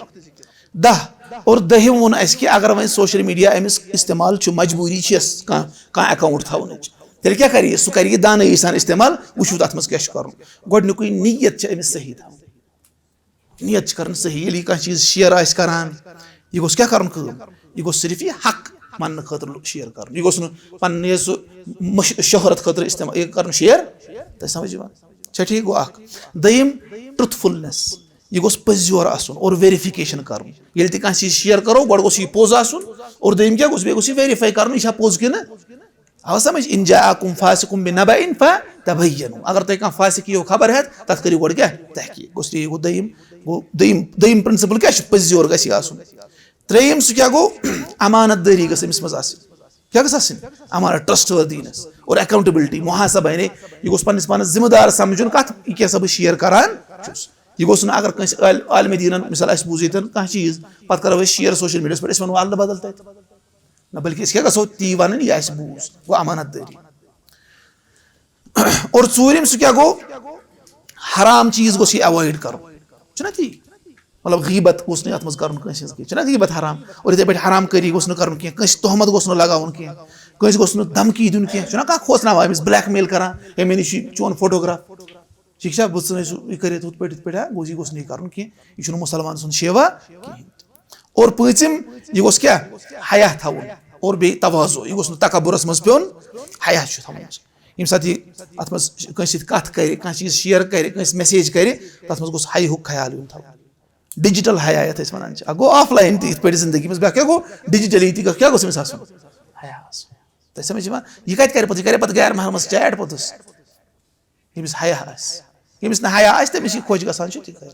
دَہ۔ اور دٔہِم ووٚن اَسہِ کہِ اگر وۄنۍ social media أمِس استعمال چھُ، مجبوٗری چھِ یَس کانٛہہ، کانٛہہ account تھاونٕچ، تیٚلہِ کیٛاہ کَرِ یہِ؟ سُہ کَرِ یہِ دانٲیی سان استعمال، وٕچھِو تَتھ منٛز کیٛاہ چھُ کَرُن۔ گۄڈٕنیُکُے نیت چھِ أمِس صحیح تھاوٕنۍ۔ نیت چھِ کَرٕنۍ صحیح۔ ییٚلہِ یہِ کانٛہہ چیٖز share آسہِ کَران، یہِ گوٚژھ کیٛاہ کَرُن کٲم؟ یہِ گوٚژھ صرف یہِ حق ماننہٕ خٲطرٕ share کَرُن۔ یہِ گوٚژھ نہٕ پَننہِ سُہ مش-، شہرت خٲطرٕ استعمال، یہِ کَرُن share۔ تۄہہِ سمجھ یِوان؟ چھا ٹھیٖک؟ گوٚو اَکھ۔ دوٚیِم، truthfulness۔ یہِ گوٚژھ پٔزۍ یورٕ آسُن اور verification کَرُن۔ ییٚلہِ تہِ کانٛہہ چیٖز share کَرو، گۄڈٕ گوٚژھ یہِ پوٚز آسُن اور دوٚیِم کیٛاہ گوٚژھ؟ بیٚیہِ گوٚژھ یہِ verify کَرُن، یہِ چھا پوٚز کِنہٕ؟ آو سمجھ؟ "ان جاءکم فاسق بنبأ فتبینوا"، اگر تۄہہِ کانٛہہ فاسق یِیو خبر ہٮ۪تھ، تَتھ کٔرِو گۄڈٕ کیٛاہ؟ تحقیٖق۔ گوٚژھ یہِ گوٚو دوٚیِم، گوٚو دوٚیِم، دوٚیِم principle کیٛاہ چھُ؟ پٔزۍ یور گژھِ یہِ آسُن۔ ترٛیٚیِم، سُہ کیٛاہ گوٚو؟ امانت دٲری گٔژھ أمِس منٛز آسٕنۍ۔ کیٛاہ گٔژھ آسٕنۍ؟ امانت، trustworthiness اور accountability، محاسبہ، یعنی یہِ گوٚژھ پننِس پانس ذمہٕ دار سمجھُن کتھ، یہِ کیٛاہ سا بہٕ share کران چھُس۔ یہِ گوٚژھ نہٕ اگر کٲنٛسہِ عال-، عالمِ دیٖنن، مثال، اَسہِ بوٗز ییٚتٮ۪ن کانٛہہ چیٖز، پتہٕ کرو أسۍ share social mediaہس پٮ۪ٹھ، أسۍ ونو الہٕ بدل تتہِ۔ نہ، بلکہِ أسۍ کیٛاہ گژھو تی ونٕنۍ، یہِ اَسہِ بوٗز، گوٚو امانت دٲری۔ اور ژوٗرِم سُہ کیٛاہ گوٚو؟ حرام چیٖز گوٚژھ یہِ avoid کرُن، چھُنہ تی؟ مطلب، غیبت گوٚژھ نہٕ یَتھ منٛز کَرُن کٲنٛسہِ ہٕنٛز کینٛہہ، چھُنہ؟ غیبت حرام۔ اور یِتھَے پٲٹھۍ حرام کٲری گوٚژھ نہٕ کَرُن کینٛہہ، کٲنٛسہِ تہمت گوٚژھ نہٕ لگاوُن کینٛہہ، کٲنٛسہِ گوٚژھ نہٕ دھمکی دیُن کینٛہہ، چھُنہ؟ کانٛہہ کھوژناوان أمِس، blackmail کران، "ہے، مےٚ نِش چھُ چون photograph، ٹھیٖک چھا؟ بہٕ ژھٕنَے سُہ یہِ کٔرِتھ ہُتھ پٲٹھۍ، یِتھ پٲٹھۍ، ہا؟" گوٚژھ، یہِ گوٚژھ نہٕ یہِ کَرُن کینٛہہ، یہِ چھُنہٕ مُسلمان سُنٛد شیوا کِہیٖنۍ تہِ۔ اور پٲنٛژِم، یہِ گوٚژھ کیٛاہ؟ حیا تھاوُن اور بیٚیہِ تواضع، یہِ گوٚژھ نہٕ تکبرَس منٛز پیوٚن، حیا چھُ تھاوُن۔ ییٚمہِ ساتہٕ یہِ اَتھ منٛز کٲنٛسہِ سۭتۍ کَتھ کَرِ، کانٛہہ چیٖز share کَرِ، کٲنٛسہِ message کَرِ، تَتھ منٛز گوٚژھ حیاہُک خیال یُن تھاونہٕ۔ Digital حیا یَتھ أسۍ وَنان چھِ، اَکھ گوٚو offline تہِ یِتھ پٲٹھۍ زِندگی منٛز، بیٛاکھ کیٛاہ گوٚو؟ Digitally تہِ کیٛاہ گوٚژھ أمِس آسُن؟ حیا آسُن۔ تۄہہِ سَمجھ یِوان؟ یہِ کَتہِ کَرِ پَتہٕ؟ یہِ کَرِ پَتہٕ غیر محرمَس chat پوٚتُس۔ ییٚمِس حیا آسہِ۔ ییٚمِس نہٕ حیا آسہِ، تٔمِس یہِ خۄش گژھان چھُ، تہِ کرِ۔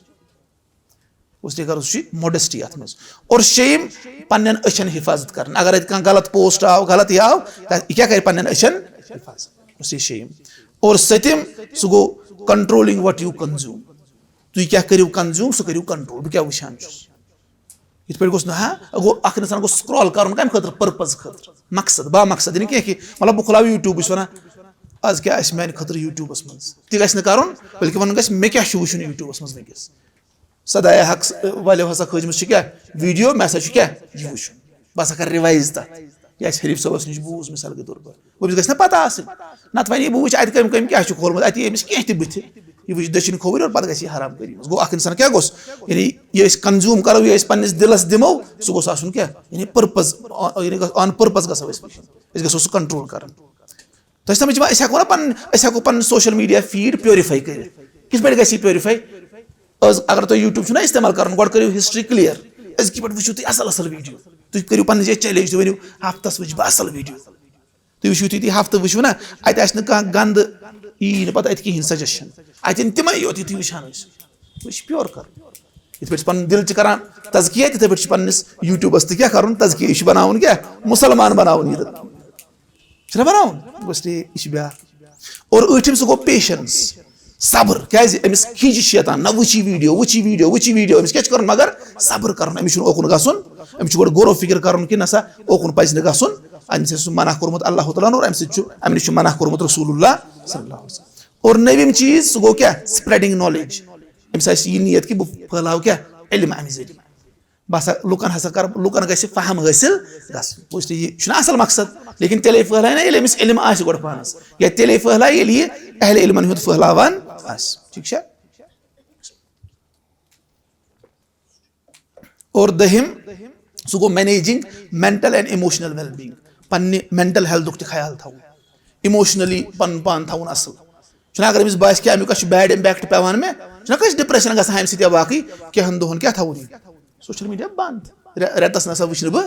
اس لیے کرو سُہ چھُ modesty اتھ منٛز۔ اور شیم، پننٮ۪ن أچھن حفاظت کرٕنۍ۔ اگر اتہِ کانٛہہ غلط پوسٹ آو، غلط یہِ آو، تہٕ یہِ کیٛاہ کرِ؟ پننٮ۪ن أچھن حفاظت۔ اس لیے شیم۔ اور سٔتِم، سُہ گوٚو controlling what you consume۔ تُہۍ کیٛاہ کٔرِو consume، سُہ کٔرِو control۔ بہٕ کیٛاہ وٕچھان چھُس؟ یِتھ پٲٹھۍ گوٚژھ نہٕ، ہا، گوٚو اکھ انسان گوٚژھ scroll کرُن کمہِ خٲطرٕ؟ Purpose خٲطرٕ، مقصد، با مقصد، یعنی کینٛہہ کہِ، مطلب، بہٕ کھُلاوٕ YouTube، بہٕ چھُس ونان، از کیٛاہ آسہِ میانہِ خٲطرٕ YouTubeس منٛز؟ تہِ گژھِ نہٕ کرُن، بلکہِ ونُن گژھِ، مےٚ کیٛاہ چھُ وٕچھُن YouTubeس منٛز وٕنکیٚس؟ سدایا حق س-، والیو ہسا کھٲجمٕژ چھِ کیٛاہ؟ Video، مےٚ ہسا چھُ کیٛاہ یہِ وٕچھُن؟ بہٕ ہسا کرٕ revise تتھ۔ یہِ آسہِ حریف صٲبس نِش بوٗز، مثال کے طور پر۔ گوٚو أمِس گژھِ نہ پتہ آسٕنۍ۔ نتہٕ وَنہِ یہِ، بہٕ وٕچھِ اَتہِ کٔمۍ کٔمۍ کیٛاہ چھُ کھولمُت، اَتہِ یی أمِس کینٛہہ تہِ بٕتھِ۔ یہِ وٕچھِ دٔچھِنۍ کھووٕرۍ اور پتہٕ گژھِ یہِ حرام کٲری منٛز۔ گوٚو اکھ اِنسان کیٛاہ گوٚژھ؟ یعنی یہِ أسۍ consume کرو، یہِ أسۍ پننِس دِلس دِمو، سُہ گوٚژھ آسُن کیٛاہ؟ یعنی purpose، یعنی on purpose گژھو أسۍ وٕچھُن۔ أسۍ گژھو سُہ control کرُن۔ تۄہہِ چھِ سمجھ یِوان؟ أسۍ ہٮ۪کو نہ پنُن، أسۍ ہٮ۪کو پنُن social media feed purify کٔرِتھ۔ کِتھ پٲٹھۍ گژھِ یہِ purify؟ از اگر تۄہہِ YouTube چھُو نہ استعمال کرُن، گۄڈٕ کٔرِو history clear۔ أزکہِ پٮ۪ٹھ وٕچھِو تُہۍ اصل اصل video۔ تُہۍ کٔرِو پننہِ جایہِ challenge، تُہۍ ؤنِو، ہفتس وٕچھِ بہٕ اصل video۔ تُہۍ وٕچھِو، تُہۍ، تُہۍ ہفتہٕ وٕچھِو نہ، اتہِ آسہِ نہٕ کانٛہہ گندٕ، یی نہٕ پتہٕ اتہِ کِہیٖنۍ suggestion۔ اتہِ یِن تِمے یوت، یُتھُے وٕچھان ٲسِو۔ یہِ چھُ pure کرُن۔ یِتھ پٲٹھۍ أسۍ پنُن دِل چھِ کران تزکیہ، تِتھے پٲٹھۍ چھُ پننِس YouTubeس تہِ کیٛاہ کرُن؟ تزکیہ۔ یہِ چھُ بناوُن کیٛاہ؟ مُسلمان بناوُن یہِ۔ چھُنہ بناوُن؟ بس ٹھیٖک، یہِ چھُ بیٛاکھ۔ اور ٲٹھِم، سُہ گوٚو patience، صبر۔ کیٛازِ؟ أمِس کھِجہِ شیطان، نہ وٕچھی video، وٕچھی video، وٕچھی video۔ أمِس کیٛاہ چھُ کرُن؟ مگر صبر کرُن، أمِس چھُنہٕ اوکُن گژھُن۔ أمِس چھُ گۄڈٕ غور و فکر کرُن کہِ نسا اوکُن پزِ نہٕ گژھُن۔ أمِس چھُ سُہ منع کوٚرمُت اللہ تعالیٰ ہن، اور أمِس چھُ، أمِس چھُ منع کوٚرمُت رسول اللہ صلی اللہ علیہ وسلم۔ اور نٔوِم چیٖز، سُہ گوٚو کیٛاہ؟ Spreading knowledge۔ أمِس آسہِ یہِ نیت کہِ بہٕ پھٔہلاو کیٛاہ؟ علم اَمہِ ذٔریعہٕ۔ بہٕ ہسا، لُکن ہسا کرٕ، لُکن گژھِ فہم حٲصِل گژھُن۔ وٕچھ تہٕ، یہِ چھُنہٕ اصل مقصد، لیکن تیٚلے پھٔہلایہِ نہ ییٚلہِ أمِس علم آسہِ گۄڈٕ پانس، یا تیٚلے پھٔہلایہِ ییٚلہِ یہِ اہل علمن ہُنٛد پھٔہلاوان آسہِ۔ ٹھیٖک چھا؟ اور دٔہِم، سُہ گوٚو managing mental and emotional well-being، پننہِ mental healthُک تہِ خیال تھاوُن، emotionally پنُن پان تھاوُن اصل۔ چھُنہ اگر أمِس باسہِ کہِ امیُک اَسہِ چھُ bad impact پٮ۪وان مےٚ، چھُنہ کٲنٛسہِ depression گژھان اَمہِ سۭتۍ یا باقٕے، کینٛہن دۄہن کیٛاہ تھاوُن یہِ؟ Social media بنٛد۔ رے-، رٮ۪تس نسا وٕچھِ نہٕ بہٕ۔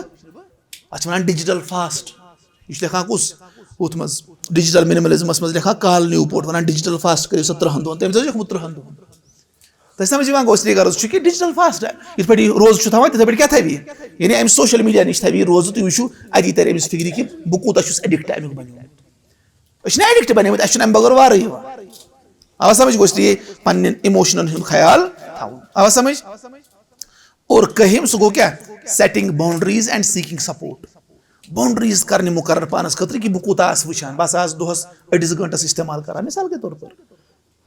اتھ چھِ ونان digital fast۔ یہِ چھُ لیکھان کُس؟ ہُتھ منٛز، digital minimalismس منٛز لیکھان کارل نیوپورٹ، ونان digital fast کٔرِو سا ترٕٛہن دۄہن۔ تٔمۍ چھُ لیوٚکھمُت ترٕٛہن دۄہن۔ تۄہہِ سمجھ یِوان گوٚو، اصلی غرض چھُ کہِ digital fast، یِتھ پٲٹھۍ یہِ روزٕ چھُ تھاوان، تِتھے پٲٹھۍ کیٛاہ تھاوِ یہِ؟ یعنی اَمہِ social media نِش تھاوِ یہِ روزٕ، تُہۍ وٕچھِو، اَتی ترِ أمِس فِکرِ کہِ بہٕ کوٗتاہ چھُس addict اَمیُک بنیومُت۔ أسۍ چھِنہٕ addict بنیمٕتۍ، اَسہِ چھُنہٕ اَمہِ بغٲر وارٕے یِوان۔ آوا سمجھ؟ گوٚو اس لیے پننٮ۪ن emotionن ہُنٛد خیال تھاوُن۔ آوا سمجھ؟ اور کٔہِم، سُہ گوٚو کیٛاہ؟ Setting boundaries and seeking support۔ Boundaries کرنہِ مُقرر پانس خٲطرٕ کہِ بہٕ کوٗتاہ آسہٕ وٕچھان، بہٕ ہسا آسہٕ دۄہس أڑِس گٲنٛٹس استعمال کران، مثال کے طور پر۔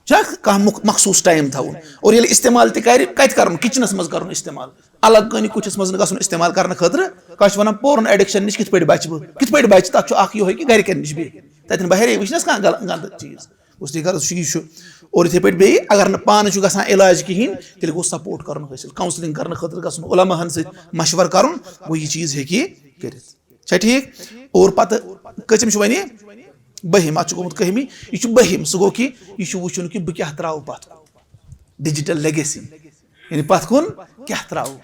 چھا کانٛہہ مُخ-، مخصوٗص time تھاوُن؟ اور ییٚلہِ استعمال تہِ کرِ، کتہِ کرُن؟ kitchenس منٛز کرُن استعمال۔ الگ کُنہِ کُٹھِس منٛز نہٕ گژھُن استعمال کرنہٕ خٲطرٕ۔ کٲنٛسہِ چھِ ونان porn addiction نِش کِتھ پٲٹھۍ بچہٕ بہٕ؟ کِتھ پٲٹھۍ بچہٕ؟ تتھ چھُ اکھ یِہوٚے کہِ گرِکٮ۪ن نِش بیٚہہِ۔ تتٮ۪ن بہرے وٕچھنس کانٛہہ غل-، گنٛدٕ چیٖز۔ اس لیے غرض چھُ یہِ چھُ۔ اور یِتھے پٲٹھۍ بیٚیہِ اگر نہٕ پانہٕ چھُ گژھان علاج کِہیٖنۍ، تیٚلہِ گوٚو support کرُن حٲصِل، counselling کرنہٕ خٲطرٕ گژھُن، علماہن سۭتۍ مشورٕ کرُن، گوٚو یہِ چیٖز ہیٚکہِ یہِ کٔرِتھ۔ چھا ٹھیٖک؟ اور پتہٕ کٔژِم چھُ وۄنۍ یہِ؟ بٔہِم، اتھ چھُ گوٚمُت کٔہِمہِ۔ یہِ چھُ بٔہِم، سُہ گوٚو کہِ یہِ چھُ وٕچھُن کہِ بہٕ کیٛاہ ترٛاوٕ پتھ کُن۔ Digital legacy، یعنی پتھ کُن کیٛاہ ترٛاوٕ؟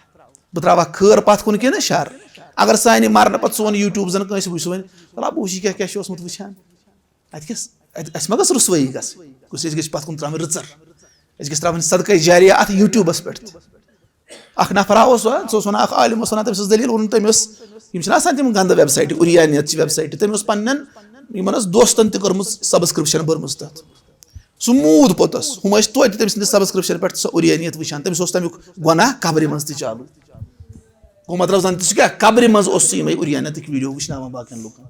بہٕ ترٛاوٕ خٲر پتھ کُن کِنہٕ شر؟ اگر سانہِ مرنہٕ پتہٕ سون YouTube زن کٲنٛسہِ وٕچھ، سُہ وَنہِ، "وَلہ بہٕ وٕچھِ یہِ کیٛاہ کیٛاہ چھُ اوسمُت وٕچھان۔" اتہِ کیٛاہ س-، اتہِ، اسہِ ما گٔژھ رُسوٲیی گژھٕنۍ؟ گوٚژھ، اسہِ گژھِ پتھ کُن ترٛاوٕنۍ رٕژر۔ اسہِ گژھِ ترٛاوٕنۍ صدقے جاریہ اتھ YouTubeس پٮ۪ٹھ تہِ۔ اکھ نفرا اوس، سُہ اوس ونان، اکھ عالم اوس ونان، تٔمۍ سٕنٛز دٔلیٖل ووٚنُن تٔمۍ اوس، یِم چھِنہ آسان تِم گندٕ website، اُریانیت چھِ website، تٔمۍ اوس پننٮ۪ن یِمن ٲس دوستن تہِ کٔرمٕژ subscription بٔرمٕژ تتھ۔ سُہ موٗد پوٚتُس، ہُم ٲسۍ توتہِ تٔمۍ سٕنٛدِس subscription پٮ۪ٹھ سۄ اُریانیت وٕچھان، تٔمِس اوس تمیُک گۄناہ قبرِ منٛز تہِ چالوٗ۔ گوٚو مطلب زن تہِ سُہ کیٛاہ، قبرِ منٛز اوس سُہ یِمے اُریانیتٕکۍ video وٕچھناوان باقین لُکن۔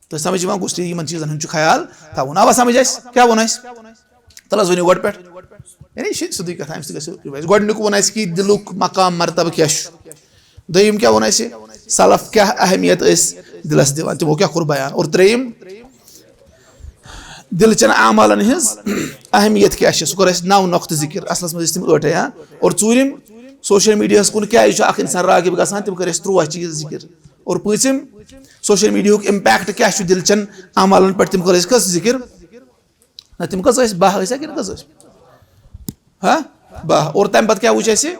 تۄہہِ سمجھ یِوان، گوٚژھ تہِ یِمن چیٖزن ہُنٛد چھُ خیال تھاوُن۔ آوا سمجھ اَسہِ؟ کیٛاہ ووٚن اَسہِ؟ تَلہٕ حظ ؤنِو گۄڈٕ پٮ۪ٹھ۔ یعنی یہِ چھِ سیوٚدُے کَتھ، اَمہِ سۭتۍ گژھِ revise۔ گۄڈٕنیُک ووٚن اَسہِ کہِ دِلُک مقام مرتبہٕ کیٛاہ چھُ۔ دوٚیِم کیٛاہ ووٚن اَسہِ؟ سلف کیٛاہ اہمیت ٲسۍ دِلس دِوان، تِمو کیٛاہ کوٚر بیان۔ اور ترٛیٚیِم، دِلچٮ۪ن اعمالن ہٕنٛز اہمیت کیٛاہ چھِ، سُہ کوٚر اَسہِ نَو نۄقطہٕ ذِکِر۔ اَصلس منٛز ٲسۍ تِم ٲٹھے، ہاں۔ اور ژوٗرِم، social mediaہس کُن کیٛازِ چھُ اکھ اِنسان راغب گژھان، تِم کٔرۍ اَسہِ تُرٛواہ چیٖز ذِکِر۔ اور پٲنٛژِم، social mediaہُک impact کیٛاہ چھُ دِلچٮ۪ن اعمالن پٮ۪ٹھ، تِم کٔر اَسہِ کٔژ ذِکِر؟ نہ، تِم کٔژ ٲسۍ؟ باہ ٲسیا کِنہٕ کٔژ ٲسۍ؟ ہاں؟ باہ۔ اور تَمہِ پَتہٕ کیٛاہ وٕچھ اَسہِ؟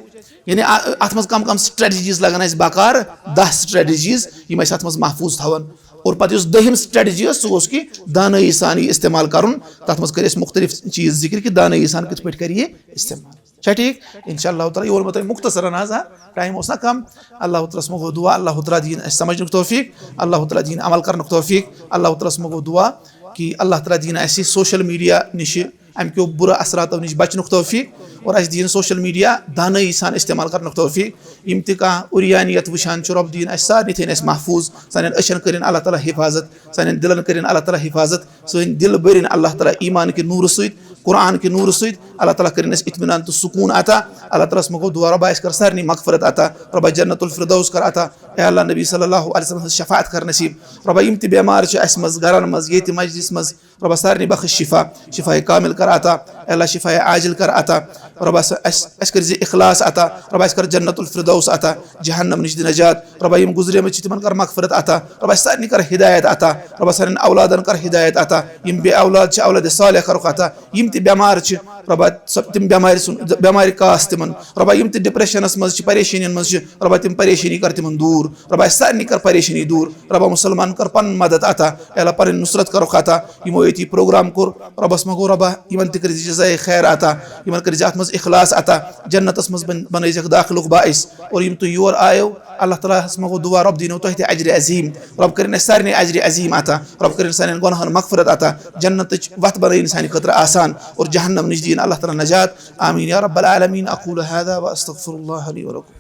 یعنی اَ-، اَتھ منٛز کَم کَم strategies لَگَن اَسہِ بکار، دَہ strategies یِم اَسہِ اَتھ منٛز محفوٗظ تھاوَن۔ اور پتہٕ یُس دوٚیِم strategy ٲس، سُہ اوس کہِ دانٲیی سان یہِ استعمال کرُن۔ تتھ منٛز کٔرۍ اَسہِ مُختٔلِف چیٖز ذِکر کہِ دانٲیی سان کِتھ پٲٹھۍ کرِ یہِ استعمال۔ چھا ٹھیٖک؟ انشاءاللہ تعالیٰ، یہِ ووٚن مےٚ تۄہہِ مُختصرن آز، آ، time اوس نہ کم۔ اللہ تعالیٰ ہس منٛز گوٚو دُعا، اللہ تعالیٰ دِیِن اَسہِ سمجھنُک توفیٖق، اللہ تعالیٰ دِیِن عمل کرنُک توفیٖق، اللہ تعالیٰ ہس منٛز گوٚو دُعا کہِ اللہ تعالیٰ دِیِن اَسہِ social media نِشہِ، امہِ کیو بُرٕ اثراتو نِش بچنُک توفیٖق، اور اَسہِ دِیِن social media دانٲیی سان استعمال کرنُک توفیٖق۔ یِم تہِ کانٛہہ عریانیت وٕچھان چھِ، رۄب دِیِن اَسہِ سارنٕے تھٲیِن اَسہِ محفوٗظ، سانٮ۪ن أچھن کٔرِن اللہ تعالیٰ حفاظت، سانٮ۪ن دِلن کٔرِن اللہ تعالیٰ حفاظت، سٲنۍ دِل بٔرِن اللہ تعالیٰ ایٖمان کہِ نوٗرٕ سۭتۍ، قرآن کہِ نوٗرٕ سۭتۍ۔ اللہ تعالیٰ کٔرِن اَسہِ اطمینان تہٕ سکوٗن عطا۔ اللہ تعالیٰ ہس منٛز گوٚو دُعا، رۄبا اَسہِ کر سارنٕے مغفرت عطا، رۄبا جنت الفردوس کر عطا۔ اے اللہ، نبی صلی اللہ علیہ وسلم ہٕنٛز شفاعت کر نصیٖب۔ رۄبا یِم تہِ بٮ۪مار چھِ اَسہِ منٛز، گرن منٛز، ییٚتہِ مجلس منٛز، رۄبا سارنٕے بخش شفا، شفاء کامل کر عطا۔ اے اللہ، شفاء عاجل کر عطا۔ رۄبا سا-، اَسہِ اَسہِ کٔرۍ زِ اخلاص عطا۔ رۄبا اَسہِ کر جنت الفردوس عطا، جہنم نِش دِ نجات۔ رۄبا یِم گُزریمٕتۍ چھِ تِمن کر مغفرت عطا۔ رۄبا اَسہِ سارنٕے کر ہدایت عطا۔ رۄبا سانٮ۪ن اولادن کر ہدایت عطا۔ یِم بے اولاد چھِ، اولاد صالح کرُکھ عطا۔ یِم تہِ بٮ۪مار چھِ، رۄبا سۄ تِم بٮ۪مارِ سُنٛد بٮ۪مارِ کاس تِمن۔ رۄبا یِم تہِ depressionس منٛز چھِ، پریشٲنین منٛز چھِ، رۄبا تِم پریشٲنی کر تِمن دوٗر۔ رۄبا اَسہِ سارنٕے کر پریشٲنی دوٗر۔ رۄبا مُسلمان کر پنُن مدد عطا۔ اے اللہ، پنٕنۍ نُصرت کرُکھ عطا۔ یِمو ییٚتہِ یہِ program کوٚر، رۄبس منٛز گوٚو رۄبا یِمن تہِ کٔرۍ زِ جزائے خیر عطا، یِمن کٔرۍ زِ اتھ منٛز اخلاص عطا، جنتس منٛز بن-، بنٲیزٮ۪کھ داخلُک باعث۔ اور یِم تُہۍ یور آیو، اللہ تعالیٰ ہس منٛز گوٚو دُعا، رۄب دِنو تۄہہِ تہِ اجرِ عظیٖم۔ رۄب کٔرِن اَسہِ سارنٕے اجرِ عظیٖم عطا، رۄب کٔرِن سانٮ۪ن گۄناہن مغفرت عطا، جنتٕچ وتھ بنٲیِن سانہِ خٲطرٕ آسان اور جہنم نِش دِیِن اللہ تعالیٰ نجات۔ آمین یا رب العالمین۔ اقول هذا واستغفر الله لي ولكم۔